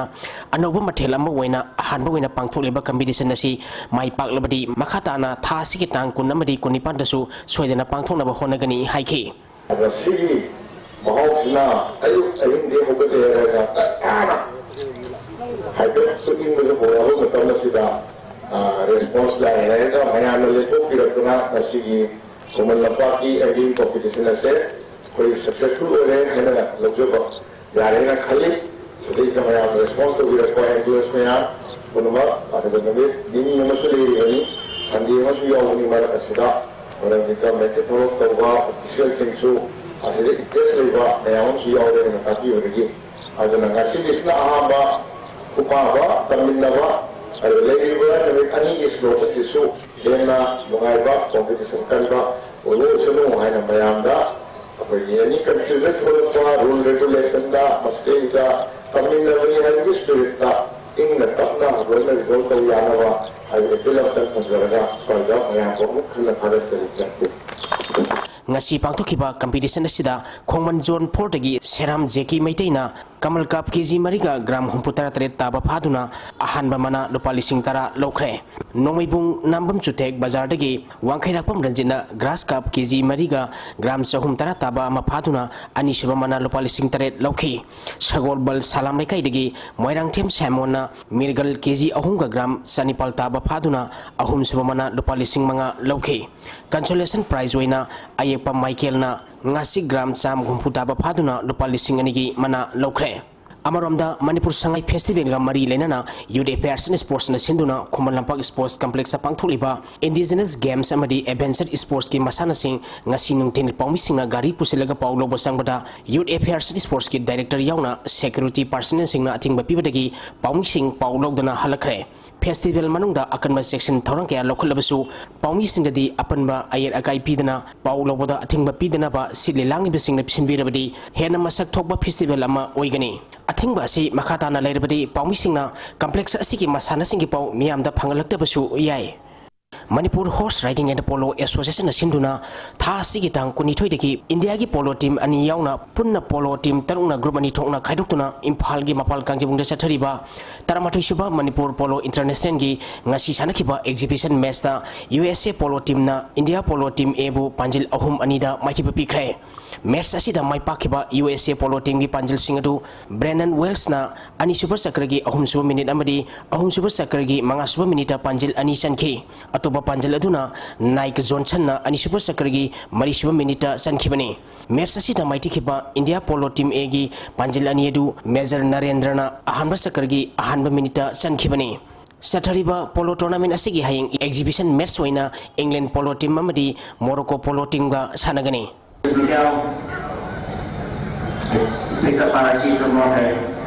ꯑꯅꯧꯕ ꯃꯊꯦꯜ ꯑꯃ ꯑꯣꯏꯅ ꯑꯍꯥꯟꯕ ꯑꯣꯏꯅ ꯄꯥꯡꯊꯣꯛꯂꯤꯕ competition ꯑꯁꯤ ꯃꯥꯏ ꯄꯥꯛꯂꯕꯗꯤ ꯃꯈꯥ ꯇꯥꯅ ꯊꯥ ꯑꯁꯤꯒꯤ ꯇꯥꯡ ꯀꯨꯟ ꯑꯃꯗꯤ ꯀꯨꯟꯅꯤꯄꯥꯟꯗꯁꯨ ꯁꯣꯏꯗꯅ ꯄꯥꯡꯊꯣꯛꯅꯕ ꯍꯣꯠꯅꯒꯅꯤ ꯍꯥꯏꯈꯤ꯫ ꯃꯁꯤꯒꯤ ꯃꯍꯥꯎꯁꯤꯅ ꯑꯌꯨꯛ ꯑꯍꯤꯡꯗꯤ ꯍꯧꯒꯠꯂꯦ ꯍꯥꯏꯔꯒ ꯇꯞ ꯇꯥꯅ ꯍꯥꯏꯐꯦꯠ ꯇꯨꯝꯅꯤꯡꯕꯁꯨ ꯍꯧꯔꯛꯑꯕ ꯃꯇꯝ ꯑꯁꯤꯗ, ꯑ, ꯔꯦꯁꯄꯣꯟꯁ ꯂꯥꯛꯑꯦ ꯍꯥꯏꯔꯒ ꯃꯌꯥꯝꯅ ꯂꯦꯞꯊꯣꯛꯄꯤꯔꯛꯇꯨꯅ ꯉꯁꯤꯒꯤ ꯈꯨꯃꯟ ꯂꯝꯄꯥꯛꯀꯤ ꯑꯦꯡꯒ꯭ꯔꯤꯡ ꯀꯣꯝꯄꯤꯇꯤꯁꯟ ꯑꯁꯦ ꯑꯩꯈꯣꯏ ꯁꯛꯁꯦꯁꯐꯨꯜ ꯑꯣꯏꯔꯦ ꯍꯥꯏꯅ ꯂꯧꯖꯕ ꯌꯥꯔꯦꯅ ꯈꯜꯂꯤ꯫ ꯁꯤꯗꯩꯁꯤꯗ ꯃꯌꯥꯝꯅ ꯔꯦꯁꯄꯣꯟꯁ ꯇꯧꯕꯤꯔꯛꯄ ꯑꯦꯝꯕꯨꯂꯦꯟꯁ ꯃꯌꯥꯝ ꯄꯨꯝꯅꯃꯛ, ꯑꯗꯨꯒ ꯅꯨꯃꯤꯠ ꯅꯤꯅꯤ ꯑꯃꯁꯨ ꯂꯩꯔꯤꯕꯅꯤ, ꯁꯟꯗꯦ ꯑꯃꯁꯨ ꯌꯥꯎꯕꯅꯤ ꯃꯔꯛ ꯑꯁꯤꯗ꯫ ꯃꯔꯝꯗꯤ ꯒꯚꯔꯟꯃꯦꯟꯠꯀꯤ ꯊꯕꯛ ꯇꯧꯕ ꯑꯣꯐꯤꯁꯤꯌꯦꯜꯁꯤꯡꯁꯨ ꯑꯁꯤꯗ ꯏꯟꯇꯔꯦꯁ ꯂꯩꯕ ꯃꯌꯥꯝ ꯑꯃꯁꯨ ꯌꯥꯎꯔꯦ ꯍꯥꯏꯅ ꯇꯥꯛꯄꯤꯕꯗꯒꯤ꯫ ꯑꯗꯨꯅ ꯉꯁꯤꯒꯤꯁꯤꯅ ꯑꯍꯥꯟꯕ ꯈꯨꯄꯥꯕ ꯇꯝꯃꯤꯟꯅꯕ, ꯑꯗꯨ ꯂꯩꯔꯤꯕ ꯅꯨꯃꯤꯠ ꯑꯅꯤꯒꯤ ꯁ꯭ꯂꯣꯠ ꯑꯁꯤꯁꯨ ꯍꯦꯟꯅ ꯅꯨꯡꯉꯥꯏꯕ, ꯀꯣꯝꯄꯤꯇꯤꯁꯟ ꯀꯟꯕ ꯑꯣꯏꯔꯣꯏꯁꯅꯨ ꯍꯥꯏꯅ ꯃꯌꯥꯝꯗ ꯑꯩꯈꯣꯏꯒꯤ ꯑꯦꯅꯤ ꯀꯟꯐ꯭ꯌꯨꯖꯟ ꯊꯣꯛꯂꯛꯄ ꯔꯨꯜ ꯔꯦꯒꯨꯂꯦꯁꯟꯗ ꯃꯁꯤꯗꯩꯗ ꯇꯝꯃꯤꯟꯅꯕꯅꯤ ꯍꯥꯏꯕꯒꯤ ꯁ꯭ꯄꯤꯔꯤꯠꯇ ꯏꯪꯅ ꯇꯞꯅ ꯂꯣꯏꯅ ꯔꯤꯖꯣꯜꯚ ꯇꯧꯕ ꯌꯥꯅꯕ ꯍꯥꯏꯕꯗꯤ ꯑꯄꯤꯜ ꯑꯃꯇꯪ ꯊꯝꯖꯔꯒ ꯁ꯭ꯋꯥꯏꯗ ꯃꯌꯥꯝꯕꯨ ꯑꯃꯨꯛ ꯍꯟꯅ ꯊꯥꯒꯠꯆꯔꯤ꯫ Thank you꯫ ꯉꯁꯤ ꯄꯥꯡꯊꯣꯛꯈꯤꯕ ꯀꯝꯄꯤꯇꯤꯁꯟ ꯑꯁꯤꯗ ꯈꯣꯡꯃꯟ ꯖꯣꯟ ꯐꯣꯔꯗꯒꯤ ꯁꯦꯔꯥꯝ ꯖꯦꯀꯤ ꯃꯩꯇꯩꯅ ꯀꯃꯜ ꯀꯞ ꯀꯦꯖꯤ ꯃꯔꯤꯒ ꯒ꯭ꯔꯥꯝ ꯍꯨꯝꯐꯨꯇꯔꯥ ꯇꯔꯦꯠ ꯇꯥꯕ ꯐꯥꯗꯨꯅ ꯑꯍꯥꯟꯕ ꯃꯅꯥ ꯂꯨꯄꯥ ꯂꯤꯁꯤꯡ ꯇꯔꯥ ꯂꯧꯈ꯭ꯔꯦ꯫ ꯅꯣꯡꯃꯩꯕꯨꯡ ꯅꯥꯝꯕꯝ ꯆꯨꯊꯦꯛ ꯕꯖꯥꯔꯗꯒꯤ ꯋꯥꯡꯈꯩꯔꯥꯛꯄꯝ ꯔꯟꯖꯤꯠꯅ ꯒ꯭ꯔꯥꯁ ꯀꯞ ꯀꯦꯖꯤ ꯃꯔꯤꯒ ꯒ꯭ꯔꯥꯝ ꯆꯍꯨꯝ ꯇꯔꯥ ꯇꯥꯕ ꯑꯃ ꯐꯥꯗꯨꯅ ꯑꯅꯤꯁꯨꯕ ꯃꯅꯥ ꯂꯨꯄꯥ ꯂꯤꯁꯤꯡ ꯇꯔꯦꯠ ꯂꯧꯈꯤ꯫ ꯁꯒꯣꯜꯕꯜ ꯁꯂꯥꯝ ꯂꯩꯀꯥꯏꯗꯒꯤ ꯃꯣꯏꯔꯥꯡꯊꯦꯝ ꯁꯥꯏꯃꯣꯟꯅ ꯃꯤꯔꯒꯜ ꯀꯦꯖꯤ ꯑꯍꯨꯝꯒ ꯒ꯭ꯔꯥꯝ ꯆꯅꯤꯄꯥꯜ ꯇꯥꯕ ꯐꯥꯗꯨꯅ ꯑꯍꯨꯝꯁꯨꯕ ꯃꯅꯥ ꯂꯨꯄꯥ ꯂꯤꯁꯤꯡ ꯃꯉꯥ ꯂꯧꯈꯤ꯫ ꯀꯟꯁꯣꯂꯦꯁꯟ ꯄ꯭ꯔꯥꯏꯖ ꯑꯣꯏꯅ ꯑꯌꯦꯛꯄ ꯃꯥꯏꯀꯦꯜꯅ ꯉꯥꯁꯤꯛ ꯒ꯭ꯔꯥꯝ ꯆꯥꯝ ꯍꯨꯝꯐꯨ ꯇꯥꯕ ꯐꯥꯗꯨꯅ ꯂꯨꯄꯥ ꯂꯤꯁꯤꯡ ꯑꯅꯤꯒꯤ ꯃꯅꯥ ꯂꯧꯈ꯭ꯔꯦ꯫ ꯑꯃꯔꯣꯝꯗ ꯃꯅꯤꯄꯨꯔ ꯁꯉꯥꯏ ꯐꯦꯁꯇꯤꯚꯦꯜꯒ ꯃꯔꯤ ꯂꯩꯅꯅ ꯌꯨꯠ ꯑꯦꯐꯤꯌꯔꯁ ꯑꯦꯟ ꯁ꯭ꯄꯣꯔꯠꯁꯅ ꯁꯤꯟꯗꯨꯅ ꯈꯨꯃꯟ ꯂꯝꯄꯥꯛ ꯁ꯭ꯄꯣꯔꯠꯁ ꯀꯝꯄ꯭ꯂꯦꯛꯁꯇ ꯄꯥꯡꯊꯣꯛꯂꯤꯕ ꯏꯟꯗꯤꯖꯤꯅꯁ ꯒꯦꯝꯁ ꯑꯃꯗꯤ ꯑꯦꯗꯚꯦꯟꯆꯔ ꯁ꯭ꯄꯣꯔꯠꯁꯀꯤ ꯃꯁꯥꯟꯅꯁꯤꯡ ꯉꯁꯤ ꯅꯨꯡꯊꯤꯜ ꯄꯥꯎꯃꯤꯁꯤꯡꯅ ꯒꯥꯔꯤ ꯄꯨꯁꯤꯜꯂꯒ ꯄꯥꯎ ꯂꯧꯕ ꯆꯪꯕꯗ ꯌꯨꯠ ꯑꯦꯐꯤꯌꯔꯁ ꯑꯦꯟ ꯁ꯭ꯄꯣꯔꯠꯁꯀꯤ ꯗꯥꯏꯔꯦꯛꯇꯔ ꯌꯥꯎꯅ ꯁꯦꯀ꯭ꯌꯨꯔꯤꯇꯤ ꯄꯥꯔꯁꯅꯦꯜꯁꯤꯡꯅ ꯑꯊꯤꯡꯕ ꯄꯤꯕꯗꯒꯤ ꯄꯥꯎꯃꯤꯁꯤꯡ ꯄꯥꯎ ꯂꯧꯗꯅ ꯍꯜꯂꯛꯈ꯭ꯔꯦ꯫ ꯐꯦꯁꯇꯤꯚꯦꯜ ꯃꯅꯨꯡꯗ ꯑꯀꯟꯕ ꯆꯦꯛꯁꯤꯟ ꯊꯧꯔꯥꯡ ꯀꯌꯥ ꯂꯧꯈꯠꯂꯕꯁꯨ ꯄꯥꯎꯃꯤꯁꯤꯡꯗꯗꯤ ꯑꯄꯟꯕ ꯑꯌꯦꯠ ꯑꯀꯥꯏ ꯄꯤꯗꯅ ꯄꯥꯎ ꯂꯧꯕꯗ ꯑꯊꯤꯡꯕ ꯄꯤꯗꯅꯕ ꯁꯤꯜꯂꯤ ꯂꯥꯡꯂꯤꯕꯁꯤꯡꯅ ꯁꯤꯟꯕꯤꯔꯕꯗꯤ ꯍꯦꯟꯅ ꯃꯁꯛ ꯊꯣꯛꯄ ꯐꯦꯁꯇꯤꯚꯦꯜ ꯑꯃ ꯑꯣꯏꯒꯅꯤ꯫ ꯑꯊꯤꯡꯕ ꯑꯁꯤ ꯃꯈꯥ ꯇꯥꯅ ꯂꯩꯔꯕꯗꯤ ꯄꯥꯎꯃꯤꯁꯤꯡꯅ ꯀꯝꯄ꯭ꯂꯦꯛꯁ ꯑꯁꯤꯒꯤ ꯃꯁꯥꯟꯅꯁꯤꯡꯒꯤ ꯄꯥꯎ ꯃꯤꯌꯥꯝꯗ ꯐꯪꯍꯜꯂꯛꯇꯕꯁꯨ ꯌꯥꯏ꯫ Manipur Horse Riding and Polo Association ꯅ ꯁꯤꯟꯗꯨꯅ ꯊꯥ ꯑꯁꯤꯒꯤ ꯇꯥꯡ ꯀꯨꯟꯅꯤꯊꯣꯏꯗꯒꯤ ꯏꯟꯗꯤꯌꯥꯒꯤ ꯄꯣꯂꯣ ꯇꯤꯝ ꯑꯅꯤ ꯌꯥꯎꯅ ꯄꯨꯟꯅ ꯄꯣꯂꯣ ꯇꯤꯝ ꯇꯔꯨꯛꯅ ꯒ꯭ꯔꯨꯞ ꯑꯅꯤ ꯊꯣꯛꯅ ꯈꯥꯏꯗꯣꯛꯇꯨꯅ ꯏꯝꯐꯥꯜꯒꯤ ꯃꯄꯥꯜ ꯀꯥꯡꯖꯩꯕꯨꯡꯗ ꯆꯠꯊꯔꯤꯕ ꯇꯔꯥꯃꯥꯊꯣꯏ ꯁꯨꯕ ꯃꯅꯤꯄꯨꯔ ꯄꯣꯂꯣ ꯏꯟꯇꯔꯅꯦꯁꯅꯦꯜꯒꯤ ꯉꯁꯤ ꯁꯥꯟꯅꯈꯤꯕ ꯑꯦꯛꯖꯤꯕꯤꯁꯟ ꯃꯦꯠꯆꯇ ꯌꯨ ꯑꯦꯁ ꯑꯦ ꯄꯣꯂꯣ ꯇꯤꯝꯅ ꯏꯟꯗꯤꯌꯥ ꯄꯣꯂꯣ ꯇꯤꯝ ꯑꯦꯕꯨ ꯄꯥꯟꯖꯤꯜ ꯑꯍꯨꯝ ꯑꯅꯤꯗ ꯃꯥꯏꯊꯤꯕ ꯄꯤꯈ꯭ꯔꯦ꯫ ꯃꯦꯠꯆ ꯑꯁꯤꯗ ꯃꯥꯏ ꯄꯥꯛꯈꯤꯕ ꯌꯨ ꯑꯦꯁ ꯑꯦ ꯄꯣꯂꯣ ꯇꯤꯝꯒꯤ ꯄꯥꯟꯖꯤꯜꯁꯤꯡ ꯑꯗꯨ ꯕ꯭ꯔꯦꯟꯗꯟ ꯋꯦꯜꯁꯅ ꯑꯅꯤꯁꯨꯕ ꯆꯀ꯭ꯔꯒꯤ ꯑꯍꯨꯝꯁꯨꯕ ꯃꯤꯅꯤꯠ ꯑꯃꯗꯤ ꯑꯍꯨꯝꯁꯨꯕ ꯆꯀ꯭ꯔꯒꯤ ꯃꯉꯥꯁꯨꯕ ꯃꯤꯅꯤꯠꯇ ꯄꯥꯟꯖꯤꯜ ꯑꯅꯤ ꯆꯟꯈꯤ꯫ ꯑꯇꯣꯞꯄ ꯄꯥꯟꯖꯤꯜ ꯑꯗꯨꯅ ꯅꯥꯏꯛ ꯖꯣꯟꯁꯟꯅ ꯑꯅꯤꯁꯨꯕ ꯆꯀ꯭ꯔꯒꯤ ꯃꯔꯤꯁꯨꯕ ꯃꯤꯅꯤꯠꯇ ꯆꯟꯈꯤꯕꯅꯤ꯫ ꯃꯦꯠꯆ ꯑꯁꯤꯗ ꯃꯥꯏꯊꯤꯈꯤꯕ ꯏꯟꯗꯤꯌꯥ ꯄꯣꯂꯣ ꯇꯤꯝ ꯑꯦꯒꯤ ꯄꯥꯟꯖꯤꯜ ꯑꯅꯤ ꯑꯗꯨ ꯃꯦꯖꯔ ꯅꯔꯦꯟꯗ꯭ꯔꯅ ꯑꯍꯥꯟꯕ ꯆꯀ꯭ꯔꯒꯤ ꯑꯍꯥꯟꯕ ꯃꯤꯅꯤꯠꯇ ꯆꯟꯈꯤꯕꯅꯤ꯫ ꯆꯠꯊꯔꯤꯕ ꯄꯣꯂꯣ ꯇꯣꯔꯅꯥꯃꯦꯟ ꯑꯁꯤꯒꯤ ꯍꯌꯦꯡ ꯑꯦꯛꯖꯤꯕꯤꯁꯟ ꯃꯦꯠꯆ ꯑꯣꯏꯅ ꯏꯪꯂꯦꯟ ꯄꯣꯂꯣ ꯇꯤꯝ ꯑꯃꯗꯤ ꯃꯣꯔꯣꯀꯣ ꯄꯣꯂꯣ ꯇꯤꯝꯒ ꯁꯥꯟꯅꯒꯅꯤ꯫ Miguel. It's picked up by Rashid from Morocco.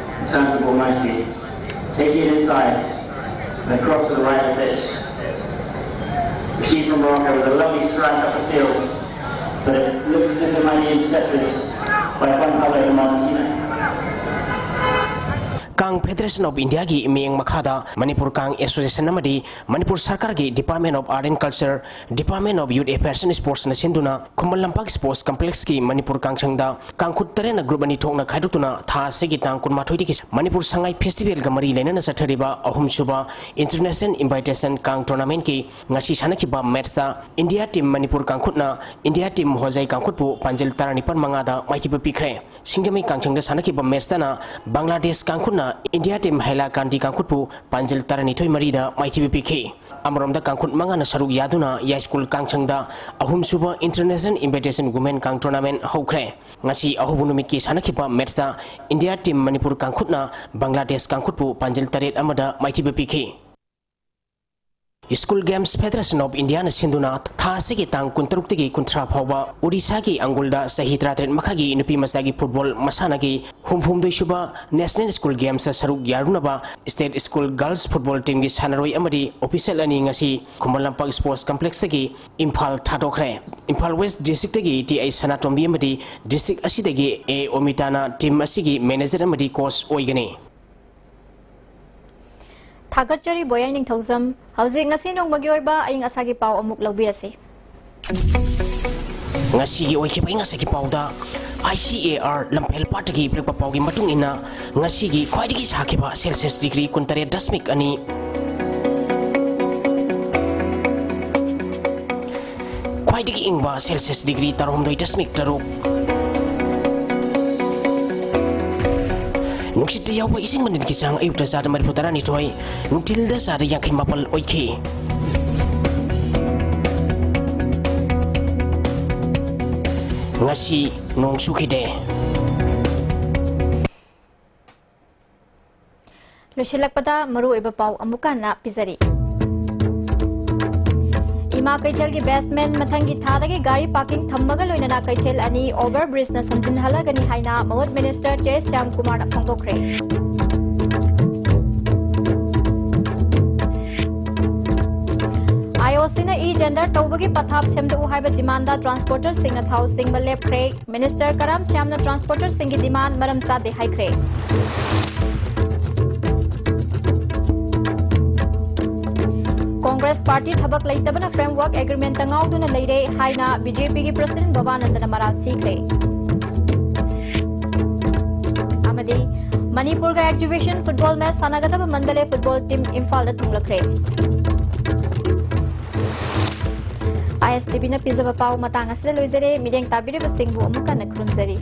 Turns the ball nicely. Taking it inside. And across to the right of the pitch. Rashid from Morocco with a lovely strike up the field. But it looks as if it might be intercepted by Juan Pablo from Argentina. ꯀꯥꯡ Federation of India ꯒꯤ ꯃꯤꯠꯌꯦꯡ ꯃꯈꯥꯗ ꯃꯅꯤꯄꯨꯔ ꯀꯥꯡ Association ꯑꯃꯗꯤ ꯃꯅꯤꯄꯨꯔ ꯁꯔꯀꯥꯔꯒꯤ Department of Art and Culture, Department of Youth Affairs and Sports ꯅ ꯁꯤꯟꯗꯨꯅ Khuman Lampak Sports Complex ꯀꯤ ꯃꯅꯤꯄꯨꯔ ꯀꯥꯡꯁꯪꯗ ꯀꯥꯡꯈꯨꯠ ꯇꯔꯦꯠꯅ ꯒ꯭ꯔꯨꯞ ꯑꯅꯤ ꯊꯣꯛꯅ ꯈꯥꯏꯗꯣꯛꯇꯨꯅ ꯊꯥ ꯑꯁꯤꯒꯤ ꯇꯥꯡ ꯀꯨꯟꯃꯥꯊꯣꯏꯗꯒꯤ ꯃꯅꯤꯄꯨꯔ ꯁꯉꯥꯏ ꯐꯦꯁꯇꯤꯚꯦꯜꯒ ꯃꯔꯤ ꯂꯩꯅꯅ ꯆꯠꯊꯔꯤꯕ ꯑꯍꯨꯝꯁꯨꯕ International Invitation ꯀꯥꯡ Tournament ꯀꯤ ꯉꯁꯤ ꯁꯥꯟꯅꯈꯤꯕ ꯃꯦꯠꯆꯇ ꯏꯟꯗꯤꯌꯥ ꯇꯤꯝ ꯃꯅꯤꯄꯨꯔ ꯀꯥꯡꯈꯨꯠꯅ ꯏꯟꯗꯤꯌꯥ ꯇꯤꯝ ꯍꯣꯖꯥꯏ ꯀꯥꯡꯈꯨꯠꯄꯨ ꯄꯥꯟꯖꯤꯜ ꯇꯔꯥꯅꯤꯄꯥꯟ ꯃꯉꯥꯗ ꯃꯥꯏꯊꯤꯕ ꯄꯤꯈ꯭ꯔꯦ꯫ ꯁꯤꯡꯖꯃꯩ ꯀꯥꯡꯁꯪꯗ ꯁꯥꯟꯅꯈꯤꯕ ꯃꯦꯠꯆꯇꯅ ꯕꯪꯒ꯭ꯂꯥꯗꯦꯁ ꯀꯥꯡꯈꯨꯠꯅ ꯏꯟꯗꯤꯌꯥ ꯇꯤꯝ ꯍꯩꯂꯥꯀꯥꯟꯗꯤ ꯀꯥꯡꯈꯨꯠꯄꯨ ꯄꯥꯟꯖꯤꯜ ꯇꯔꯥꯅꯤꯊꯣꯏ ꯃꯔꯤꯗ ꯃꯥꯏꯊꯤꯕ ꯄꯤꯈꯤ꯫ ꯑꯃꯔꯣꯝꯗ ꯀꯥꯡꯈꯨꯠ ꯃꯉꯥꯅ ꯁꯔꯨꯛ ꯌꯥꯗꯨꯅ ꯌꯥꯏꯁ꯭ꯀꯨꯜ ꯀꯥꯡꯁꯪꯗ ꯑꯍꯨꯝꯁꯨꯕ International Invitation Women ꯀꯥꯡ Tournament ꯍꯧꯈ꯭ꯔꯦ꯫ ꯉꯁꯤ ꯑꯍꯧꯕ ꯅꯨꯃꯤꯠꯀꯤ ꯁꯥꯟꯅꯈꯤꯕ ꯃꯦꯠꯆꯇ ꯏꯟꯗꯤꯌꯥ ꯇꯤꯝ ꯃꯅꯤꯄꯨꯔ ꯀꯥꯡꯈꯨꯠꯅ ꯕꯪꯒ꯭ꯂꯥꯗꯦꯁ ꯀꯥꯡꯈꯨꯠꯄꯨ ꯄꯥꯟꯖꯤꯜ ꯇꯔꯦꯠ ꯑꯃꯗ ꯃꯥꯏꯊꯤꯕ ꯄꯤꯈꯤ꯫ School Games Federation of India ꯅ ꯁꯤꯟꯗꯨꯅ ꯊꯥ ꯑꯁꯤꯒꯤ ꯇꯥꯡ ꯀꯨꯟꯇꯔꯨꯛꯇꯒꯤ ꯀꯨꯟꯊ꯭ꯔꯥ ꯐꯥꯎꯕ ꯑꯣꯔꯤꯁꯥꯒꯤ ꯑꯪꯒꯨꯜꯗ ꯆꯍꯤ ꯇꯔꯥꯇꯔꯦꯠ ꯃꯈꯥꯒꯤ ꯅꯨꯄꯤ ꯃꯆꯥꯒꯤ ꯐꯨꯠꯕꯣꯜ ꯃꯁꯥꯟꯅꯒꯤ ꯍꯨꯝꯐꯨꯍꯨꯝꯗꯣꯏ ꯁꯨꯕ National School Games ꯁꯔꯨꯛ ꯌꯥꯔꯨꯅꯕ State School Girls Football Team ꯒꯤ ꯁꯥꯟꯅꯔꯣꯏ ꯑꯃꯗꯤ official ꯑꯅꯤ ꯉꯁꯤ ꯈꯨꯃꯟ ꯂꯝꯄꯥꯛ Sports Complex ꯇꯒꯤ ꯏꯝꯐꯥꯜ ꯊꯥꯗꯣꯛꯈ꯭ꯔꯦ꯫ ꯏꯝꯐꯥꯜ West District ꯇꯒꯤ ꯇꯤ ꯑꯥꯏ ꯁꯅꯥꯇꯣꯝꯕꯤ ꯑꯃꯗꯤ district ꯑꯁꯤꯗꯒꯤ ꯑꯦ ꯑꯣꯃꯤꯇꯥꯅ team ꯑꯁꯤꯒꯤ manager ꯑꯃꯗꯤ coach ꯑꯣꯏꯒꯅꯤ꯫ ꯊꯥꯒꯠꯆꯔꯤ ꯕꯣꯌꯥꯏ ꯅꯤꯡꯊꯧꯖꯝ꯫ ꯍꯧꯖꯤꯛ ꯉꯁꯤ ꯅꯣꯡꯃꯒꯤ ꯑꯣꯏꯕ ꯑꯏꯪ ꯑꯁꯥꯒꯤ ꯄꯥꯎ ꯑꯃꯨꯛ ꯂꯧꯕꯤꯔꯁꯤ꯫ ꯉꯁꯤꯒꯤ ꯑꯣꯏꯈꯤꯕ ꯑꯏꯪ ꯑꯁꯥꯒꯤ ꯄꯥꯎꯗ, ꯑꯥꯏ ꯁꯤ ꯑꯦ ꯑꯥꯔ ꯂꯝꯐꯦꯜ ꯄꯥꯠꯇꯒꯤ ꯄꯤꯔꯛꯄ ꯄꯥꯎꯒꯤ ꯃꯇꯨꯡ ꯏꯟꯅ, ꯉꯁꯤꯒꯤ ꯈ꯭ꯋꯥꯏꯗꯒꯤ ꯁꯥꯈꯤꯕ celsius degree ꯀꯨꯟꯇꯔꯦꯠ ꯗꯁꯃꯤꯛ ꯑꯅꯤ, ꯈ꯭ꯋꯥꯏꯗꯒꯤ ꯏꯪꯕ celsius degree ꯇꯔꯥꯍꯨꯝꯗꯣꯏ ꯗꯁꯃꯤꯛ ꯇꯔꯨꯛ꯫ ꯅꯨꯡꯁꯤꯠꯇ ꯌꯥꯎꯕ ꯏꯁꯤꯡ ꯃꯅꯤꯜꯒꯤ ꯆꯥꯡ ꯑꯌꯨꯛꯇ ꯆꯥꯗ ꯃꯔꯤꯐꯨ ꯇꯔꯥꯅꯤꯊꯣꯏ, ꯅꯨꯡꯊꯤꯜꯗ ꯆꯥꯗ ꯌꯥꯡꯈꯩ ꯃꯥꯄꯜ ꯑꯣꯏꯈꯤ꯫ ꯉꯁꯤ ꯅꯣꯡ ꯆꯨꯈꯤꯗꯦ꯫ ꯂꯣꯏꯁꯤꯜꯂꯛꯄꯗ ꯃꯔꯨꯑꯣꯏꯕ ꯄꯥꯎ ꯑꯃꯨꯛ ꯍꯟꯅ ꯄꯤꯖꯔꯤ꯫ ꯏꯃꯥ ꯀꯩꯊꯦꯜꯒꯤ basement ꯃꯊꯪꯒꯤ ꯊꯥꯗꯒꯤ ꯒꯥꯔꯤ parking ꯊꯝꯕꯒ ꯂꯣꯏꯅꯅ ꯀꯩꯊꯦꯜ ꯑꯅꯤ over bridgeꯅ ꯁꯝꯖꯤꯟꯍꯜꯂꯒꯅꯤ ꯍꯥꯏꯅ ꯃꯍꯨꯠ minister ꯖꯦ ꯁ꯭ꯌꯥꯝ ꯀꯨꯃꯥꯔꯅ ꯐꯣꯡꯗꯣꯛꯈ꯭ꯔꯦ꯫ ꯑꯥꯏ ꯑꯣ ꯁꯤꯅ e-tender ꯇꯧꯕꯒꯤ ꯄꯊꯥꯞ ꯁꯦꯝꯗꯣꯛꯎ ꯍꯥꯏꯕ demandꯗ transporterꯁꯤꯡꯅ ꯊꯥꯎ ꯆꯤꯡꯕ ꯂꯦꯞꯈ꯭ꯔꯦ꯫ Minister ꯀꯔꯥꯝ ꯁ꯭ꯌꯥꯝꯅ transporterꯁꯤꯡꯒꯤ demand ꯃꯔꯝ ꯆꯥꯗꯦ ꯍꯥꯏꯈ꯭ꯔꯦ꯫ Congress party ꯊꯕꯛ ꯂꯩꯇꯕꯅ framework agreementꯇ ꯉꯥꯎꯗꯨꯅ ꯂꯩꯔꯦ ꯍꯥꯏꯅ ꯕꯤ ꯖꯦ ꯄꯤꯒꯤ president ꯕꯕꯥꯅꯟꯗꯅ ꯃꯔꯥꯜ ꯁꯤꯈ꯭ꯔꯦ꯫ ꯑꯃꯗꯤ ꯃꯅꯤꯄꯨꯔꯒ exhibition football match ꯁꯥꯟꯅꯒꯗꯕ Mandalay football team ꯏꯝꯐꯥꯜꯗ ꯊꯨꯡꯂꯈ꯭ꯔꯦ꯫ ꯑꯥꯏ ꯑꯦꯁ ꯇꯤ ꯚꯤꯅ ꯄꯤꯖꯕ ꯄꯥꯎ ꯃꯇꯥꯡ ꯑꯁꯤꯗ ꯂꯣꯏꯖꯔꯦ꯫ ꯃꯤꯠꯌꯦꯡ ꯇꯥꯕꯤꯔꯤꯕꯁꯤꯡꯕꯨ ꯑꯃꯨꯛ ꯍꯟꯅ ꯈꯨꯔꯨꯝꯖꯔꯤ꯫